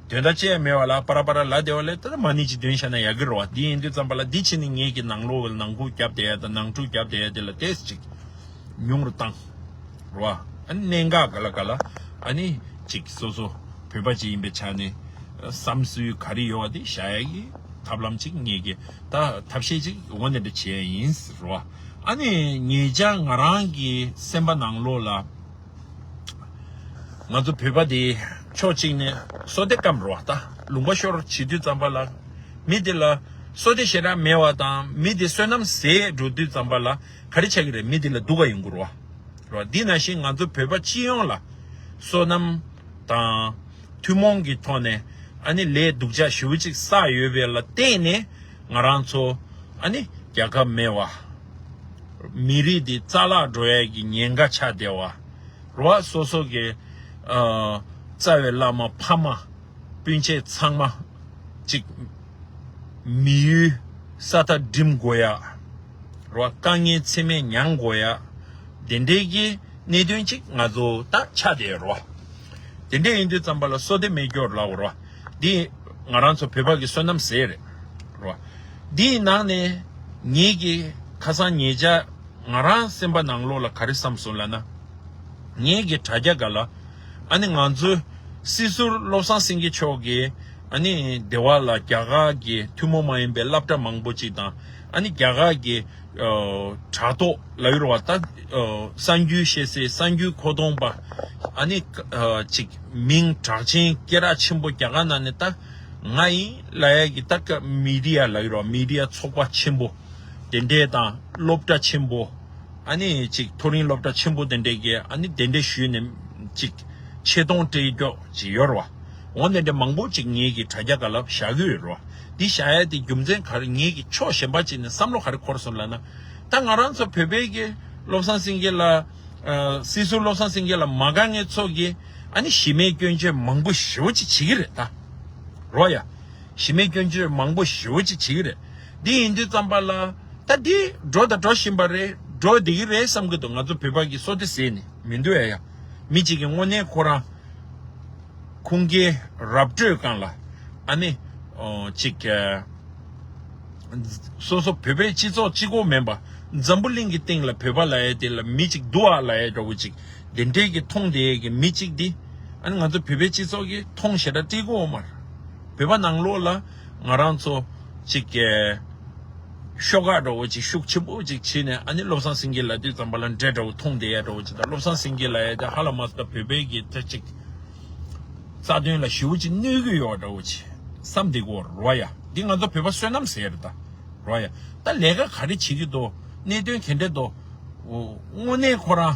དོན་དག་ཅི་ཡང་མེད་པ་ལ་པ་ར་པ་ར་ལབ་བསྡད་པ་ལས་ད་མ་ཎི་ཅིག་འདོན་བཞག་ན་ཡག་གི་རེད་བ། འདི་ཡིན་དུས་ཙམ་པ་ལ་འདི་ཕྱི་ནས་ངེད་ཀྱི་ནང་ལོགས་ནང་ཁུག་རྒྱབ་བསྡད་ཡ་དང་ནང་འཁྲུག་རྒྱབ་བསྡད་ཡ་དེ་ལ་ཏོག་ཙམ་ཅིག་ཉུང་རུ་བཏང་རེད་བ། ཨ་ནི་གནད་འགག་ག་ལ་ག་ལ་ཨ་ནི་ཅིག་སོ་སོ་བོད་པ་ཅིག་ཡིན་པའི་ཆ་ནས་བསམ་ཚུལ་ག་རེ་ཡོད་པ་དེ་བཞག་ཡ་གི་ཐབས་ལམ་ཅིག་ངེད་ཀྱི་ད་ཐབས་ཤེས་ཅིག་འོ་ནས་འདྲ་བྱས་ཡིན་ཟེར་བ། ཨ་ནི་ངེད་ཅག་ང་རང་གི་སེམས་པ་ནང་ལོགས་ལ། ང་ཚོ་བོད་པ་དེ་ཕྱོགས་གཅིག་ནས་བསོད་བདེ་སྐམ་རོ་བ། ད་ལུང་པ་ཤོར་བྱེད་དུས་ཙམ་པ་ལ་མི་དེ་ལ་བསོད་བདེ་ཞེ་དྲག་མེད་པ་དང་མི་དེ་བསོད་ནམས་ཟད་འགྲོ་དུས་ཙམ་པ་ལ་ག་རེ་ཆགས་ཀྱི་རེད། མི་དེ་ལ་སྡུག་ག་ཡོང་གི་རོ་བ། རོ་བ། འདི་ནང་བཞིན་ང་ཚོ་བོད་པ་སྤྱི་ཡོངས་ལ་བསོད་ནམས་དང་ཐུན་མོང་གི་ཐོག་ནས་ཨ་ནི་ལས་སྡུག་ཅག་ཞེ་པོ་ཅིག་བསགས་ཡོད་པའི་ལ་བརྟེན་ནས་ང་རང་ཚོ་ཨ་ནི་རྒྱལ་ཁབ་མེད་པ། མི་རིགས་འདི་རྩ་བརླག་འགྲོ་ཡས་ཀྱི་ཉེན་ཁ་ཆགས་བསྡད་པ། རོ་བ། སོ་སོ་གི་ཨ་རྩ་བའི་བླ་མ་ཕ་མ་སྤུན་མཆེད་ཚང་མ་ཅིག་མི་ཡུལ་ས་མཐའ་འགྲིམ་དགོས་ཡ། རོ་བ། དཀའ་ངལ་ཚད་མེད་མྱང་དགོས་ཡ། དེ་འདྲའི་གི་གནད་དོན་ཅིག་ང་ཚོ་ད་ཆགས་བསྡད་རོ་བ། དེ་འདྲ་ཡིན་དུས་ཙམ་པ་ལ་བསོད་བདེ་མེད་སྐྱོར་ལབ་རོ་བ། འདི་ང་རང་ཚོ་བོད་པ་གི་བསོད་ནམས་ཟད་རེད་རོ་བ། འདིའི་ནང་ནས་ངེད་ཀྱི་ཁ་སང་ཉེ་ཆར་ང་རང་སེམས་པ་ནང་ལོགས་ལ་ག་རེ་བསམ་སོང་ལབ་ན། ངེད་ཀྱི་དྲ་རྒྱ་སྒང་ལ་ཨ་ནི་ང་ཚོའི་སྲིད་ཟུར་བློ་བཟང་སེང་གེ་མཆོག་གིས་ཨ་ནི་སྡེ་བ་ལ་རྒྱ་གར་གྱི་ཐུན་མོང་མ་ཡིན་པའི་སློབ་གྲྭ་མང་པོ་ཅིག་དང་ཨ་ནི་རྒྱ་གར་གྱི་ཨ་དྲ་ཐོག་ལབ་ཡོད་རེད་བ། ད་ཨ་གསར་འགྱུར་བཤད་སའི་གསར་འགྱུར་མཁོ་གཏོང་པ་ཨ་ནི་ཨ་ཅིག་མིང་གྲགས་ཅན་སྐད་གྲགས་ཆེན་པོ་རྒྱ་གར་ནང་ནས་ད་ང་ཡིན་ལབ་ཡ་གི་ད་ཀ་མི་ཌི་ཡ་ལབ་ཡོད་རེད་བ། མི་ཌི་ཡ་ཚོགས་པ་ཆེན་པོ་དེ་འདྲས་དང་སློབ་གྲྭ་ཆེན་པོ། ཨ་ནི་ཅིག་མཐོ་རིམ་སློབ་གྲྭ་ཆེན་པོ་དེ་འདྲས་ཀྱི་ཨ་ནི་དེ་འདྲས་ཞུས་ནས་ཅིག་ཆེ་མཐོང་སྤྲད་རྒྱུ་ཅིག་ཡོད་རེད་བ། འོ་དེ་འདྲས་མང་པོ་ཅིག་ངེད་ཀྱི་དྲ་རྒྱ་སྒང་ལ་བཞག་གི་ཡོད་རེད་བ། འདི་བཞག་ཡ་དེ་རྒྱུ་མཚན་ག་རེ། ངེད་ཀྱི་ཕྱོགས་གཞན་པ་ཅིག་ནས་བསམ་བློ་ག་རེ་འཁོར་སོང་ལབ་ན། ད་ང་རང་ཚོ་བོད་པའི་གི་བློ་བཟང་སེང་གེ་ལ་ཨ་སྲིད་ཟུར་བློ་བཟང་སེང་གེ་ལ་མ་དགའ་མཁན་ཚོ་གིས་ཨ་ནི་གཞི་མེད་སྐྱོན་བརྗོད་མང་པོ་ཞེ་པོ་ཅིག་བྱེད་ཀྱི་རེད་ད། རོ་ཡ། གཞི་མེད་སྐྱོན་བརྗོད་མང་པོ་ཞེ་པོ་ཅིག་བྱེད་ཀྱི་རེད། འདི་ཡིན་དུས་ཙམ་པ་ལ་ད་འདི་འགྲོ་དང་འགྲོ་བཞིན་པ་རེད། འགྲོ་བསྡད་ཀྱི་རེད་བསམ་གྱི་འདུག་ང་ཚོ་བོད་པ་གི་བསོད་བདེ་ཟད་ནས་མི་འདུག་ཨ་ཡ། མི་གཅིག་གི་དངོས་གནས་ཁོ་རང་ཁུངས་སྐྱེལ་ར་སྤྲོད་སྒང་ལ་ཨ་ནི་ཨོ་ཅིག་ཨ་སོ་སོ་བོད་པའི་སྤྱི་ཚོགས་གཅིག་པོ་མིན་པ། འཛམ་བུ་གླིང་གི་སྟེང་ལ་བོད་པ་ལབ་ཡ་དེ་ལ་མི་གཅིག་འདུག་ཨ་ལབ་ཡ་འདྲ་བོ་ཅིག་དེ་འདྲས་ཀྱི་མཐོང་བསྡད་ཡས་ཀྱི་མི་གཅིག་འདི་ཨ་ནི་ང་ཚོ་བོད་པའི་སྤྱི་ཚོགས་ཀྱིས་མཐོང་ཞེ་དྲག་སྤྲད་ཀྱི་ཡོད་མ་རེད། བོད་པ་ནང་ལོགས་ལ་ང་རང་ཚོ་ཅིག་གི་ཤོག་ཁག་འདྲ་བོ་ཅིག་ཤུགས་ཆེན་པོ་ཅིག་བྱས་ནས་ཨ་ནི་བློ་བཟང་སེང་གེ་ལབ་དུས་ཙམ་པ་ལ་འདྲེ་འདྲ་བོ་མཐོང་བསྡད་ཡ་འདྲ་བོ་ཅིག་དང་། བློ་བཟང་སེང་གེ་ལབ་ཡ་དེ་ཧ་ལམ་མ་སོང་ད་བོད་པའི་གི་ད་ཅིག་རྩ་དོན་ལ་ཞེ་པོ་ཅིག་གནོད་ཀྱི་ཡོད་འདྲ་བོ་ཅིག་བསམ་བསྡད་ཀྱི་ཡོད་རེད་བ་ཡ། འདི་ང་ཚོ་བོད་པ་བསོད་ནམས་ཟེར་ཡ་རེད་ད། རོ་ཡ། ད་ལས་ཀ་ག་རེ་བྱེད་ཀྱི་འདུག་གནད་དོན་ག་འདྲ་འདུག་དངོས་གནས་ཁོ་རང་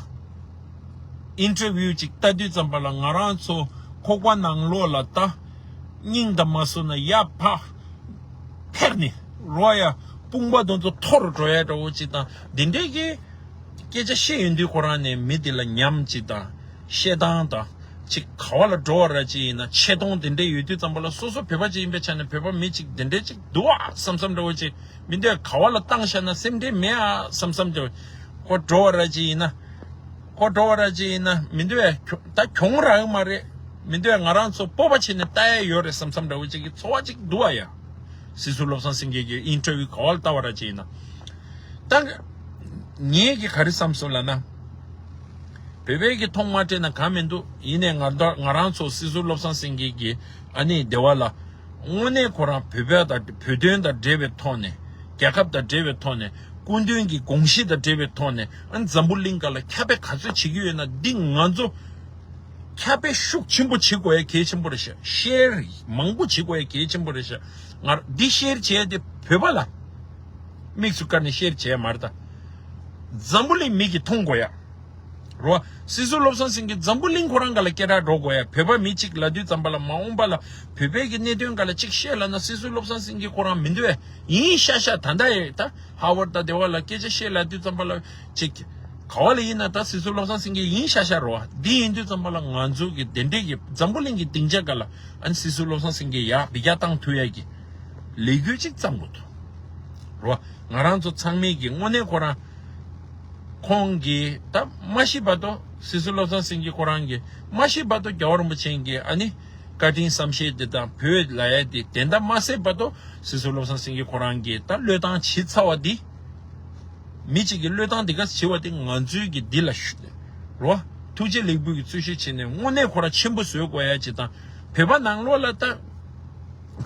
ཨིན་ཊར་བིའུ་ཅིག་ལྟ་དུས་ཙམ་པ་ལ་ང་རང་ཚོ་ཁོག་པ་ནང་ལོགས་ལ་ད་སྙིང་དང་མ་བཟོ་ན་ཡར་ཕར་འཕེར་ནས་རོ་ཡ་དཔུང་པ་དེ་ཚོ་འཐོར་འགྲོ་ཡ་འདྲ་བོ་ཅིག་དང་འདི་འདྲའི་གི་སྐད་ཆ་བཤད་ཡོང་དུས་ཁོ་རང་ནས་མི་འདི་ལ་ཉམས་ཅིག་དང་བཤད་སྟངས་དང་། ཅིག་ག་བ་ལ་འགྲོ་བ་ར་ཅིག་ཡིན་ན་ཆེ་མཐོང་དེ་འདྲས་ཡོད་དུས་ཙམ་པ་ལ་སོ་སོ་བོད་པ་ཅིག་ཡིན་པའི་ཆ་ནས་བོད་པ་མི་ཅིག་དེ་འདྲས་ཅིག་འདུག་ཨ་བསམ་བསམ་འདྲ་བོ་ཅིག་མི་འདུག་ཨ། ག་བ་ལ་བཏང་བཞག་ན་སེམས་ཁྲལ་མེད་ཨ་བསམ་བསམ་འདྲ་བོ། ཁོ་འགྲོ་བ་ར་ཅིག་ཡིན་ན། ཁོ་འགྲོ་བ་ར་ཅིག་ཡིན་ན་མི་འདུག་ཨ། ད་གྱོང་རག་གི་མ་རེད། མི་འདུག་ཨ། ང་རང་ཚོ་སྤོབས་པ་བྱས་ནས་ལྟ་ཡ་ཡོད་རེད་བསམ་བསམ་འདྲ་བོ་ཅིག་གི་ཚོར་བ་ཅིག་འདུག་ཨ་ཡ། སྲིད་ཟུར་བློ་བཟང་སེང་གེ་གི་ཨིན་ཊར་བིའུ་ག་བ་ལ་ལྟ་བ་ར་ཅིག་ཡིན་ན། ད་ངས་ཀྱི་ག་རེ་བསམ་སོང་ལབ་ན། བོད་པའི་གི་མཐོང་མ་སྤྲད་ན་གང་མི་འདུག་ཡིན་ནའི་ང་ད་ང་རང་ཚོ་སྲིད་ཟུར་བློ་བཟང་སེང་གེ་གི་ཨ་ནི་སྡེ་བ་ལ་དངོས་གནས་ཁོ་རང་བོད་པ་དང་བོད་དོན་དང་འབྲེལ་བའི་ཐོག་ནས། རྒྱལ་ཁབ་དང་འབྲེལ་བའི་ཐོག་ནས། སྐུ་མདུན་གྱི་དགོངས་གཞི་དང་འབྲེལ་བའི་ཐོག་ནས་ཨ་ནི་འཛམ་བུ་གླིང་སྒང་ལ་ཁྱབ་སྤེལ་ག་ཚོད་བྱེད་ཀྱི་ཡོད་ན་འདི་ང་ཚོ་ཁྱབ་སྤེལ་ཤུགས་ཆེན་པོ་བྱེད་དགོས་ཡ་གལ་ཆེན་པོ་རེད་ཤག་ཤེར་མང་པོ་བྱེད་དགོས་ཡ་གལ་ཆེན་པོ་རེད་ཤག་ང་འདི་ཤེར་བྱས་ཏེ་བོད་པ་ལ་དམིགས་སུ་བཀར་ནས་ཤེར་བྱས་མ་རེད་ད། འཛམ་བུ་གླིང་མི་གིས་མཐོང་དགོས་ཡ། རོ། སྲིད་ཟུར་བློ་བཟང་སེང་གེ་འཛམ་བུ་གླིང་ཁོ་རང་ག་ལ་སྐད་གྲགས་འགྲོ་དགོས་ཡ། བོད་པ་མི་གཅིག་ལབ་དུས་ཙམ་པ་ལ་མ་འོངས་པ་ལ་བོད་པའི་གི་གནད་དོན་ག་ལ་གཅིག་བཤད་ལབ་ན་སྲིད་ཟུར་བློ་བཟང་སེང་གེ་ཁོ་རང་མི་འདུག་ཡ། ཡིན་ཤག་ཤག་ད་ལྟ་ཡ་ད་ཧ་ཝར་ད་དེ་བ་ལ་སྐད་ཆ་བཤད་ལབ་དུས་ཙམ་པ་ལ་གཅིག་ག་བ་ལ་ཡིན་ན་ད་སྲིད་ཟུར་བློ་བཟང་སེང་གེ་ཡིན་ཤག་ཤག་རོ། འདི་ཡིན་དུས་ཙམ་པ་ལ་ང་ཚོ་གི་དེ་འདྲས་ཀྱི་འཛམ་བུ་གླིང་གི་སྡིངས་ཆ་ག་ལ་ཨ་ནི་སྲིད་ཟུར་བློ་བཟང་སེང་གེ་ཡ་འབུད་རྒྱག་བཏང་ཐུབ་ཡ་གི་ལས་འགུལ་གཅིག་བརྩམ་དགོས་འདུག་རོ། ང་རང་ཚོ་ཚང་མས་ཀྱི་དངོས་གནས་ཁོ་རང་ཁོང་གིས་ད་མ་ཤི་བར་དུ་སྲིད་ཟུར་བློ་བཟང་སེང་གེ་ཁོ་རང་གིས་མ་ཤི་བར་དུ་རྒྱལ་བ་རིན་པོ་ཆེ་གི་ཨ་ནི་བཀའ་དྲིན་བསམ་ཤེས་དེ་དང་བོད་ལ་ཡ་དེ་དེ་འདྲ་མ་ཟད་བར་དུ་སྲིད་ཟུར་བློ་བཟང་སེང་གེ་ཁོ་རང་གིས་ད་བློས་བཏང་བྱེད་ཚར་བ་འདི། མི་གཅིག་གིས་བློས་བཏང་འདི་ག་བྱེད་པ་དེ་ང་ཚོའི་གི་འདི་ལ་ཞུ་རོ། ཐུགས་རྗེ་ལེགས་འབུལ་གྱི་རྩོད་གཞི་བྱས་ནས་དངོས་གནས་ཁོ་རང་ཆེན་པོ་བཟོས་དགོས་ཡ་ཅིག་དང་། བོད་པ་ནང་ལོགས་ལ་ད་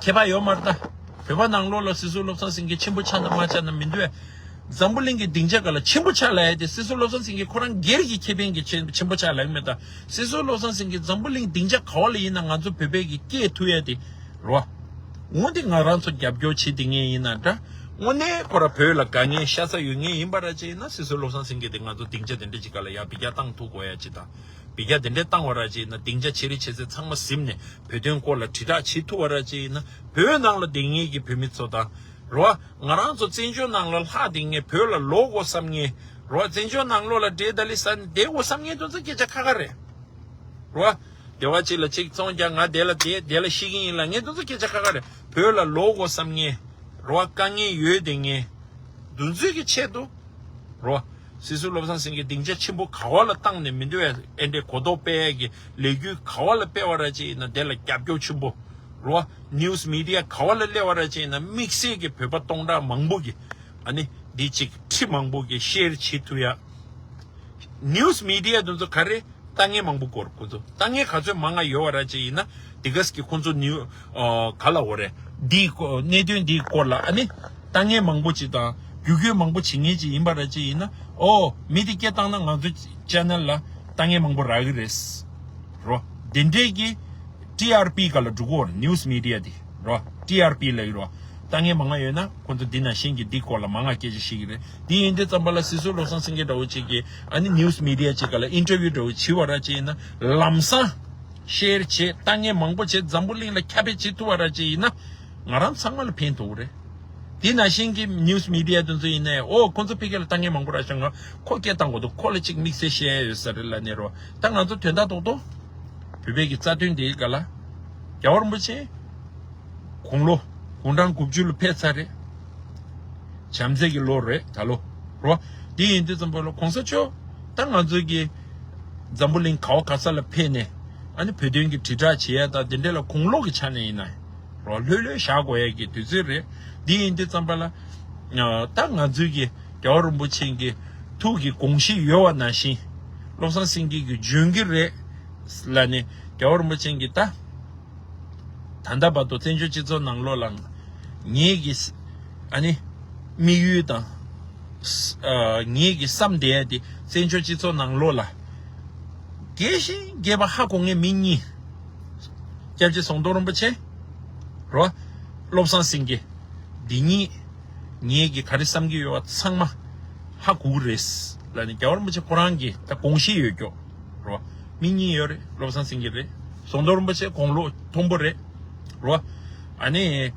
ཁྱད་པར་ཡོད་མ་རེད་ད། བོད་པ་ནང་ལོགས་ལ་སྲིད་ཟུར་བློ་བཟང་སེང་གེ་ཆེན་པོ་ཆགས་ན་མ་ཆགས་ན་མི་འདུག་ཡ། འཛམ་བུ་གླིང་གི་སྡིངས་ཆ་ག་ལ་ཆེན་པོ་ཆགས་ལ་ཡ་དེ་སྲིད་ཟུར་བློ་བཟང་སེང་གེ་ཁོ་རང་སྒེར་གྱི་ཁེ་ཕན་གྱི་ཆེན་ཆེན་པོ་ཆགས་ལ་ཡ་མེད་ད། སྲིད་ཟུར་བློ་བཟང་སེང་གེ་འཛམ་བུ་གླིང་སྡིངས་ཆ་ག་བ་ལ་ཡིན་ན་ང་ཚོ་བོད་པའི་གི་སྐད་ཐུག་ཡ་དེ་རོ། འོན་ཏེ་ང་རང་ཚོ་རྒྱབ་སྐྱོར་བྱེད་དེ་ངེས་ཡིན་ན་འདྲ། དངོས་གནས་ཁོ་ར་བོད་ལ་དགའ་ངེས་ཤ་ཚ་ཡོད་ངེས་ཡིན་པ་ར་ཅིག་ཡིན་ན་སྲིད་ཟུར་བློ་བཟང་སེང་གེ་དེ་ང་ཚོ་སྡིངས་ཆ་དེ་འདྲ་ཅིག་ག་ལ་ཡ་འབུད་རྒྱག་བཏང་ཐུབ་དགོས་ཡ་ཅིག་དང་། འབུད་རྒྱག་དེ་འདྲ་བཏང་བ་ར་ཅིག་ཡིན་ན་སྡིངས་ཆ་ཆེ་རིགས་ཆེ་ཚད་ཚང་མ་ཟིན་ནས་བོད་དོན་སྐོར་ལ་དྲིལ་བསྒྲགས་བྱེད་ཐུབ་པ་ར་ཅིག་ཡིན་ན་བོད་ནང་ལ་བསྡད་ངེས་ཀྱི་བོད་མི་ཚོ་དང་། རོ། ང་རང་ཚོ་བཙན་བྱོལ་ནང་ལ་ལྷག་བསྡད་ངེས་བོད་ལ་ལོག་དགོས་བསམ་ངེས། རོ། བཙན་བྱོལ་ནང་ལོགས་ལ་འདྲེ་ད་ལི་ས་ནས་བསྡད་དགོས་བསམ་ངེས་དོན་ཚོ་སྐད་ཆ་ཁ་ཁ་རེད། རོ། སྡེ་བ་གཅིག་ལ་གཅིག་བཙོང་རྒྱག་ང་དེ་ལ་དེ་དེ་ལ་ཤི་གི་ཡིན་ལ་ངས་དེ་ཚོ་སྐད་ཆ་ཁ་ཁ་རེད། བོད་ལ་ལོག་དགོས་བསམ་ངེས། རོ། དཀའ་ངལ་ཡོད་དེ་ངེས། འདུ་འཛོམས་ཀྱི་ཆེད་དུ། རོ། སྲིད་ཟུར་བློ་བཟང་སེང་གེ་སྡིངས་ཆ་ཆེན་པོ་ག་བ་ལ་བཏང་ནས་མི་འདུག་ཨེ་འདྲས་གོ་རྟོགས་སྤེལ་ཡས་ཀྱི་ལས་འགུལ་ག་བ་ལ་སྤེལ་བ་ར་ཅིག་ཡིན་ན་དེ་ལ་རྒྱབ་སྐྱོར་ཆེན་པོ། རོ། ནིའུ་སི་མི་ཌི་ཡ་ག་བ་ལ་སླེབས་པ་ར་ཅིག་ཡིན་ན་དམིགས་བསལ་གྱི་བོད་པ་སྟོང་ཕྲག་མང་པོ་གི་ཨ་ནི་འདི་ཅིག་ཁྲི་མང་པོ་གི་ཤེར་བྱེད་ཐུབ་ཡ། ནིའུ་སི་མི་ཌི་ཡ་དེ་ཚོ་ག་རེ། ལྟ་ངན་མང་པོ་སྐོར་ཁོ་ཚོ་ལྟ་ངན་ག་ཚོད་མང་ང་ཡོད་བ་ར་ཅིག་ཡིན་ན་དེ་ག་ས་གི་ཁོ་ཚོ་ནིའུ་ཨ་ག་ལ་འོ་རེད། འདིའི་སྐོར་གནད་དོན་འདིའི་སྐོར་ལ་ཨ་ནི་ལྟ་ངན་མང་པོ་ཅིག་དང་བརྒྱུད་སྐུལ་མང་པོ་བྱེད་མཁན་ཅིག་ཡིན་པ་ར་ཅིག་ཡིན་ན་ཨོ་མི་དེ་སྐད་བཏང་ན་ང་ཚོ་ཅེ་ནལ་ལ་ལྟ་ངན་མང་པོ་རག་གི་རེད། རོ། དེ་འདྲས་ཀྱི་ཊི་ཨར་པི་ག་ལ་འགྲོ་གི་ཡོད་རེད་ནིའུ་སི་མི་ཌི་ཡ་དེ། རོ། ཊི་ཨར་པི་ལབ་ཀྱི་རོ། ལྟ་ངན་མང་ང་ཡོད་ན་ཁོ་ཚོ་འདི་ནང་བཞིན་གྱི་འདི་སྐོར་ལ་མང་ང་སྐད་ཆ་བཤད་ཀྱི་རེད། འདི་ཡིན་དུས་ཙམ་པ་ལ་སྲིད་ཟུར་བློ་བཟང་སེང་གེ་འདྲ་བོ་ཅིག་གིས་ཨ་ནི་ནིའུ་སི་མི་ཌི་ཡ་ཅིག་ག་ལ་ཨིན་ཊར་བིའུ་འདྲ་བོ་བྱེད་པ་ར་ཅིག་ཡིན་ན་ལམ་སང་ཤེར་བྱེད་ལྟ་ངན་མང་པོ་བྱེད་འཛམ་བུ་གླིང་ལ་ཁྱབ་སྤེལ་བྱེད་ཐུབ་པ་ར་ཅིག་ཡིན་ན་ང་རང་ཚང་མ་ལ་ཕན་ཐོགས་རེད། འདི་ནང་བཞིན་གྱི་ནིའུ་སི་མི་ཌི་ཡ་དེ་ཚོ་ཡིན་ནའི་ཨོ་ཁོ་ཚོ་ཕ་གི་ལ་ལྟ་ངན་མང་པོ་རག་བྱུང་ང་ཁོ་སྐད་བཏང་དགོས་འདུག་ཁོ་ལ་ཅིག་དམིགས་བསལ་བཤད་ཡ་ཡོད་ས་རེད་ལབ་ནས་རོ། ད་ང་ཚོ་དོན་དག་རྡོག་རྡོག་བོད་པའི་གི་རྩ་དོན་དེའི་སྒང་ལ་རྒྱལ་བ་རིན་པོ་ཆེ་དགུང་ལོ་དགུང་གྲངས་དགུ་བཅུ་ལ་ཕེབས་ཚར་རེད། བྱམས་བརྩེ་གི་ལོ་རེད་ད་ལོ། རོ། འདི་ཡིན་དུས་ཙམ་པ་ལ་གོང་ས་མཆོག་ད་ང་ཚོའི་གི་འཛམ་བུ་གླིང་ག་བ་ག་ས་ལ་ཕེབས་ནས་ཨ་ནི་བོད་དོན་གི་དྲིལ་བསྒྲགས་བྱེད་ཡ་དང་དེ་འདྲ་ལ་དགུང་ལོ་གི་ཆ་ནས་ཡིན་ན་རོ་ལྷོད་ལྷོད་བཞག་དགོས་ཡ་གི་དུས་ཚོད་རེད། འདི་ཡིན་དུས་ཙམ་པ་ལ་ད་ང་ཚོའི་གི་རྒྱལ་བ་རིན་པོ་ཆེ་གི་ཐུགས་ཀྱི་དགོངས་གཞི་ཡོད་པ་ནང་བཞིན་བློ་བཟང་སེང་གེ་གི་འཇོན་གི་རེད་ལབ་ནས་རྒྱལ་བ་རིན་པོ་ཆེ་གི་ད་ད་ལྟ་བར་དུ་བཙན་བྱོལ་སྤྱི་ཚོགས་ནང་ལོགས་ལ་ངེད་ཀྱི་ཨ་ནི་དམིགས་ཡུལ་དང་ངེད་ཀྱི་བསམ་བསྡད་ཡ་དེ་བཙན་བྱོལ་སྤྱི་ཚོགས་ནང་ལོགས་ལ་རྒྱས་ཤིང་རྒྱས་པ་ཧ་གོ་མཁན་མི་གཉིས། སྐྱབས་རྗེ་ཟམ་གདོང་རིན་པོ་ཆེ། རོ། བློ་བཟང་སེང་གེ། འདི་གཉིས། ངེད་ཀྱིས་ག་རེ་བསམ་གྱི་ཡོད་པ་ཚང་མ་ཧ་གོ་གི་རེད། ལབ་ནས་རྒྱལ་བ་རིན་པོ་ཆེ་ཁོ་རང་གིས་ད་དགོངས་གཞི་ཡོད་ཀྱོག་རོ། མི་གཉིས་ཡོད་རེད། བློ་བཟང་སེང་གེ་རེད། ཟམ་གདོང་རིན་པོ་ཆེ་དགུང་ལོ་མཐོན་པོ་རེད། རོ། ཨ་ནི།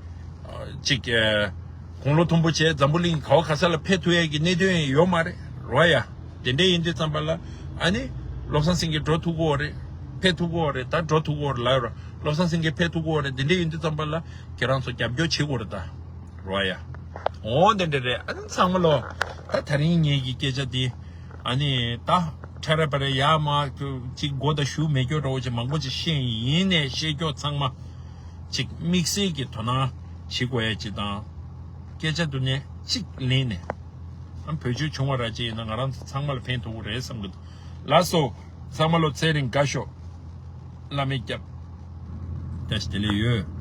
ཅིག་དགུང་ལོ་མཐོན་པོ་བྱས་འཛམ་བུ་གླིང་ག་བ་ག་ས་ལ་ཕེབས་ཐུབ་ཡས་ཀྱི་གནད་དོན་ཡོད་མ་རེད་རོ་ཡ། དེ་འདྲ་ཡིན་དུས་ཙམ་པ་ལ་ཨ་ནི་བློ་བཟང་སེང་གེ་འགྲོ་ཐུབ་ཀྱི་ཡོད་རེད། ཕེབས་ཐུབ་ཀྱི་ཡོད་རེད། ད་འགྲོ་ཐུབ་ཀྱི་ཡོད་རེད་ལབ་ཡོད་རེད། བློ་བཟང་སེང་གེ་ཕེབས་ཐུབ་ཀྱི་ཡོད་རེད། དེ་འདྲ་ཡིན་དུས་ཙམ་པ་ལ་ཁྱེད་རང་ཚོ་རྒྱབ་སྐྱོར་བྱེད་དགོས་རེད་ད་རོ་ཡ། འོ་དེ་འདྲ་རེད། ཨ་ནི་ཚང་མ་ལོ། ད་དེ་རིང་ངེད་ཀྱི་སྐད་ཆ་འདི་ཨ་ནི་ད་ཁྲ་ར་པ་ར་ཡ་མ་ཅིག་མགོ་ད་ཞུ་མེད་སྐྱོ་འདྲ་བོ་ཅིག་མང་པོ་ཅིག་བཤད་ཡིན་ནས་བཤད་སྐྱོ་ཚང་མ། ཅིག་དམིགས་བསལ་གྱི་དོ་སྣང་བྱེད་དགོས་ཡ་ཅིག་དང་། སྐད་ཆ་འདི་ནས་གཅིག་ལེན་ནས། ཨ་བེད་སྤྱོད་བྱུང་བ་ར་ཅིག་ཡིན་ན་ང་རང་ཚོ་ཚང་མ་ལ་ཕན་ཐོགས་ཀྱི་རེད་བསམ་གྱི་འདུག་ལགས་སོ། ཚང་མ་ལོ་ཚེ་རིང་དགའ་ཤོག་བླ་མའི་སྐྱབས། བཀྲ་ཤིས་བདེ་ལེགས་ཡོད།